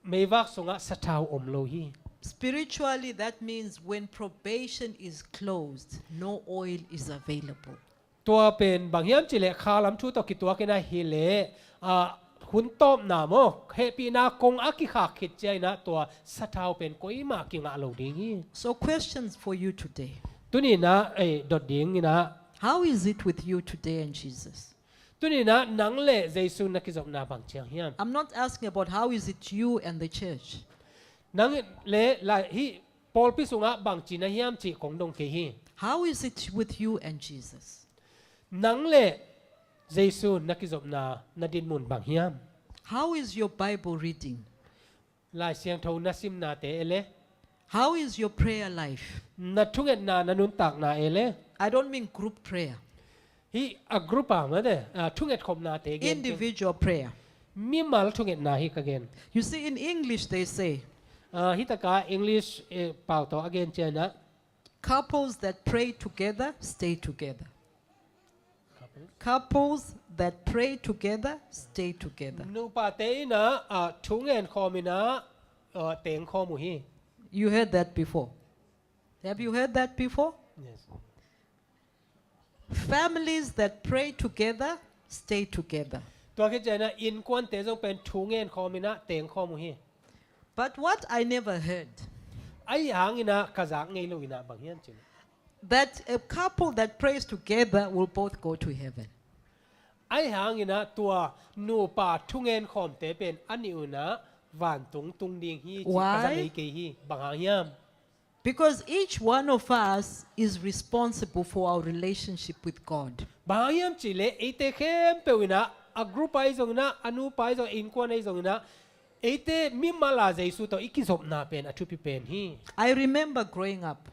meivak sungah sathau om lo hi. Spiritually, that means when probation is closed, no oil is available. Tua pen bang hiam cih leh khalam thu tawh kituak in ah hi leh, ah, hun tawpna maw, hehpihna kong a kikhak khit ciangin ah tua sathau pen koimah kingah lo ding hi. So questions for you today. Tuni in ah, eh, dot ding in ah. How is it with you today and Jesus? Tuni in ah nang le Jesu na kizopna bang ciang hiam? I'm not asking about how is it you and the church. Nang le lai hi pawlpi sungah bang ci na hiam cih kong dong kei hi. How is it with you and Jesus? Nang le Jesu na kizopna na dinmun bang hiam? How is your Bible reading? Lai Siangtho na simnate e le. How is your prayer life? Na thungetna na nuntakna e le. I don't mean group prayer. Hi a group a mate, a thunget khopnate gen. Individual prayer. Mimal thungetna hi ka gen. You see, in English they say, Ah, hi taka English, eh, pau tawh a gen ciangin ah. Couples that pray together stay together. Couples that pray together stay together. Nupate in ah, ah, thungen khawm in ah, ah, teng khawm uh hi. You heard that before? Have you heard that before? Yes. Families that pray together stay together. Tua khit ciangin ah innkuante zong pen thungen khawm in ah teng khawm uh hi. But what I never heard, ahi hangin ah ka zak ngei lo in ah bang hiam cih leh, that a couple that prays together will both go to heaven. Ahi hangin ah tua nupa thungen khawmte pen a nih un ah vantung tung ding hi cih ka za ngei kei hi. Bang hang hiam? Because each one of us is responsible for our relationship with God. Bang hang hiam cih leh eite khempeuh in ah, a group ahi zongin ah, a nupa ahi zong, innkuan ahi zongin ah, eite mimal a Jesu tawh i kizopna pen a thupi pen hi. I remember growing up.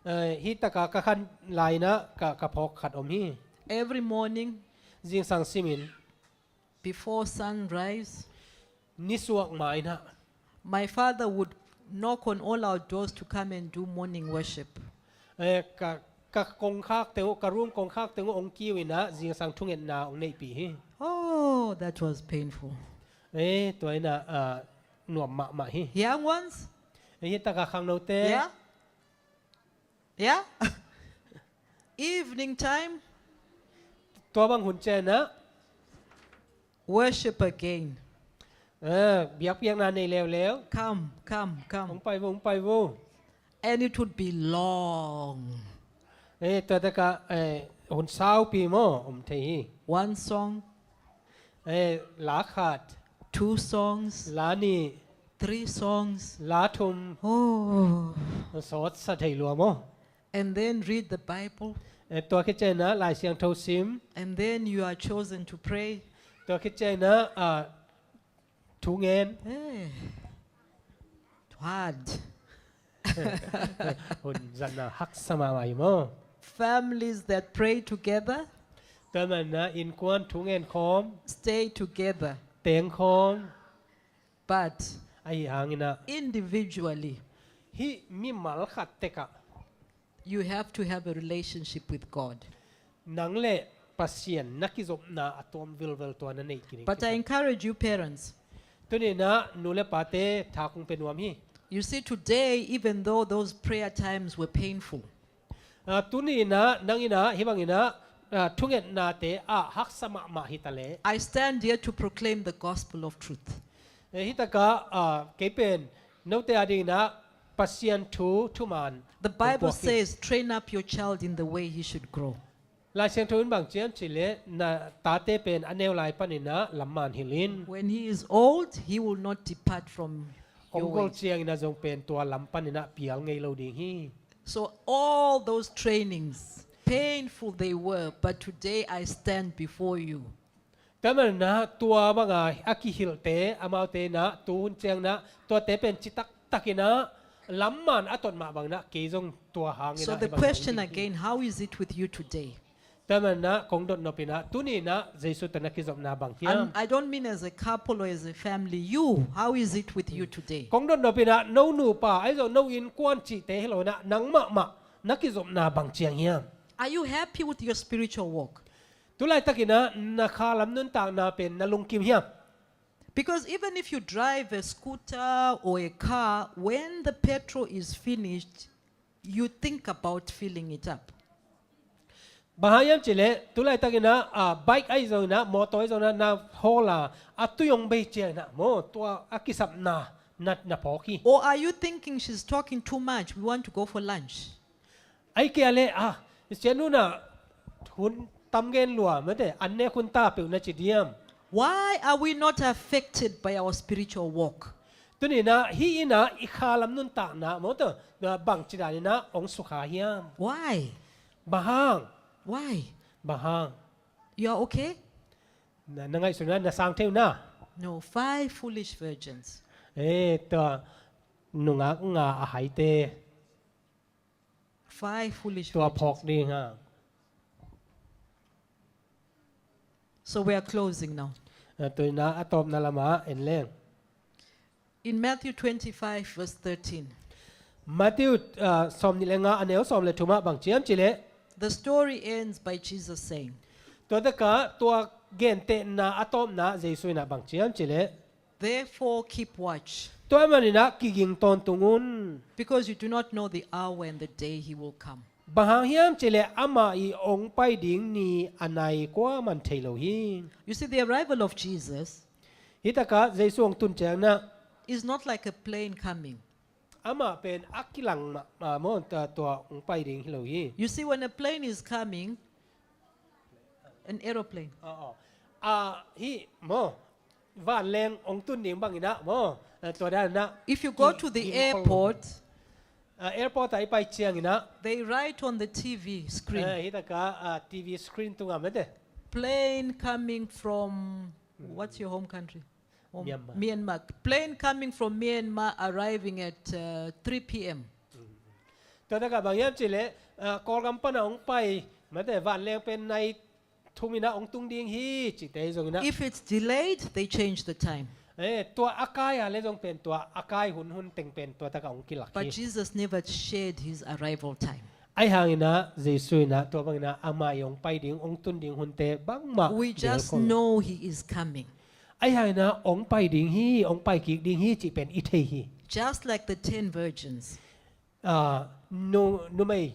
Eh, hi taka ka khan lai in ah ka, ka phawk khat om hi. Every morning, Zingsang simin. Before sunrise, nisuak ma in ah, my father would knock on all our doors to come and do morning worship. Eh, ka, ka kongkhak teng uh, ka room kongkhak teng uh hong kiu in ah zingsang thungetna hong neihpih hi. Oh, that was painful. Eh, tua in ah, ah, nuam mahmah hi. Young ones? Eh, hi taka khangnote. Yeah? Yeah? Evening time. Tua bang hun ciang ah. Worship again. Eh, biakpiakna nei leuleu. Come, come, come. Hong pai vo, hong pai vo. And it would be long. Eh, tua taka, eh, hun saupi maw om thei hi. One song. Eh, la khat. Two songs. La nih. Three songs. La thum. Oh. Sawt sa thei lua maw. And then read the Bible. Eh, tua khit ciangin ah Lai Siangtho sim. And then you are chosen to pray. Tua khit ciangin ah, ah, thu ngen. Eh, hard. Hun zatna haksa mahmah hi maw. Families that pray together. Tua manin ah innkuan thu ngen khawm. Stay together. Teng khawm. But ahi hangin ah individually, hih mimal khat tekah, you have to have a relationship with God. Nang le Pasian na kizopna a tuam vilvel tua na neih kik ding. But I encourage you, parents. Tuni in ah nu le pate tha kong pia nuam hi. You see, today, even though those prayer times were painful, Ah, tuni in ah, nang in ah, hih bangin ah, ah, thungetnate ah haksa mahmah hi ta leh. I stand here to proclaim the gospel of truth. Eh, hih takah, ah, kei pen note a dingin ah Pasian thu thuman. The Bible says, "Train up your child in the way he should grow." Lai Siangtho in bang ci hiam cih leh, na tate pen a neu lai panin ah lam man hilh in. When he is old, he will not depart from your ways. Hong gol ciangin ah zong pen tua lam panin ah pial ngei lo ding hi. So all those trainings, painful they were, but today I stand before you. Tua manin ah tua banga a kihilhte, amaute in ah tuhun ciangin ah tuate pen citaktakin ah lamman a tot mah bangin ah kei zong tua hangin ah. So the question again, how is it with you today? Tua manin ah kong dotnop in ah tuni in ah Jesu tawh na kizopna bang hiam? I don't mean as a couple or as a family. You, how is it with you today? Kong dotnop in ah no nupa ahi zong no innkuan cihte hi lo in ah nang mahmah na kizopna bang ciang hiam? Are you happy with your spiritual walk? Tu laitakin ah na kha lam nuntakna pen na lungkim hiam? Because even if you drive a scooter or a car, when the petrol is finished, you think about filling it up. Bang hang hiam cih leh tu laitakin ah, ah, bike ahi zongin ah, mawtaw ahi zongin ah, na hawl a, a tui hong bei ciangin ah maw, tua a kisapna na, na phawk hi. Or are you thinking she's talking too much, we want to go for lunch? Ai kia le, ah, i sianu na hun tam gen lua, mate, an nek hun ta peuh na ci diam. Why are we not affected by our spiritual walk? Tuni na, hi ina i kha lam nuntakna, mate, na bang ci dan ina ong sukha hiam. Why? Bang hang. Why? Bang hang. You are okay? Na, na ngaihsun na, na sang theu na. No, five foolish virgins. Eh, tua nungak nga a haite. Five foolish virgins. Tua phawk ding ha. So we are closing now. Ah, tuni na a tawpna lama en leng. In Matthew twenty-five, verse thirteen. Matthew, ah, sawm nih le nga a neu sawm le thum ah bang ci hiam ci le. The story ends by Jesus saying, Tua taka tua gentehna a tawpna Jesu ina bang ci hiam ci le. Therefore keep watch. Tua manin ah kiging tawntung un. Because you do not know the hour and the day he will come. Bang hang hiam ci le amah i ong pai ding ni a nai kua man thei lo hi. You see, the arrival of Jesus Hi taka Jesu ong tun ciang na is not like a plane coming. Amah pen a kilang mah, mah maw, ta tua ong pai ding hi lo hi. You see, when a plane is coming, an aeroplane. Oh, oh. Ah, hi maw, vanleng ong tun ding bang ina maw, ah, tua dan ina. If you go to the airport, ah, airport ah i pai ciang ina, they write on the T V screen. Eh, hi taka, ah, T V screen tunga mate. Plane coming from, what's your home country? Oh, Myanmar. Myanmar. Plane coming from Myanmar arriving at, uh, three P M. Tua taka bang hiam ci le, ah, Kawlgam pana ong pai, mate, vanleng pen nai thum ina ong tung ding hi, cite zong ina. If it's delayed, they change the time. Eh, tua a kai a le zong pen tua a kai hun hun teng pen tua taka ong kilak hi. But Jesus never shared his arrival time. Ai hang ina Jesu ina tua bang ina amah i ong pai ding, ong tun ding hunte bangmah. We just know he is coming. Ai hang ina ong pai ding hi, ong pai kik ding hi cih pen i thei hi. Just like the ten virgins. Ah, nu, numei,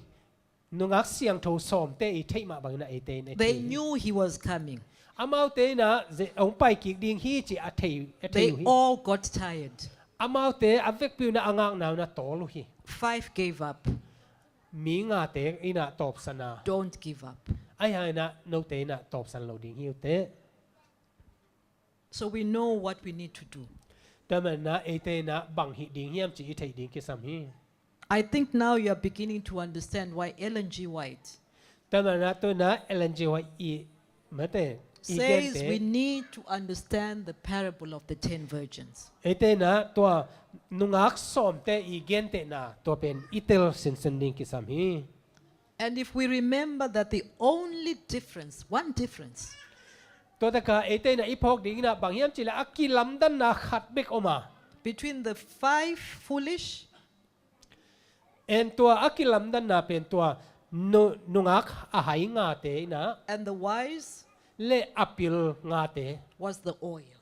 nungak siangtho sawmte i theih mah bang ina eite in i thei hi. They knew he was coming. Amaute ina ong pai kik ding hi cih a thei, a thei uh hi. They all got tired. Amaute a vekpi uh ina a ngakna uh ina tawl uh hi. Five gave up. Mi ngate ina tawpsan a. Don't give up. Ai hang ina note ina tawpsan lo ding hi uh teh. So we know what we need to do. Tua manin ah eite in ah bang hih ding hiam cih i theih ding kisam hi. I think now you are beginning to understand why Ellen G. White Tua manin ah tu in ah Ellen G. White i, mate, i gente says we need to understand the parable of the ten virgins. Eite in ah tua nungak sawmte i gentehna tua pen i tel sinsen ding kisam hi. And if we remember that the only difference, one difference, tua taka eite in ah i phawk ding in ah bang hiam cih leh a kilamdanna khat bek om a, between the five foolish, en tua a kilamdanna pen tua nu-, nungak a hai ngate in ah, and the wise, le a pil ngate, was the oil.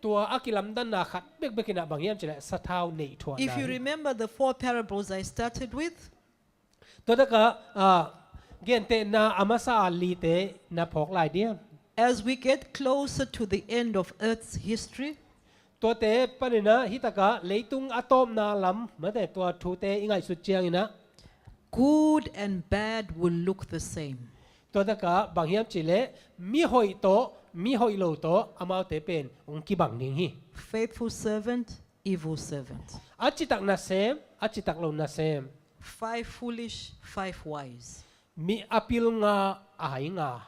Tua a kilamdanna khat bekbek in ah bang hiam cih leh sathau neih thuahna hi. If you remember the four parables I started with, tua taka, ah, gentehna a masa a lite na phawk lai diam? As we get closer to the end of earth's history, tuate panin ah hih taka leitung a tawpna lam, mate, tua thute i ngaihsut ciangin ah, good and bad will look the same. Tua taka bang hiam cih leh mi hoih tawh, mi hoih lo tawh amaute pen hong kibang ding hi. Faithful servant, evil servant. A citak nasem, a citak lo nasem. Five foolish, five wise. Mi a pil nga, a hai nga.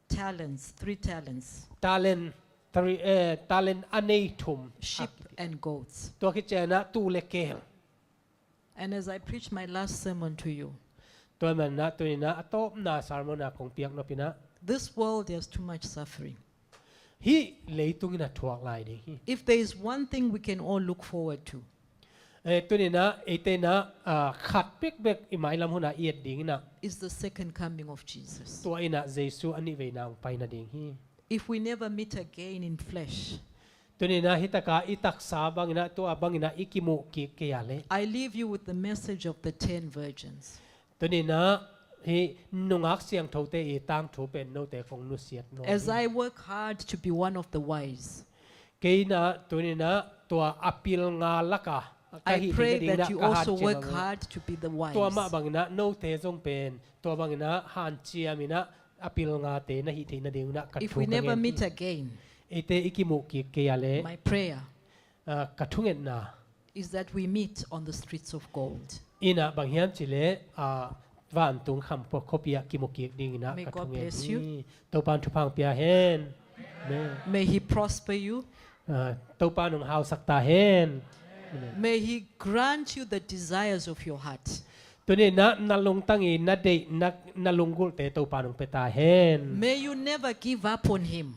Talents, three talents. Talent, three, eh, talent a nei thum. Sheep and goats. Tua khit ciangin ah tuu le keel. And as I preach my last sermon to you, tua manin ah tu in ah a tawpna sermon a kong piak nop in ah, this world has too much suffering. Hih leitung in ah thuak lai ding hi. If there is one thing we can all look forward to, eh, tu in ah eite in ah, ah, khat bekbek i mailam hun ah i et ding in ah, is the second coming of Jesus. Tua in ah Jesu a nihveina hong pai nading hi. If we never meet again in flesh, tu in ah hih taka i taksa bangin ah, tua bangin ah i kimuh kik kei a leh, I leave you with the message of the ten virgins. Tu in ah hih nungak siangthote i tangthu pen note kong nusiat nuam hi. As I work hard to be one of the wise, kei in ah tu in ah tua a pil nga laka, ka hih theih nading inah ka hanciam a, tua mah bang inah note zong pen tua bang inah hanciam inah a pilngate na hih theih nading inah ka thu ka ngen hi. If we never meet again, eite i kimuh kik kei a leh, my prayer, ah, ka thungetna is that we meet on the streets of gold. Inah bang hiam cih leh, ah, vantung kham khuapi ah kimu kik ding inah ka thungen hi. May God bless you. Topa'n thupha hong pia hen. Amen. May He prosper you. Ah, Topa'n hong hausak ta hen. Amen. May He grant you the desires of your heart. Tuni inah na lungtang i na deih na, na lunggulhte Topa'n hong pia ta hen. May you never give up on Him.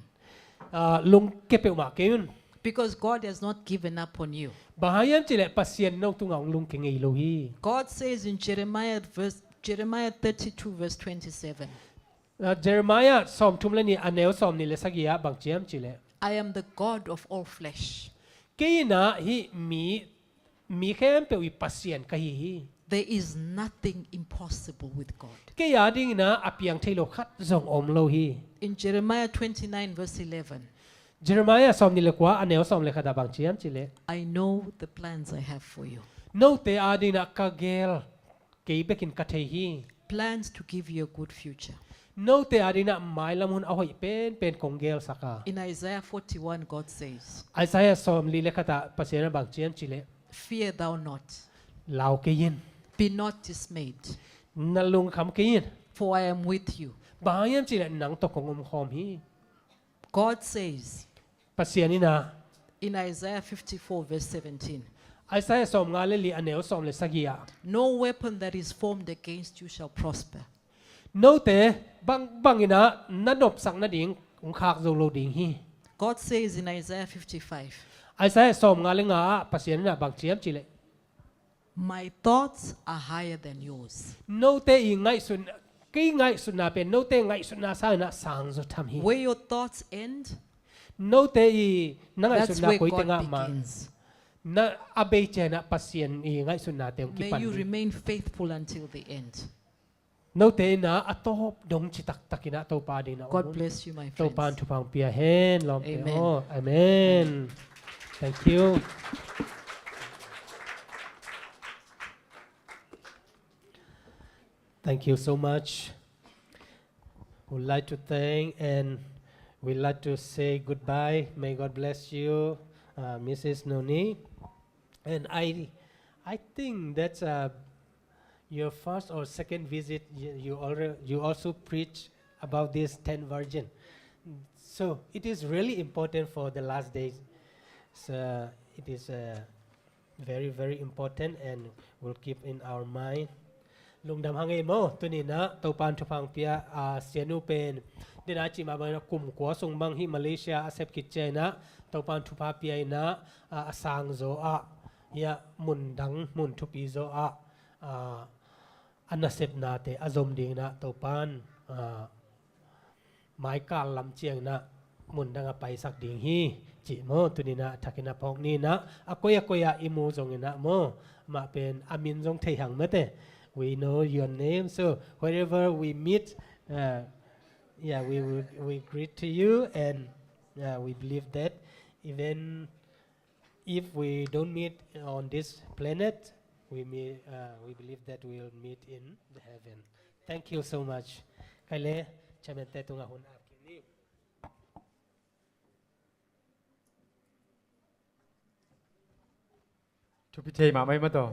Ah, lungke peuhmah kei un. Because God has not given up on you. Bang hang hiam cih leh Pasian no tungah hong lungke ngei lo hi. God says in Jeremiah verse, Jeremiah thirty-two verse twenty-seven. Ah, Jeremiah sawmthum le nih a neu sawmnih le sagih ah bang ci hiam cih leh, I am the God of all flesh. Kei inah hih mi, mi khempeuh i Pasian ka hi hi. There is nothing impossible with God. Kei a ding inah a piang thei lo khat zong om lo hi. In Jeremiah twenty-nine verse eleven. Jeremiah sawmnih le kua a neu sawm le khat ah bang ci hiam cih leh, I know the plans I have for you. Note a ding inah ka gel kei bekin ka thei hi. Plans to give you a good future. Note a ding inah mailam hun a hoih penpen kong gelsak a. In Isaiah forty-one, God says, Isaiah sawmli le khat ah Pasian in bang ci hiam cih leh, fear thou not. Lau kei in. Be not dismayed. Na lungkham kei in. For I am with you. Bang hang hiam cih leh nang tawh kong omkhawm hi. God says, Pasian inah, in Isaiah fifty-four verse seventeen, Isaiah sawmnga le li a neu sawm le sagih ah, no weapon that is formed against you shall prosper. Note bang, bang inah na nopsak nading hong khak zo lo ding hi. God says in Isaiah fifty-five, Isaiah sawmnga le nga ah Pasian inah bang ci hiam cih leh, my thoughts are higher than yours. Note i ngaihsun, kei ngaihsutna pen note ngaihsutna sang inah sang zaw tham hi. Where your thoughts end, note i na ngaihsutna koi teng ah mah, that's where God begins. Na a bei ciang inah Pasian i ngaihsutnate hong kipan hi. May you remain faithful until the end. Note inah a tawp dong ci taktak inah Topa ding inah om un. God bless you, my friends. Topa'n thupha hong pia hen lawmte aw. Amen. Thank you. Thank you so much. Would like to thank and we'd like to say goodbye. May God bless you, uh, Missus Noni. And I, I think that's, uh, your first or second visit. You, you already, you also preach about this ten virgin. So it is really important for the last days. So it is, uh, very, very important and will keep in our mind. Lungdam hang ei maw, tuni inah Topa'n thupha hong pia, ah, Sianu pen, dena cih mah bang inah kum kua sung bang hih Malaysia a sep khit ciang inah Topa'n thupha pia inah, ah, a sang zaw ah, hiah mun dang, mun thupi zaw ah, ah, a nasepnate a zom ding inah Topa'n, ah, maikal lam ciang inah mun dang a paisak ding hi, cih maw, tuni inah a thak inah phawk ni inah, a koi a koi ah i mu zong inah maw, amah pen a min zong thei hang mate. We know your name, so wherever we meet, uh, yeah, we will, we greet to you, and, uh, we believe that even if we don't meet on this planet, we meet, uh, we believe that we'll meet in the heaven. Thank you so much. Khaile, chairman te tungah hun ap kik ni. Thupi thei mahmah ei maw taw.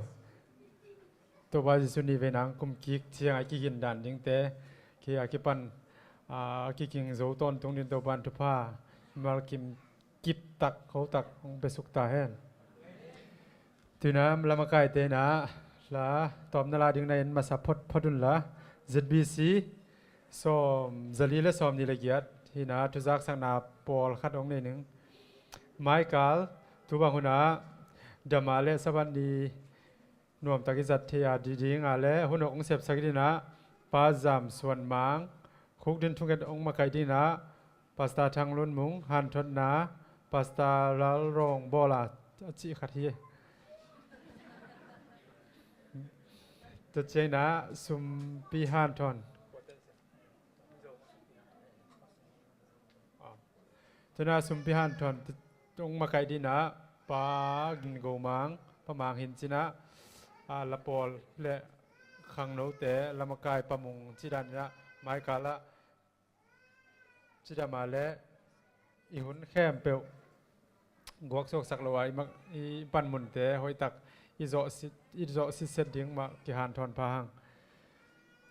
Topa Jesu ni ve nang kum kik ciang a kigin dan dingte, ki a kipan, a kiging zo tawntung ding Topa'n thupha mimal kim kip tak, kho tak hong pia suk ta hen. Tuna lamakaite na la tawpna la ding na en masa phot phot un la, Z B C sawm zali le sawm ni le giat hi na, thuzaksakna pawlkhat hong nei ning. Maikal tu bang hun ah dama le Sabbath ni nuamtak i zat thei a diding a le hun hong sepsak ding ah Pa Zam Suan Mang, khukdin thunget hong makaih ding ah Pastor Thang Lun Mung, hanthotna Pastor Lal Rong Bawl a, a cih khat hi. Tua ciangin ah Sumpi Hanthon. Tuna Sumpi Hanthon hong makaih ding ah Pa Gin Go Mang, pamang hin cinah, a, lapawl le khangnote lamakai pamung cidan inah maikalah cidama le i hun khempeuh guaksuaksak lo a i, mak, i panmunte hoihtak i zawh sit, i zawh sitset ding mah kihanthawn pha hang.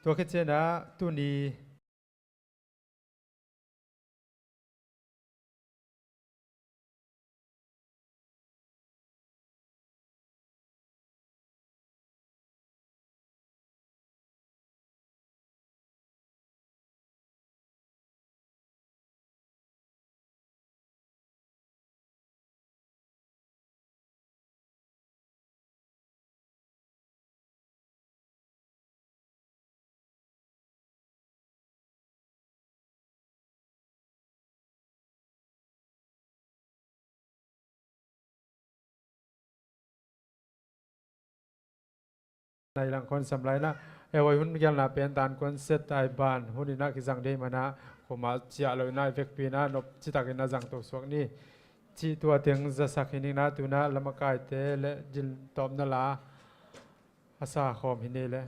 Tua khit cianah tuni Nai lang kon sam lai na, e, hoi hun gelna pen tan kon set ai ban hun inah kizang dei mana, koma ciah lo inah i vekpi inah nop citak inah zang to suak ni. Cih tua teng zasak hi ning na, tuna lamakaite le dil tawpna la a sa khawm hi ni le.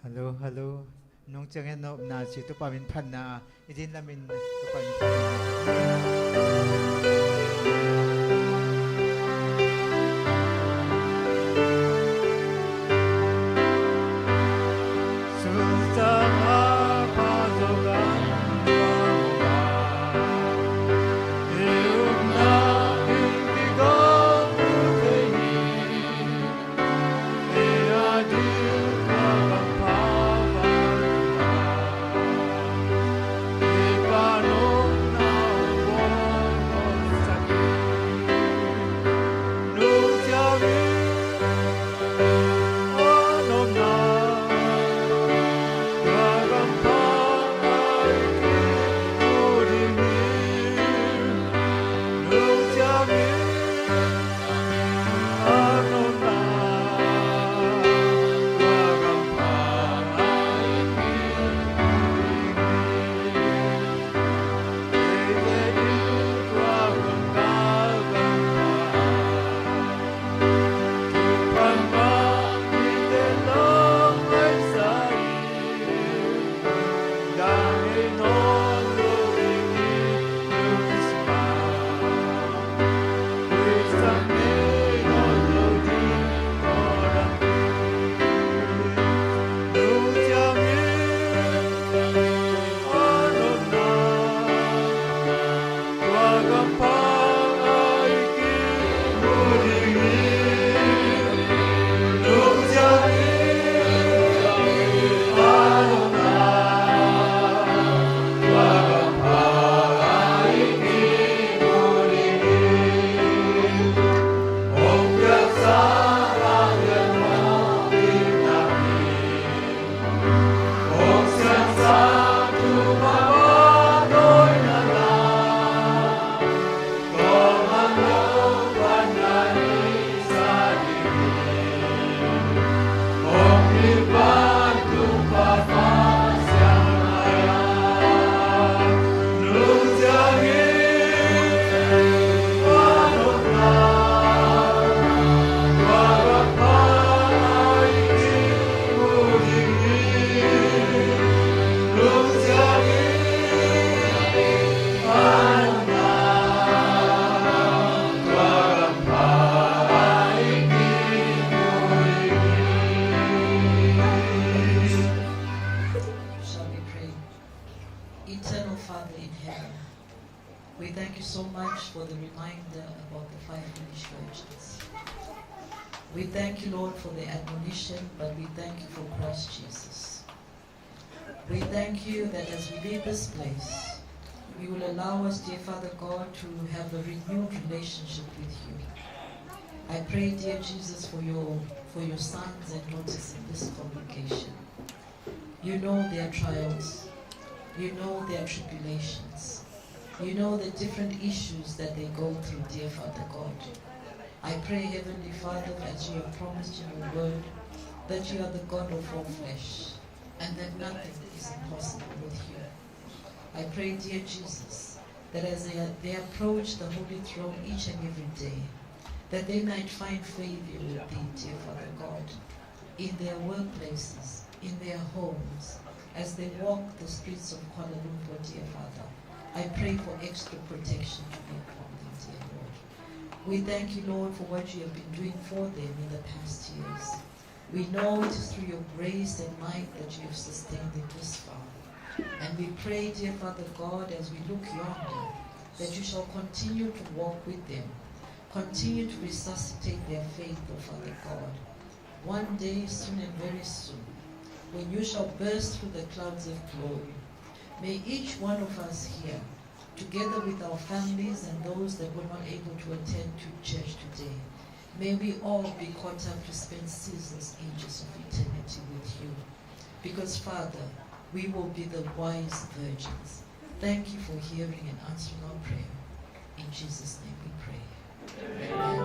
Hello, hello. Nung ciangin nopna ci Topa min phatna, i din lamin Topa min phatna. Shall we pray? Eternal Father in heaven, we thank you so much for the reminder about the five foolish virgins. We thank you, Lord, for the admonition, but we thank you for Christ Jesus. We thank you that as we leave this place, you will allow us, dear Father God, to have a renewed relationship with you. I pray, dear Jesus, for your, for your sons and daughters in this congregation. You know their trials. You know their tribulations. You know the different issues that they go through, dear Father God. I pray, Heavenly Father, as you have promised in your word, that you are the God of all flesh. and that nothing is impossible with you. I pray, dear Jesus, that as they, they approach the holy throne each and every day, that they might find favor with thee, dear Father God, in their workplaces, in their homes, as they walk the streets of Kuala Lumpur, dear Father. I pray for extra protection to be upon them, dear Lord. We thank you, Lord, for what you have been doing for them in the past years. We know it is through your grace and might that you have sustained them this far. And we pray, dear Father God, as we look yonder, that you shall continue to walk with them, continue to resuscitate their faith, O Father God. One day, soon and very soon, when you shall burst through the clouds of glory, may each one of us here, together with our families and those that were not able to attend to church today, may we all be caught up to spend seasons, ages of eternity with you. Because, Father, we will be the wise virgins. Thank you for hearing and answering our prayer. In Jesus' name we pray. Amen.